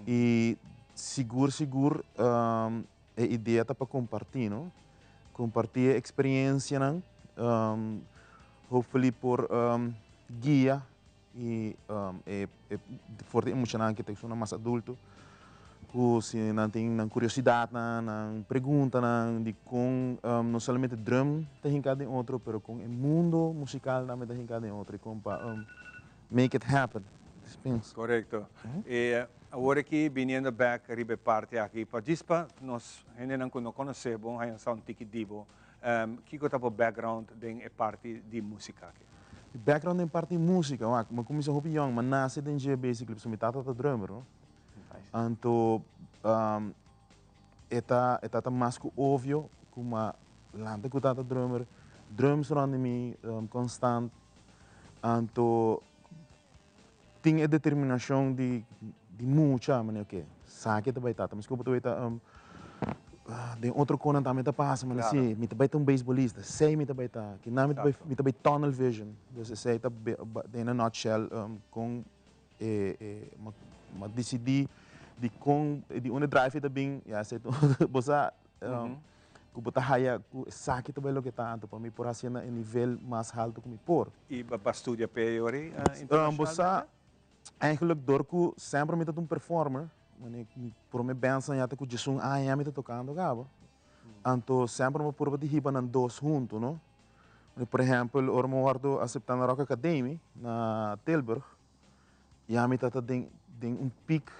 Speaker 4: i sigur sigur e idea ta pa kompartí no, kompartí e eksperiencianan, hopefully por guia I e for di e muchanan ke ta esunnan mas adulto ku si nan tin nan kuriosidatnan, nan preguntanan di kon no solamente drum ta hinká den otro pero kon e mundo musikal tambe ta hinká den otro i kon pa make it happen.
Speaker 2: Korekto. E awor aki biniendo bèk riba e parti aki pa djis pa nos hendenan ku no konosé bo haña sa un tiki di bo Kiko ta bo background den e parti di músika aki?
Speaker 4: Mi background den parti di músika, wak, mi a kuminsá hopi yòn, mi a nase den dje basically pasobra mi tata ta drummer, no? Anto e ta e ta mas ku obvio ku mi a lanta ku tata drummer, drums rònt di mi konstant, anto tin e determinashon di. di mucha, mane oke, sa ke ta bai ta, ta meskos bo ta bai ta den otro konan tambe ta pasa, mane si, mi ta bai ta un beisbolista, esei mi ta bai ta, kinan mi ta bai, mi ta bai tunnel vision, dus esei ta in a nutshell kon e e m'a disidí di kon di unda e drive ta bin, ya esei ta bo sa ku bo ta haya ku esaki ta bai loke ta anto pa mi por hasié na e nivel mas haltu ku mi por.
Speaker 2: I bo a studia p'e yori internacionalmente?
Speaker 4: Bo sa Eigenlijk door cu semper mi ta un performer, wanneer mi prome bandnan ya ta cu diesun aña mi ta tocando caba, anto semper mi a purba di hiba nan dos hunto, no? Por ehempel, ora mi a wordo acepta na Rock Academy na Tilburg, ya mi tata den den un peak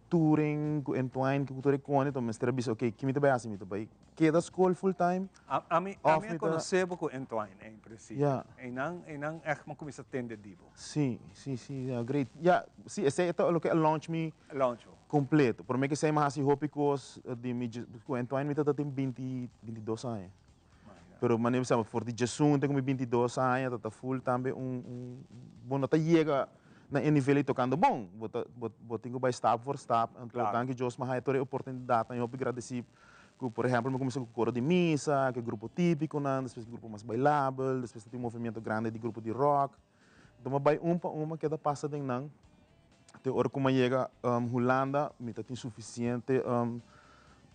Speaker 4: touring cu entwine cu tur e cone, enton mester a bisa, ok, ki mi ta bay haci? Mi ta bay keda school full time?
Speaker 2: Ami
Speaker 4: Of
Speaker 2: ami a
Speaker 4: mi ta.
Speaker 2: conoce bo cu entwine en principio.
Speaker 4: Ya.
Speaker 2: Eynan eynan echt mi a cuminsa tende di bo.
Speaker 4: Sí, sí, sí, ya, great. Ya, sí, esei ta loke a launch mi
Speaker 2: Launch bo.
Speaker 4: completo. Prome ke esei mi a hasi hopi kos di mi dje, ku Entwine mi tabata tin binti, bintidos aña. Pero manera mi sa, for di djesun te ku mi bintidos aña ta ta full tambe un, un, bo no ta yega na e nivel di tokando bon. Bo ta, bo, bo tin ku bai stap voor stap. Anto danki Dios mi a haya tur e oportunidatnan i hopi gradesí ku por ehèmpel mi kuminsá ku koro di misa, ku e grupo típikonan, despues ku grupo mas bailabel, despues ta tin un movimiento grandi di grupo di rock. Enton mi a bai un pa un, mi a keda pasa den nan te ora ku mi a yega Hulanda mi ta tin sufisiente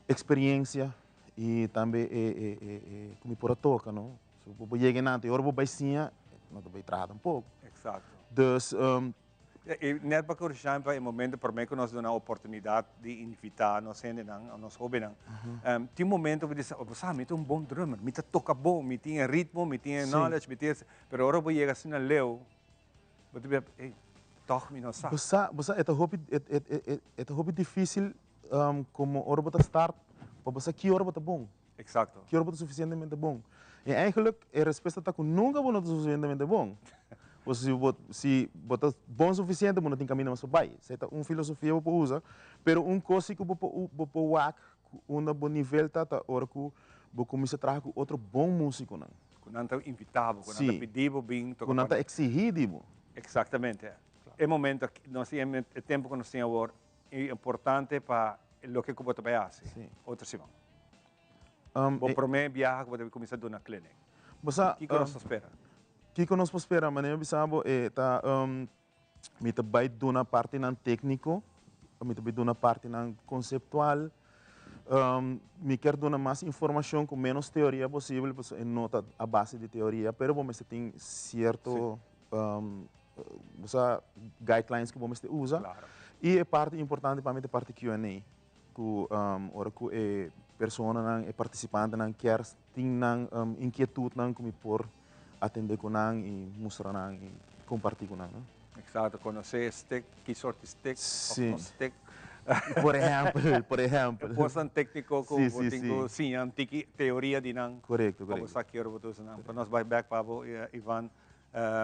Speaker 4: eksperiencia i tambe e e e e ku mi por a toka no. So bo por yega einan te ora bo bai siña no ta bai traha tampoko.
Speaker 2: Exacto.
Speaker 4: Dus.
Speaker 2: I net pa Coruscant pa e momento prome ku nos duna oportunidat di invitá nos hendenan, nos hóbennan, tin momento ku bisa, bo sa mi ta un bon drummer, mi ta toka bon, mi tin e ritmo, mi tin e knowledge, mi tin e, pero ora bo yega asina leu, bo ta bisa, ey, tòg mi no sa.
Speaker 4: Bo sa, bo sa e ta hopi, e ta hopi difísil komo ora bo ta start pa bo sa ki ora bo ta bon.
Speaker 2: Exacto.
Speaker 4: Ki ora bo ta suficientemente bon? I eigenlijk e respuesta ta ku nunka bo no ta suficientemente bon. Pasobra si bo si bo ta bon suficiente bo no tin kaminda mas pa bai. Esei ta un filosofia bo por usa, pero un kos si ku bo por bo por wak ku unda bo nivel ta ta ora ku bo kuminsa traha ku otro bon musikonan.
Speaker 2: Ku nan ta invita bo, ku nan ta pidi bo bin toka
Speaker 4: Ku nan ta eksihí di bo.
Speaker 2: Exactamente. E momento aki nos tin e tempu ku nos tin awor importante pa loke ku bo ta bai hasi otro siman. Bo prome biaha ku bo ta kuminsá duna clinic.
Speaker 4: Bo sa,
Speaker 2: Kiko nos ta spera?
Speaker 4: Kiko nos por spera? Manera mi bisa bo e ta mi ta bai duna partinan tékniko, mi ta bai duna partinan konseptual, mi kier duna mas informashon ku ménos teoria posibel pasobra e no ta a base di teoria pero bo mester tin sierto bo sa guidelines ku bo mester usa. I e parti importante pa mi ta e parti Q and A. Ku ora ku e personanan, e partisipantenan kier tin nan inkietutnan ku mi por atendé ku nan i mustra nan i kompartí ku nan.
Speaker 2: Eksakto, konosé e stik, ki sort di stik òf no stik.
Speaker 4: Por ehèmpel, por ehèmpel.
Speaker 2: E kosnan tékniko ku bo tin ku siña un tiki teoria di nan.
Speaker 4: Korekto, korekto.
Speaker 2: Pa bo sa ki ora bo ta usa nan. Pa nos bai bèk pa bo, Ivan,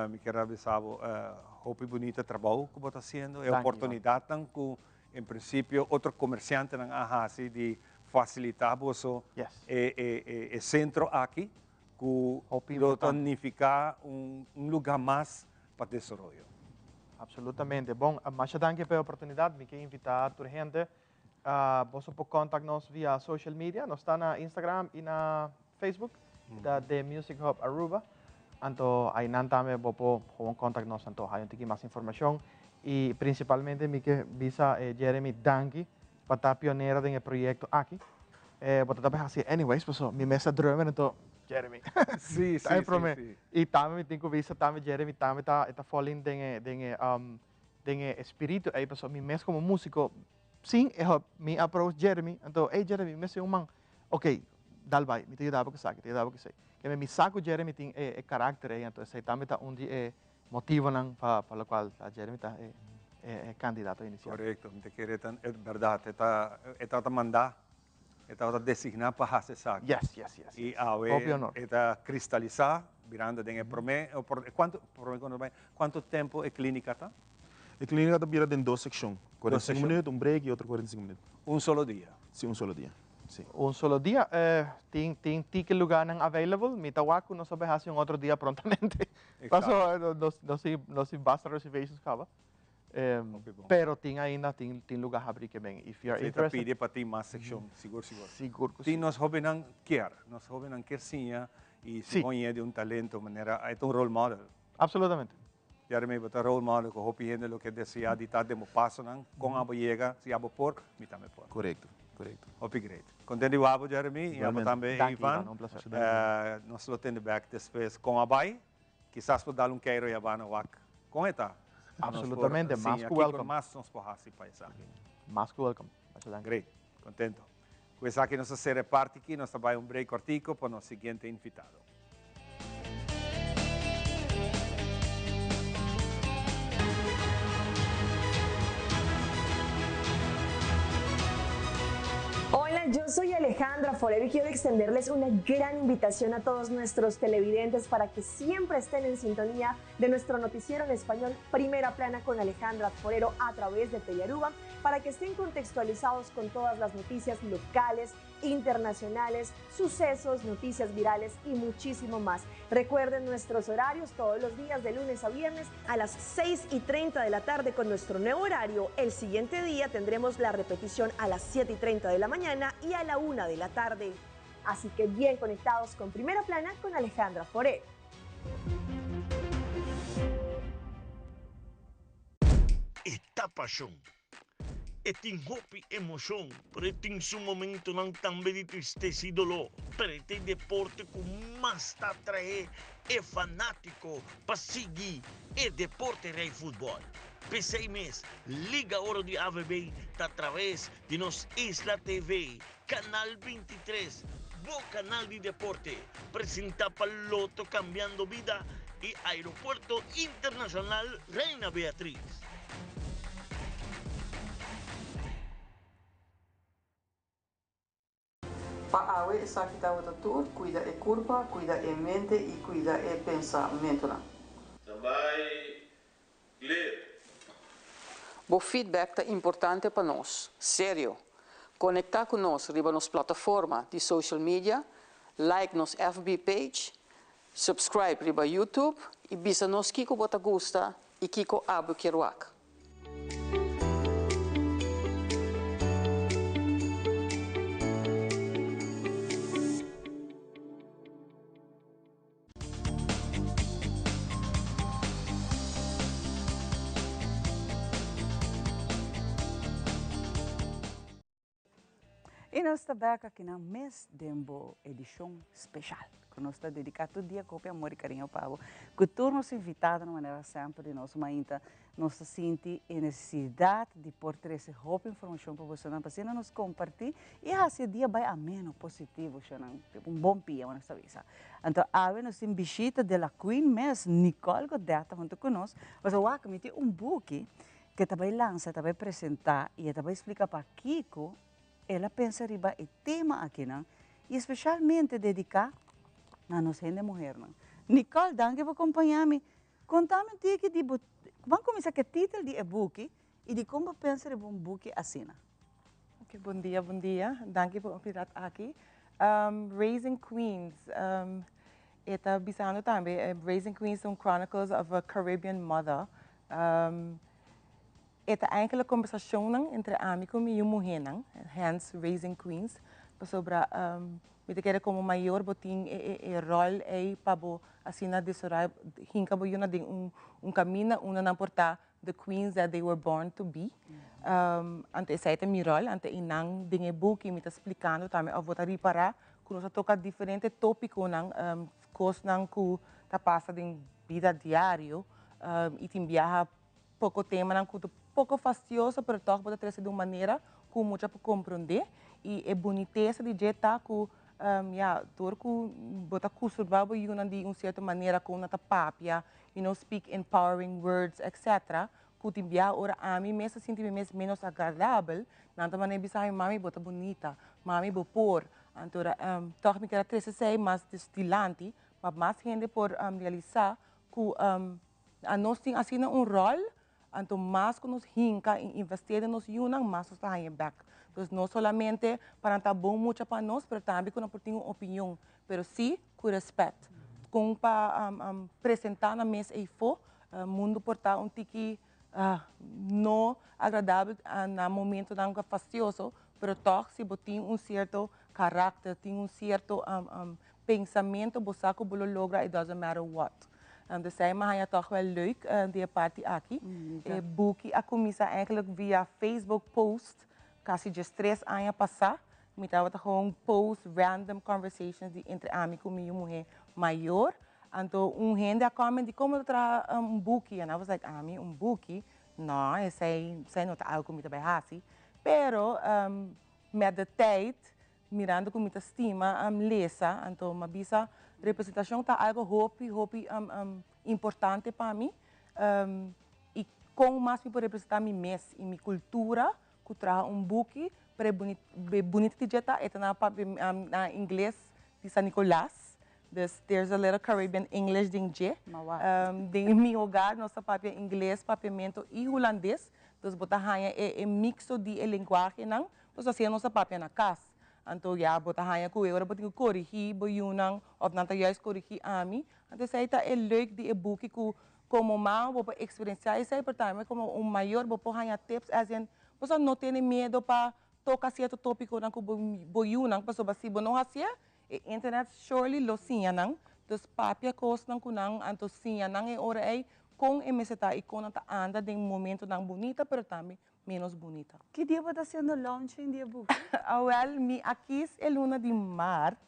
Speaker 2: mi kier a bisa bo hopi bunita trabou ku bo ta hasiendo, e oportunidatnan ku En principio otro comerciantenan a haci di facilita boso e centro aki cu lo ta nifica un lugar mas pa desaroyo.
Speaker 22: Absolutamente. Bon, masha danki pa e oportunidad. Mi ke invita tur hende, boso por contact nos via social media. Nos ta na Instagram y na Facebook, ta The Music Hub Aruba. Anto ainan tambe bo por gewoon contact nos anto haya un tiki mas informacion. Y principalmente mi ke bisa Jeremy danki pa ta pionero den e proyecto aki. Bo ta tabe haci anyways paso mi mes ta drummer anto Jeremy.
Speaker 2: Sí,
Speaker 22: Ta e
Speaker 2: sí,
Speaker 22: prome.
Speaker 2: sí, sí.
Speaker 22: Y tambe mi tin cu bisa tambe Jeremy tambe ta e ta fall in den e den e den e espiritu ey paso mi mes como musico sin e hub mi approach Jeremy anto ey Jeremy mi mester un man Ok, dal bai, mi ta yuda bo ku esaki, ta yuda bo ku esei. Keme mi sa ku Jeremy tin e e karakter ei, anto esei tambe ta un di e motivonan pa pa lokual ta Jeremy ta e e kandidato inisial.
Speaker 2: Korekto, mi ta kere ta e bèrdat, e ta e tabata mandá, e tabata designá pa hasi esaki.
Speaker 22: Yes, yes, yes,
Speaker 2: I
Speaker 22: yes.
Speaker 2: awe
Speaker 22: Hopi honor.
Speaker 2: e ta kristalisá birando den e promé opor kuantu promé ku nos bai, kuantu tempu e klínika ta?
Speaker 4: E klínika ta bira den dos sekshon,
Speaker 2: Dos
Speaker 4: kuarenta i sinku
Speaker 2: sekshon.
Speaker 4: minüt, un break i otro kuarenta i sinku minüt.
Speaker 2: Un solo dia?
Speaker 4: Sí, un solo dia. Sí.
Speaker 22: Un solo dia. Tin tin tiki lugarnan available. Mi ta wak ku nos a bai hasi un otro dia prontamente.
Speaker 2: Exacto.
Speaker 22: Paso nos nos tin nos tin basta reservations kaba. Pero tin ainda, tin tin lugar habri ke men. If you are
Speaker 2: Esei ta
Speaker 22: interested.
Speaker 2: pidi pa tin mas sekshon, sigur sigur.
Speaker 22: Sigur ku si.
Speaker 2: Tin nos hobennan kier, nos hobennan kier siña i si bon yedi un talento manera e ta un role model.
Speaker 22: Absolutamente.
Speaker 2: Jeremy bo ta role model ku hopi hende lo ke desea di ta den bo pasonan, kon abo yega, si abo por, mi tambe por.
Speaker 4: Korekto, korekto.
Speaker 2: Hopi great. Kontent di wak bo Jeremy i abo tambe
Speaker 22: Danki
Speaker 2: Ivan.
Speaker 22: Ivan, un placer.
Speaker 2: Nos lo tende bek despues kon a bai. Kisas por dal un keiro y a bana wak con e ta.
Speaker 22: Absolutamente, mas cu welcome.
Speaker 2: Kico mas nos por haci pa esaki?
Speaker 22: Mas cu welcome. Masha danki.
Speaker 2: Great, contento. Cu esaki nos ta cera e parti aki, nos ta bay un break cortico pa nos siguiente invitado.
Speaker 5: Hola, yo soy Alejandra Forero y quiero extenderles una gran invitación a todos nuestros televidentes para que siempre estén en sintonía de nuestro noticiero en español Primera Plana con Alejandra Forero a través de Telearuba, para que estén contextualizados con todas las noticias locales, internacionales, sucesos, noticias virales y muchísimo más. Recuerden nuestros horarios todos los días de lunes a viernes a las 6 y 30 de la tarde con nuestro nuevo horario. El siguiente día tendremos la repetición a las 7 y 30 de la mañana y a la 1 de la tarde. Así que bien conectados con Primera Plana con Alejandra Forero.
Speaker 20: E ta pashon. E tin hopi emoshon, pero e tin su momentonan tambe di tristesa i doló. Pero e ta e deporte ku mas ta atraé e fanátiko pa sigui e deporte rei futbòl. P'esei mes, Liga Oro di AVB ta atraves di nos Isla TV, Kanal 23, bo kanal di deporte, presentá pa Lotto Cambiando Bida i Aeropuerto Internacional Reina Beatriz.
Speaker 7: Pa awe esaki tabata tur, cuida e curpa, cuida e mente y cuida e pensamentonan.
Speaker 9: Tambay clear.
Speaker 7: Bo feedback ta importante pa nos. Serio! Conecta cu nos riba nos plataforma di social media, like nos FB page, subscribe riba YouTube y bisa nos kico bo ta gusta y kico abo kier wak.
Speaker 1: Y nos ta bek aki na mes den bo edicion special cu nos ta dedica tur dia cu hopi amor y cariño pa bo. Cu tur nos invitadonan manera semper di nos mainta nos ta sinti e necesidad di por trece hopi informacion pa bosonan pa asina nos comparti y haci e dia bay ameno, positivo, shonan, un bon pia nos ta bisa. Anto awe nos tin bishita de la Queen mes, Nicole Godett ta hunto cu nos. Pasobra wak mi tin un buki cu e ta bay lansa, e ta bay presenta y e ta bay splica pakico el a pensa riba e tema akinan y especialmente dedica na nos hende muhernan. Nicole, danki pa compaña mi. Conta mi un tiki di bo, ban cuminsa cu e titel di e buki y di con bo pensa riba un buki asina.
Speaker 23: Ok, bon dia, bon dia. Danki pa e oportunidad aki. Raising Queens, e ta bisando tambe, Raising Queens ta un chronicles of a Caribbean mother. E ta enkele kombersashonnan entre ami ku mi yu muhénan, hence Raising Queens, pasobra mi ta kere komo mayor bo tin e ròl ei pa bo asina desaroyá, hinka bo yunan den un kaminda unda nan por ta the queens that they were born to be. Anto esei ta mi ròl, anto einan den e buki mi ta splikando tambe òf bo ta ripará ku nos a toka diferente tópikonan, kosnan ku ta pasa den bida diario i tin biaha Poko temanan ku ta poko fastioso pero tòg bo ta trese di un manera ku mucha por komprondé i e bunitesa di dje ta ku ya dor ku bo ta kusturba bo yunan di un sierto manera kon nan ta papia you know speak empowering words etcetera ku tin bia ora ami mes ta sinti mi mes menos agradabel nan ta manera bisa mi mami bo ta bunita mami bo por anto tòg mi kier a trese esei mas dilanti pa mas hende por realisa ku Anos tin asina un ròl, anto mas ku nos hinka i investí den nos yunan, mas nos ta haña bèk. Entonces, no solamente pa nan ta bon mucha pa nos, pero tambe ku nan por tin un opinion, pero sí ku rèspèt. Kon pa presentá nan mes eifó, mundu por ta un tiki No agradabel na momentonan fastioso, pero toch si bo tin un cierto karakter, tin un cierto pensamento, bo sa cu bo lo logra, it doesn't matter what. Dus esey mi a haya toch wel leuk di e parti aki. E buki a cuminsa eigenlijk via Facebook post casi 13 aña pasa. Mi tabata gewoon post random conversations di entre ami cu mi muhe mayor. Anto un hende a comment di con bo ta traha un buki? And I was like, ami un buki? No, esey no ta algo cu mi ta bay haci. Pero met de tijd, mirando cu mi ta stima lesa, anto m'a bisa representacion ta algo hopi, hopi importante pa mi. Y con mas mi por representa mi mes y mi cultura cu traha un buki, pero e bunita di dje ta, e ta na Ingles di San Nicolas. Dus there's a little Caribbean English den dje. Den mi hogar nos ta papia Ingles, Papiamento y Hulandes. Dus bo ta haya e mixo di e lenguahenan. Dus asina nos ta papia na cas. Anto ya bo ta haya cu e ora bo tin cu corigi bo yunan of nan ta juist corigi ami. Anto esey ta e leuk di e buki cu como mama bo por experiencia esey, pero tambe como un mayor bo por haya tips as in bo sa no tene miedo pa toca cierto topiconan cu bo yunan, pasobra si bo no haci'e, e internet surely lo siña nan. Dus papia cosnan cu nan, anto siña nan e ora ey con e mester ta y con nan ta anda den momentonan bunita pero tambe menos bunita.
Speaker 1: Ki dia bo ta haciendo launching di e buki?
Speaker 23: Awel, mi a kies e luna di maart,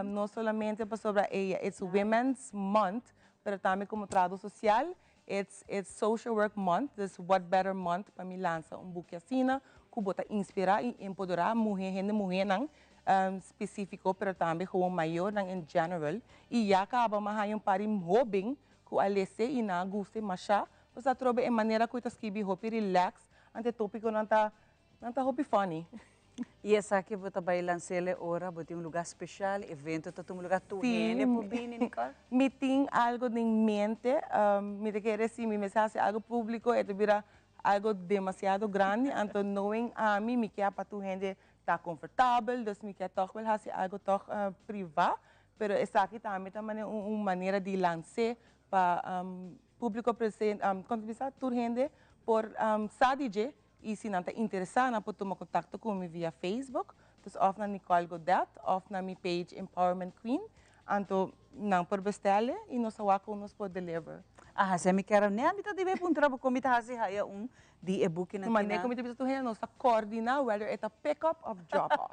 Speaker 23: no solamente pasobra e it's Women's Month, pero tambe como trahador social, it's Social Work Month, dus what better month pa mi lansa un buki asina, cu bo ta inspira y empodera muhe, hende muhenan specifico, pero tambe gewoon mayornan in general. Y ya caba mi a haya un par di hoben cu a lese y nan a gusta masha, pues atrobe e manera cu e ta scribi hopi relax, anto e topiconan ta, nan ta hopi funny.
Speaker 1: Y esaki bo ta bay lans'el ora bo tin un lugar special, evento ta tuma lugar, tur hende por bini, Nicole?
Speaker 23: Mi tin algo den mente, mi ta kere si mi mester haci algo publico e ta bira algo demasiado grandi, anto knowing ami, mi kier pa tur hende ta comfortabel, dus mi kier toch wel haci algo toch priva, pero esaki tambe ta un manera di lans'e pa publico presente, con ta bisa, tur hende por sa di dje y si nan ta interesa nan por tuma contacto cu mi via Facebook, dus of na Nicole Godett of na mi page Empowerment Queen, anto nan por bestele y nos a wak con nos por deliver.
Speaker 1: Aha, si mi kier ne ami ta debe puntra bo con mi ta haci haya un di e bukinan
Speaker 23: ki nan. Mane con mi ta bisa tur hende nos ta coordina whether e ta pick up of drop off.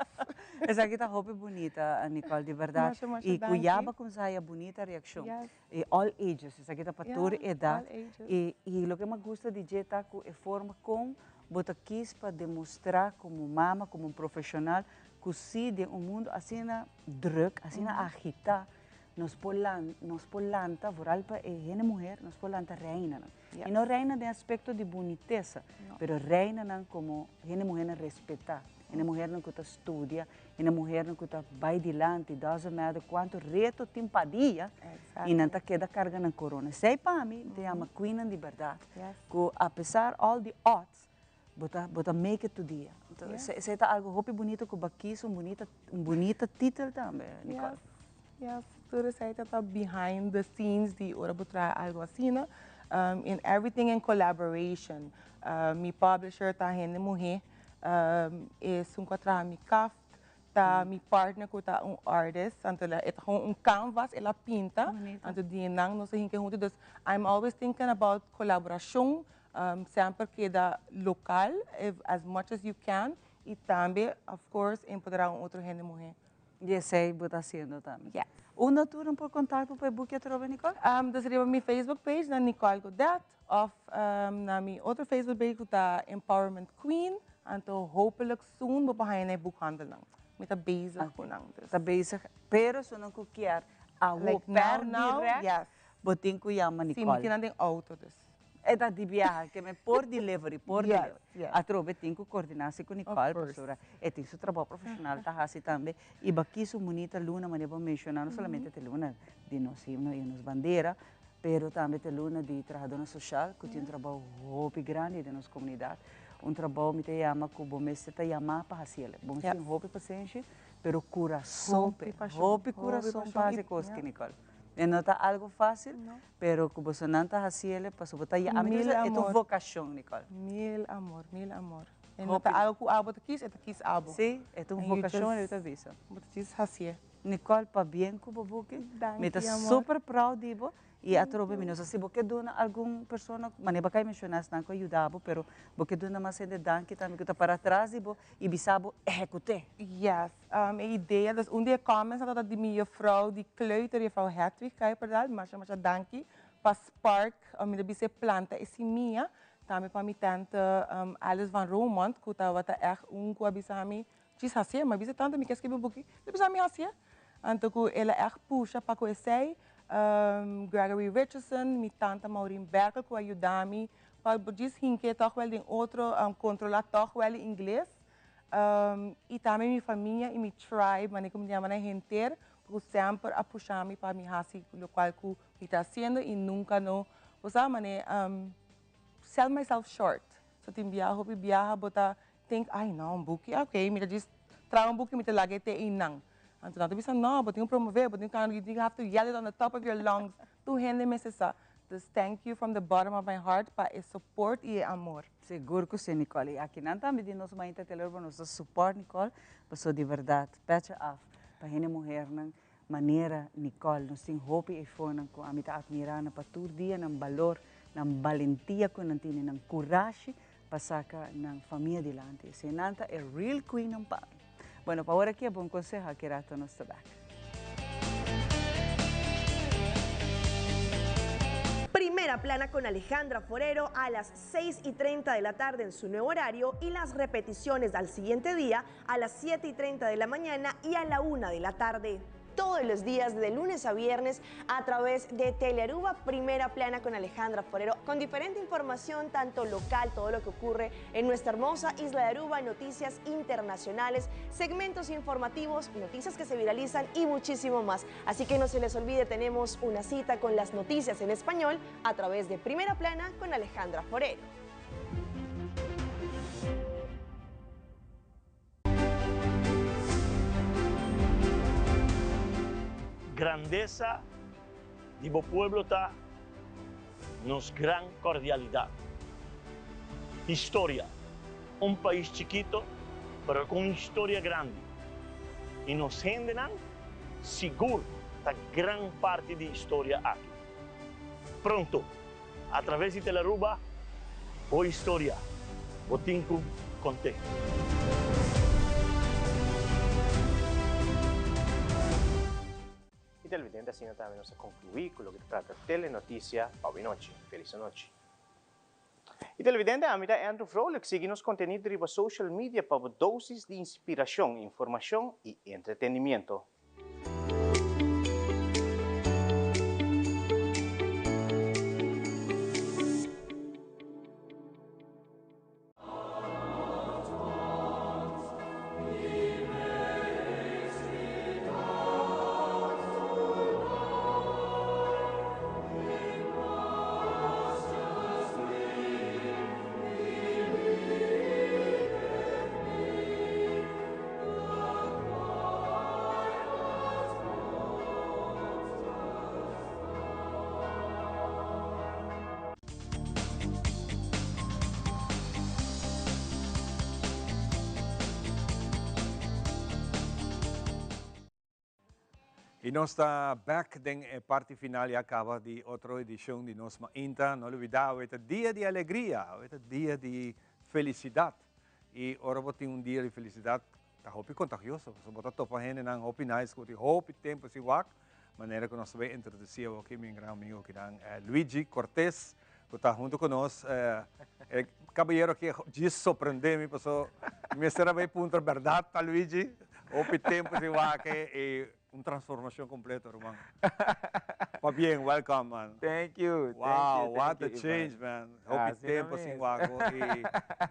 Speaker 1: Esaki ta hopi bunita, Nicole, di berdad.
Speaker 23: Masha, masha
Speaker 1: Y cu
Speaker 23: danki.
Speaker 1: ya bo a cuminsa haya bunita reaccion.
Speaker 23: Yes.
Speaker 1: E all ages, esaki ta pa tur edad.
Speaker 23: All ages.
Speaker 1: Y loke mi a gusta di dje ta cu e forma con bo ta kies pa demostra como mama, como un profesional, cu si den un mundo asina druk, asina agita, nos por nos por lanta, vooral pa e hende muher, nos por lanta reinanan. Y no reina den aspecto di bunitesa, pero reinanan como hende muhernan respeta, hende muhernan cu ta studia, hende muhernan cu ta bay dilanti, doesn't matter cuanto reto tin pa dia, y nan ta keda carga nan corona. Esey pa mi, mi ta yama queennan di berdad, cu a pesar all the odds, bo ta, bo ta make it to dia. Entonces, esey ta algo hopi bunito cu bo a kies un bunita, un bunita titel tambe, Nicole.
Speaker 23: Yes, yes. Tur esey ta ta behind the scenes di ora bo traha algo asina. In everything in collaboration. Mi publisher ta hende muhe. Esun cu a traha mi kaft, ta mi partner cu ta un artist. Anto e ta gewoon un canvas, el a pinta. Anto di nan nos a hinca hunto. Dus I'm always thinking about colaboracion. Semper keda local as much as you can. Y tambe, of course, empodera un otro hende muhe.
Speaker 1: Y esey bo ta haciendo tambe.
Speaker 23: Yes.
Speaker 1: Unda tur nan por contacto pa e buki atrobe, Nicole?
Speaker 23: Dus riba mi Facebook page na Nicole Godett of na mi otro Facebook page cu ta Empowerment Queen. Anto hopelijk soon bo por haya na e boekhandelnan. Mi ta bezig cu nan. Dus.
Speaker 1: Ta bezig, pero su nan cu kier awo
Speaker 23: Like
Speaker 1: per
Speaker 23: now, now,
Speaker 1: direct,
Speaker 23: yes.
Speaker 1: bo tin cu yama
Speaker 23: Si, mi
Speaker 1: Nicole.
Speaker 23: tin nan den auto dus.
Speaker 1: E ta di biaha, ke men por delivery, por
Speaker 23: Yes,
Speaker 1: delivery.
Speaker 23: yes.
Speaker 1: Atrobe tin cu coordina si cu Nicole,
Speaker 23: Of course.
Speaker 1: pasobra e tin su trabou profesional ta haci tambe. Y baki su bunita luna, manera bo menciona, no solamente te luna di nos himno y nos bandera, pero tambe te luna di trahadornan social, cu tin un trabou hopi grandi den nos comunidad. Un trabou mi ta yama cu bo mester ta yama pa haciel. Bo mester tin hopi pasenshi, pero curason,
Speaker 23: Hopi pasion,
Speaker 1: hopi
Speaker 23: hopi
Speaker 1: curason pa
Speaker 23: pasion
Speaker 1: haci
Speaker 23: y
Speaker 1: cos
Speaker 23: ja.
Speaker 1: ki, Nicole. E no ta algo fácil, pero ku bosonan ta hasiele pasobra bo ta ya, ami ta bisa e ta un vokashon, Nicole.
Speaker 23: Mil amor, mil amor. E no ta algo ku abo ta kis, e ta kis abo.
Speaker 1: Sí, e ta un vokashon e ta bisa.
Speaker 23: Bo ta djis hasié.
Speaker 1: Nicole, pabien ku bo buki. Mi ta super proud di bo i atrobe mi no sa si bo ke duna algun persona, manera bo a kai menshoná esnan ku a yuda bo, pero bo ke duna mas hende danki tambe ku ta para tras di bo i bisa bo ehekut'é.
Speaker 23: Yes, e idea, dus un di e comments tabata di mi juffrouw di kleuter, juffrouw Hedwig Kuiperdal, masha masha danki pa spark, mi ta bisa e planta e simia, tambe pa mi tante Alice van Romondt ku tabata ègt un ku a bisa mi Djis hasié, ma bisa tantu mi ke skibi un buki, mi bisa mi hasié. Anto ku el a ègt pusha pa ku esei, Gregory Richardson, mi tanta Maureen Berkel ku a yuda mi pa djis hink'é tòg wèl den otro, kontrolá tòg wèl e ingles. I tambe mi famia i mi tribe, manera ku mi ta yama nan henter, ku semper a pusha mi pa mi hasi lokual ku mi ta hasiendo i nunka no, bo sa manera, sell myself short. So tin biaha hopi biaha bo ta Think, ay no, un buki, ok, mi ta djis traha un buki mi ta laga e te einan. Anto nan ta bisa, no, bo tin ku promove, bo tin ku kanta, you have to yell it on the top of your lungs, tur hende mester sa. Dus thank you from the bottom of my heart pa e support i e amor.
Speaker 1: Sigur ku si Nicole, i akinan tambe di nos Mainta Teleurban nos ta support Nicole, pasobra di berdad, petje af pa hende muhernan manera Nicole, nos tin hopi eifonan ku ami ta admira nan pa tur dia nan balor, nan balentia ku nan tene, nan kurashi pa saca nan famia dilanti. Esey nan ta e real queen nan pa mi. Bueno, pa ora aki e bon conseho, aki rato nos ta back.
Speaker 5: Primera Plana con Alejandra Forero a las 6 y 30 de la tarde en su nuevo horario y las repeticiones al siguiente día a las 7 y 30 de la mañana y a la 1 de la tarde. Todos los días de lunes a viernes a través de Telearuba Primera Plana con Alejandra Forero, con diferente información, tanto local, todo lo que ocurre en nuestra hermosa isla de Aruba, noticias internacionales, segmentos informativos, noticias que se viralizan y muchísimo más. Así que no se les olvide, tenemos una cita con las noticias en español a través de Primera Plana con Alejandra Forero.
Speaker 20: Grandesa di bo pueblo ta nos gran cordialidad. Historia, Un pais chikito pero cu un historia grandi y nos hendenan sigur ta gran parti di historia aki. Pronto, a traves di Telaruba, bo historia bo tin cu cont'e.
Speaker 8: Y televidente asina tambe nos a conclui cu loke ta trata Telenoticia pa awinochi. Feliz anochi. Y televidente ami ta Andrew Vrolijk sigui nos contenido riba social media pa bo dosis di inspiracion, informacion y entretenimiento.
Speaker 2: Y nos ta back den e parti final ya caba di otro edicion di Nos Mainta. No olbida, awe ta dia di alegria, awe ta dia di felicidad. Y ora bo tin un dia di felicidad, ta hopi contagioso, pasobra bo ta topa hendenan hopi nice cu tin hopi tempo sin wak. Manera cu nos ta bay introduci awo aki mi gran amigo kinan Luigi Cortez cu ta hunto cu nos. E caballero aki djis sorprende mi paso mester a bay puntra berdad ta Luigi? Hopi tempo sin wak y un transformacion completo ruman. Pabien, welcome man.
Speaker 12: Thank you, thank you,
Speaker 2: Wow, what
Speaker 12: thank
Speaker 2: a
Speaker 12: you,
Speaker 2: change
Speaker 12: Ivan.
Speaker 2: man. Hopi
Speaker 12: Asina
Speaker 2: tempo sin
Speaker 12: mes.
Speaker 2: wak bo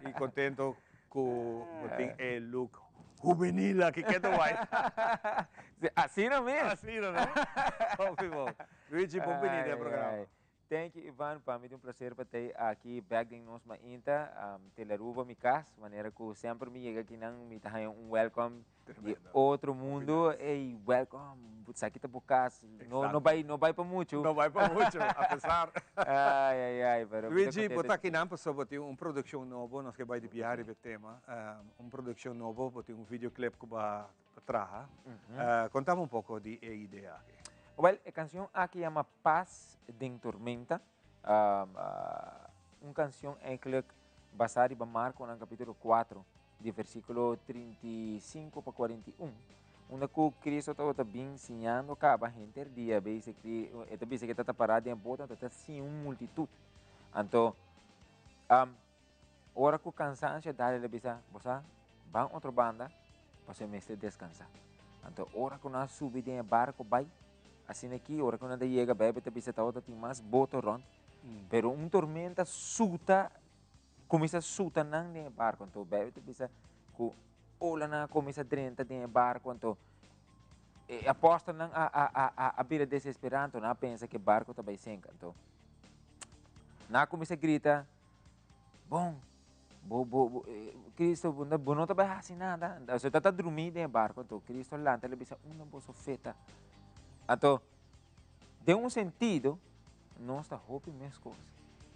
Speaker 2: y contento cu bo tin e look hubenil aki ke ta wai.
Speaker 12: Si, asina mes.
Speaker 2: Asina no. Hopi bon. Luigi, bon bini den e programa.
Speaker 10: Thank you Ivan, pa mi ta un placer pa tei aki bek den nos mainta. Tele Aruba mi cas, manera cu semper mi yega akinan mi ta haña un welcome di otro mundo. Ey, welcome, esaki ta bo cas. No, no bay, no bay pa mucho.
Speaker 2: No bay pa mucho, a pesar.
Speaker 10: Ay, ay, ay, pero mi ta
Speaker 2: Luigi, bo
Speaker 10: contento
Speaker 2: ta akinan pasobra bo tin un produccion nobo, nos ke bay di biaha riba e tema. Un produccion nobo, bo tin un videoclip cu bo a traha. Contami un poco di e idea aki.
Speaker 10: Wel, e cancion aki yama Paz den Tormenta. Un cancion eigenlijk basa riba Marconan capitulo 4, di versiculo 35 pa 41, unda cu Cristo tabata bin siñando caba henter dia, basically, e ta bisa cu e ta para den e boto, anto ta siña un multitud. Anto, Ora ku kansansio dal el a bisa, Bo sa, ban otro banda, pasobra e mester deskansá. Anto ora ku nan a subi den e barko bai, asina aki ora ku nan ta yega, Beibel ta bisa tabata tin mas boto rònt, pero un tormenta suta, kuminsá suta nan den e barko. Anto Beibel ta bisa ku olanan a kuminsá drenta den e barko, anto e apòstelnan a bira desesperá, anto nan a pensa ku e barko ta bai senka. Anto nan a kuminsá grita, Bon, bo, bo, bo, eh, Cristo, bo, bo no ta bai hasi nada. Anto, ta ta drumí den e barco, anto Cristo lanta le bisa, unda boso fe ta? Anto, den un sentido, nos ta hopi meskos,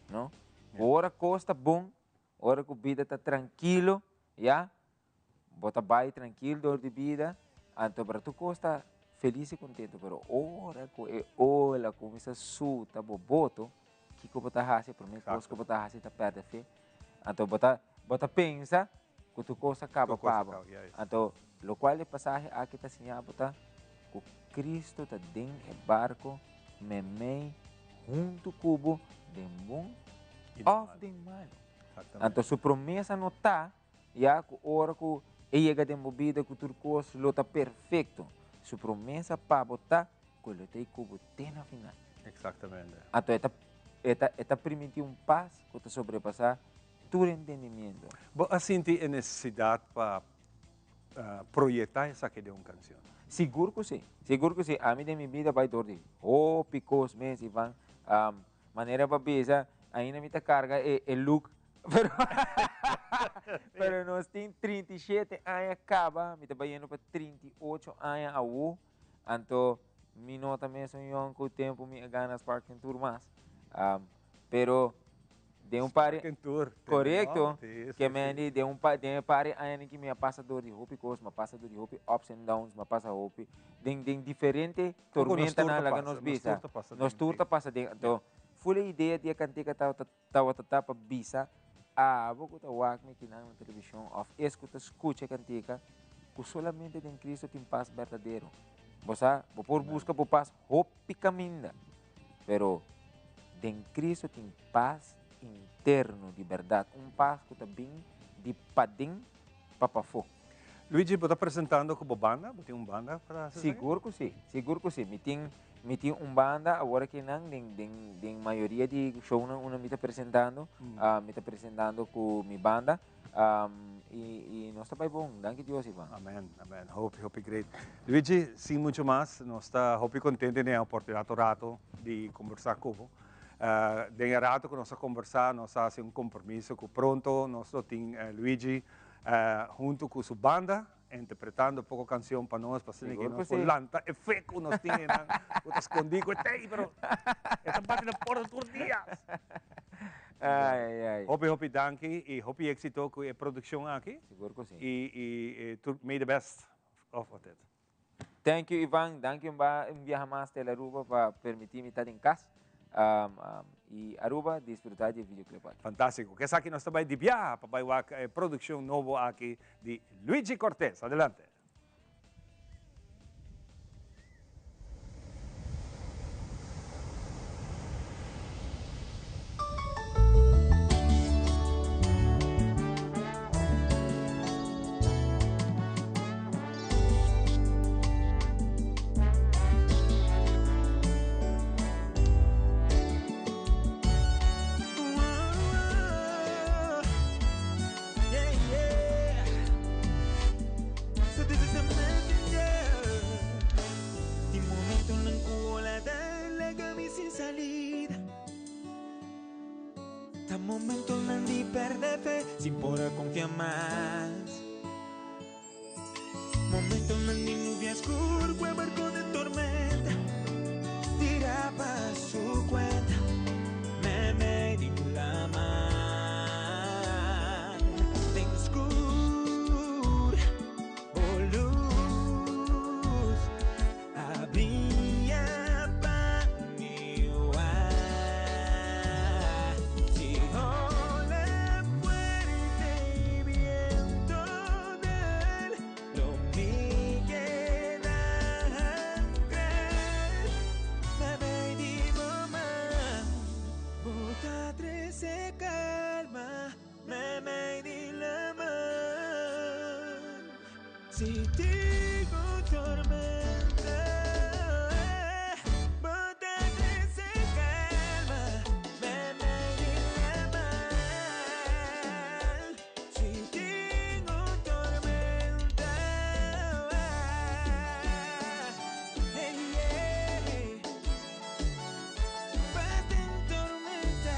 Speaker 10: no? Ora kos ta bon, ora ku bida ta trankilo, ya, Bo ta bai trankil dor di bida, anto bra tur kos ta felis i kontentu, pero ora ku e ola kuminsá suta bo boto, kiko bo ta hasi? Promé kos ku bo ta hasi ta pèrdè fe. Anto bo ta bo ta pensa ku tur kos a kaba pa bo. Anto lokual e pasahe aki ta siña bo ta ku Kristu ta den e barko meimei huntu ku bo den bon òf den malu. Anto su promesa no ta Ya ku ora ku E yega den bo bida ku tur kos lo ta perfekto. Su promesa pa bo ta ku E lo ta ei ku bo te na final.
Speaker 2: Exactamente.
Speaker 10: Anto e ta e ta e ta primintí un pas ku ta sobrepasá tur entendimiento.
Speaker 2: Bo a sinti e nesesidat pa proyektá esaki den un kanshon?
Speaker 10: Sigur ku si. Sigur ku si. Ami den mi bida bai dor di hopi kos mes, Ivan. Manera pa bisa, ainda mi ta karga e e look Pero, pero nos tin 37 aña caba, mi ta bayendo pa 38 aña awo, anto mi no ta mesun yong cu tempo mi a gana Sparking Tour mas. Pero den un par
Speaker 2: Sparking Tour,
Speaker 10: Correcto.
Speaker 2: No? Sí, sí,
Speaker 10: Que
Speaker 2: sí.
Speaker 10: men di, den un pa, den e par di añanan ki mi a pasa door di hopi cos, mi a pasa door di hopi ups and downs, mi a pasa hopi den den diferente
Speaker 2: Como nos tur
Speaker 10: tormentanan
Speaker 2: ta
Speaker 10: laga
Speaker 2: pasa,
Speaker 10: nos
Speaker 2: nos
Speaker 10: bisa.
Speaker 2: tur ta pasa
Speaker 10: Nos
Speaker 2: den,
Speaker 10: tur
Speaker 2: sí.
Speaker 10: ta pasa den, anto full e idea di e cantica tabata Tabata ta pa bisa abo ku ta wak mi kinan na televishon òf es ku ta skucha e kantika ku solamente den Kristu tin pas berdadero. Bo sa, bo por buska bo pas hopi kaminda, pero den Kristu tin pas interno di bèrdat, un pas ku ta bin di paden pa pafó.
Speaker 2: Luigi, bo ta presentando ku bo banda? Bo tin un banda pa hasi esaki?
Speaker 10: Sigur ku si, sigur ku si. Mi tin, mi tin un banda awor akinan den, den, den mayoria di shownan unda mi ta presentando, mi ta presentando ku mi banda, i, i nos ta bai bon, danki Dios, Ivan.
Speaker 2: Amen, amen. Hopi, hopi great. Luigi, sin mucho mas, nos ta hopi contento den e oportunidad un rato di conversa cu bo. Den e rato cu nos a conversa, nos a haci un compromiso cu pronto nos lo tin Luigi hunto cu su banda interpretando poco cancion pa nos, pa asina que nos por lanta e fe cu nos tin einan, cu ta scondi cu e tey, pero e ta bati na porta tur dia.
Speaker 10: Ay, ay, ay.
Speaker 2: Hopi, hopi danki y hopi exito cu e produccion aki.
Speaker 10: Sigur cu si.
Speaker 2: Y tur, may the best of it.
Speaker 10: Thank you Ivan, danki un un biaha mas Tele Aruba pa permiti mi ta den cas. Y Aruba disfruta di e videoclip aki.
Speaker 2: Fantastico. Cu esaki nos ta bay di biaha pa bay wak e produccion nobo aki di Luigi Cortez. Adelante.
Speaker 11: Sin por a confia mas. Momentonan di nubia skur ku e barko den tormenta tira pa su kuenta meimei di laman. Den skur bo lus a bria pa mi wak. Si ola fuerte i biento del lo mi keda ancra meimei di bo man. Bo ta trece calma meimei di laman. Si tin un tormenta, bo ta trece calma meimei di laman. Si tin un tormenta, hey, yeah. Pas den tormenta.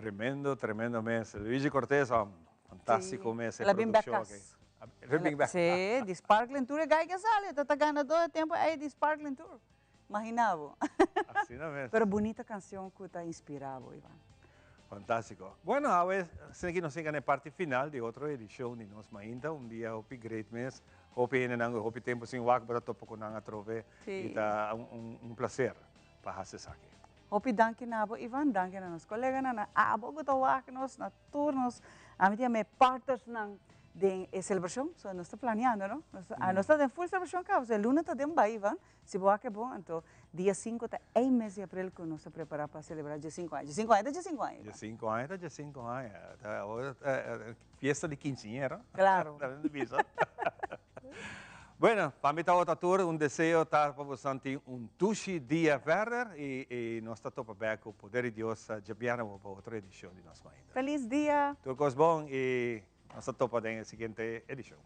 Speaker 2: Tremendo, tremendo mes. Luigi Cortez, fantástico mes e
Speaker 1: El a bin bek
Speaker 2: produccion
Speaker 1: cas.
Speaker 2: aki. El a bin bek.
Speaker 1: Sí, di Sparkling Tour e gai ke sali, ta ta ganador e tempo ei di Sparkling Tour. Imagina bo.
Speaker 2: Asina mes.
Speaker 1: Pero bunita cancion cu ta inspira bo, Ivan.
Speaker 2: Fantástico. Bueno, awe asina ki nos yega na e parti final di otro edicion di Nos Mainta. Un dia hopi great mes. Hopi hendenan cu hopi tempo sin wak bo ta topa cu nan atrobe. Y ta un placer pa haci esaki.
Speaker 1: Hopi danki na bo Ivan, danki na nos coleganan, na abo cu ta wak nos, na tur nos, ami ta yama e partnersnan den e celebracion. So nos ta planeando, no? Nos ta, nos ta den full celebracion caba, so e luna ta den bay Ivan, si bo wak e bon, anto dia cinco ta ei mes di april cu nos ta prepara pa celebra diescinco aña. Diescinco aña ta diescinco aña, Ivan.
Speaker 2: Diescinco aña ta diescinco aña. Ta awor fiesta di quinceañera.
Speaker 1: Claro.
Speaker 2: Ta den bisa. Bueno, pa mi tabata tur un deseo ta pa bosan tin un dushi dia verder y y nos ta topa bek cu poder di Dios djabièrnè pa otro edicion di Nos Mainta.
Speaker 1: Feliz dia!
Speaker 2: Tur cos bon y nos ta topa den e siguiente edicion.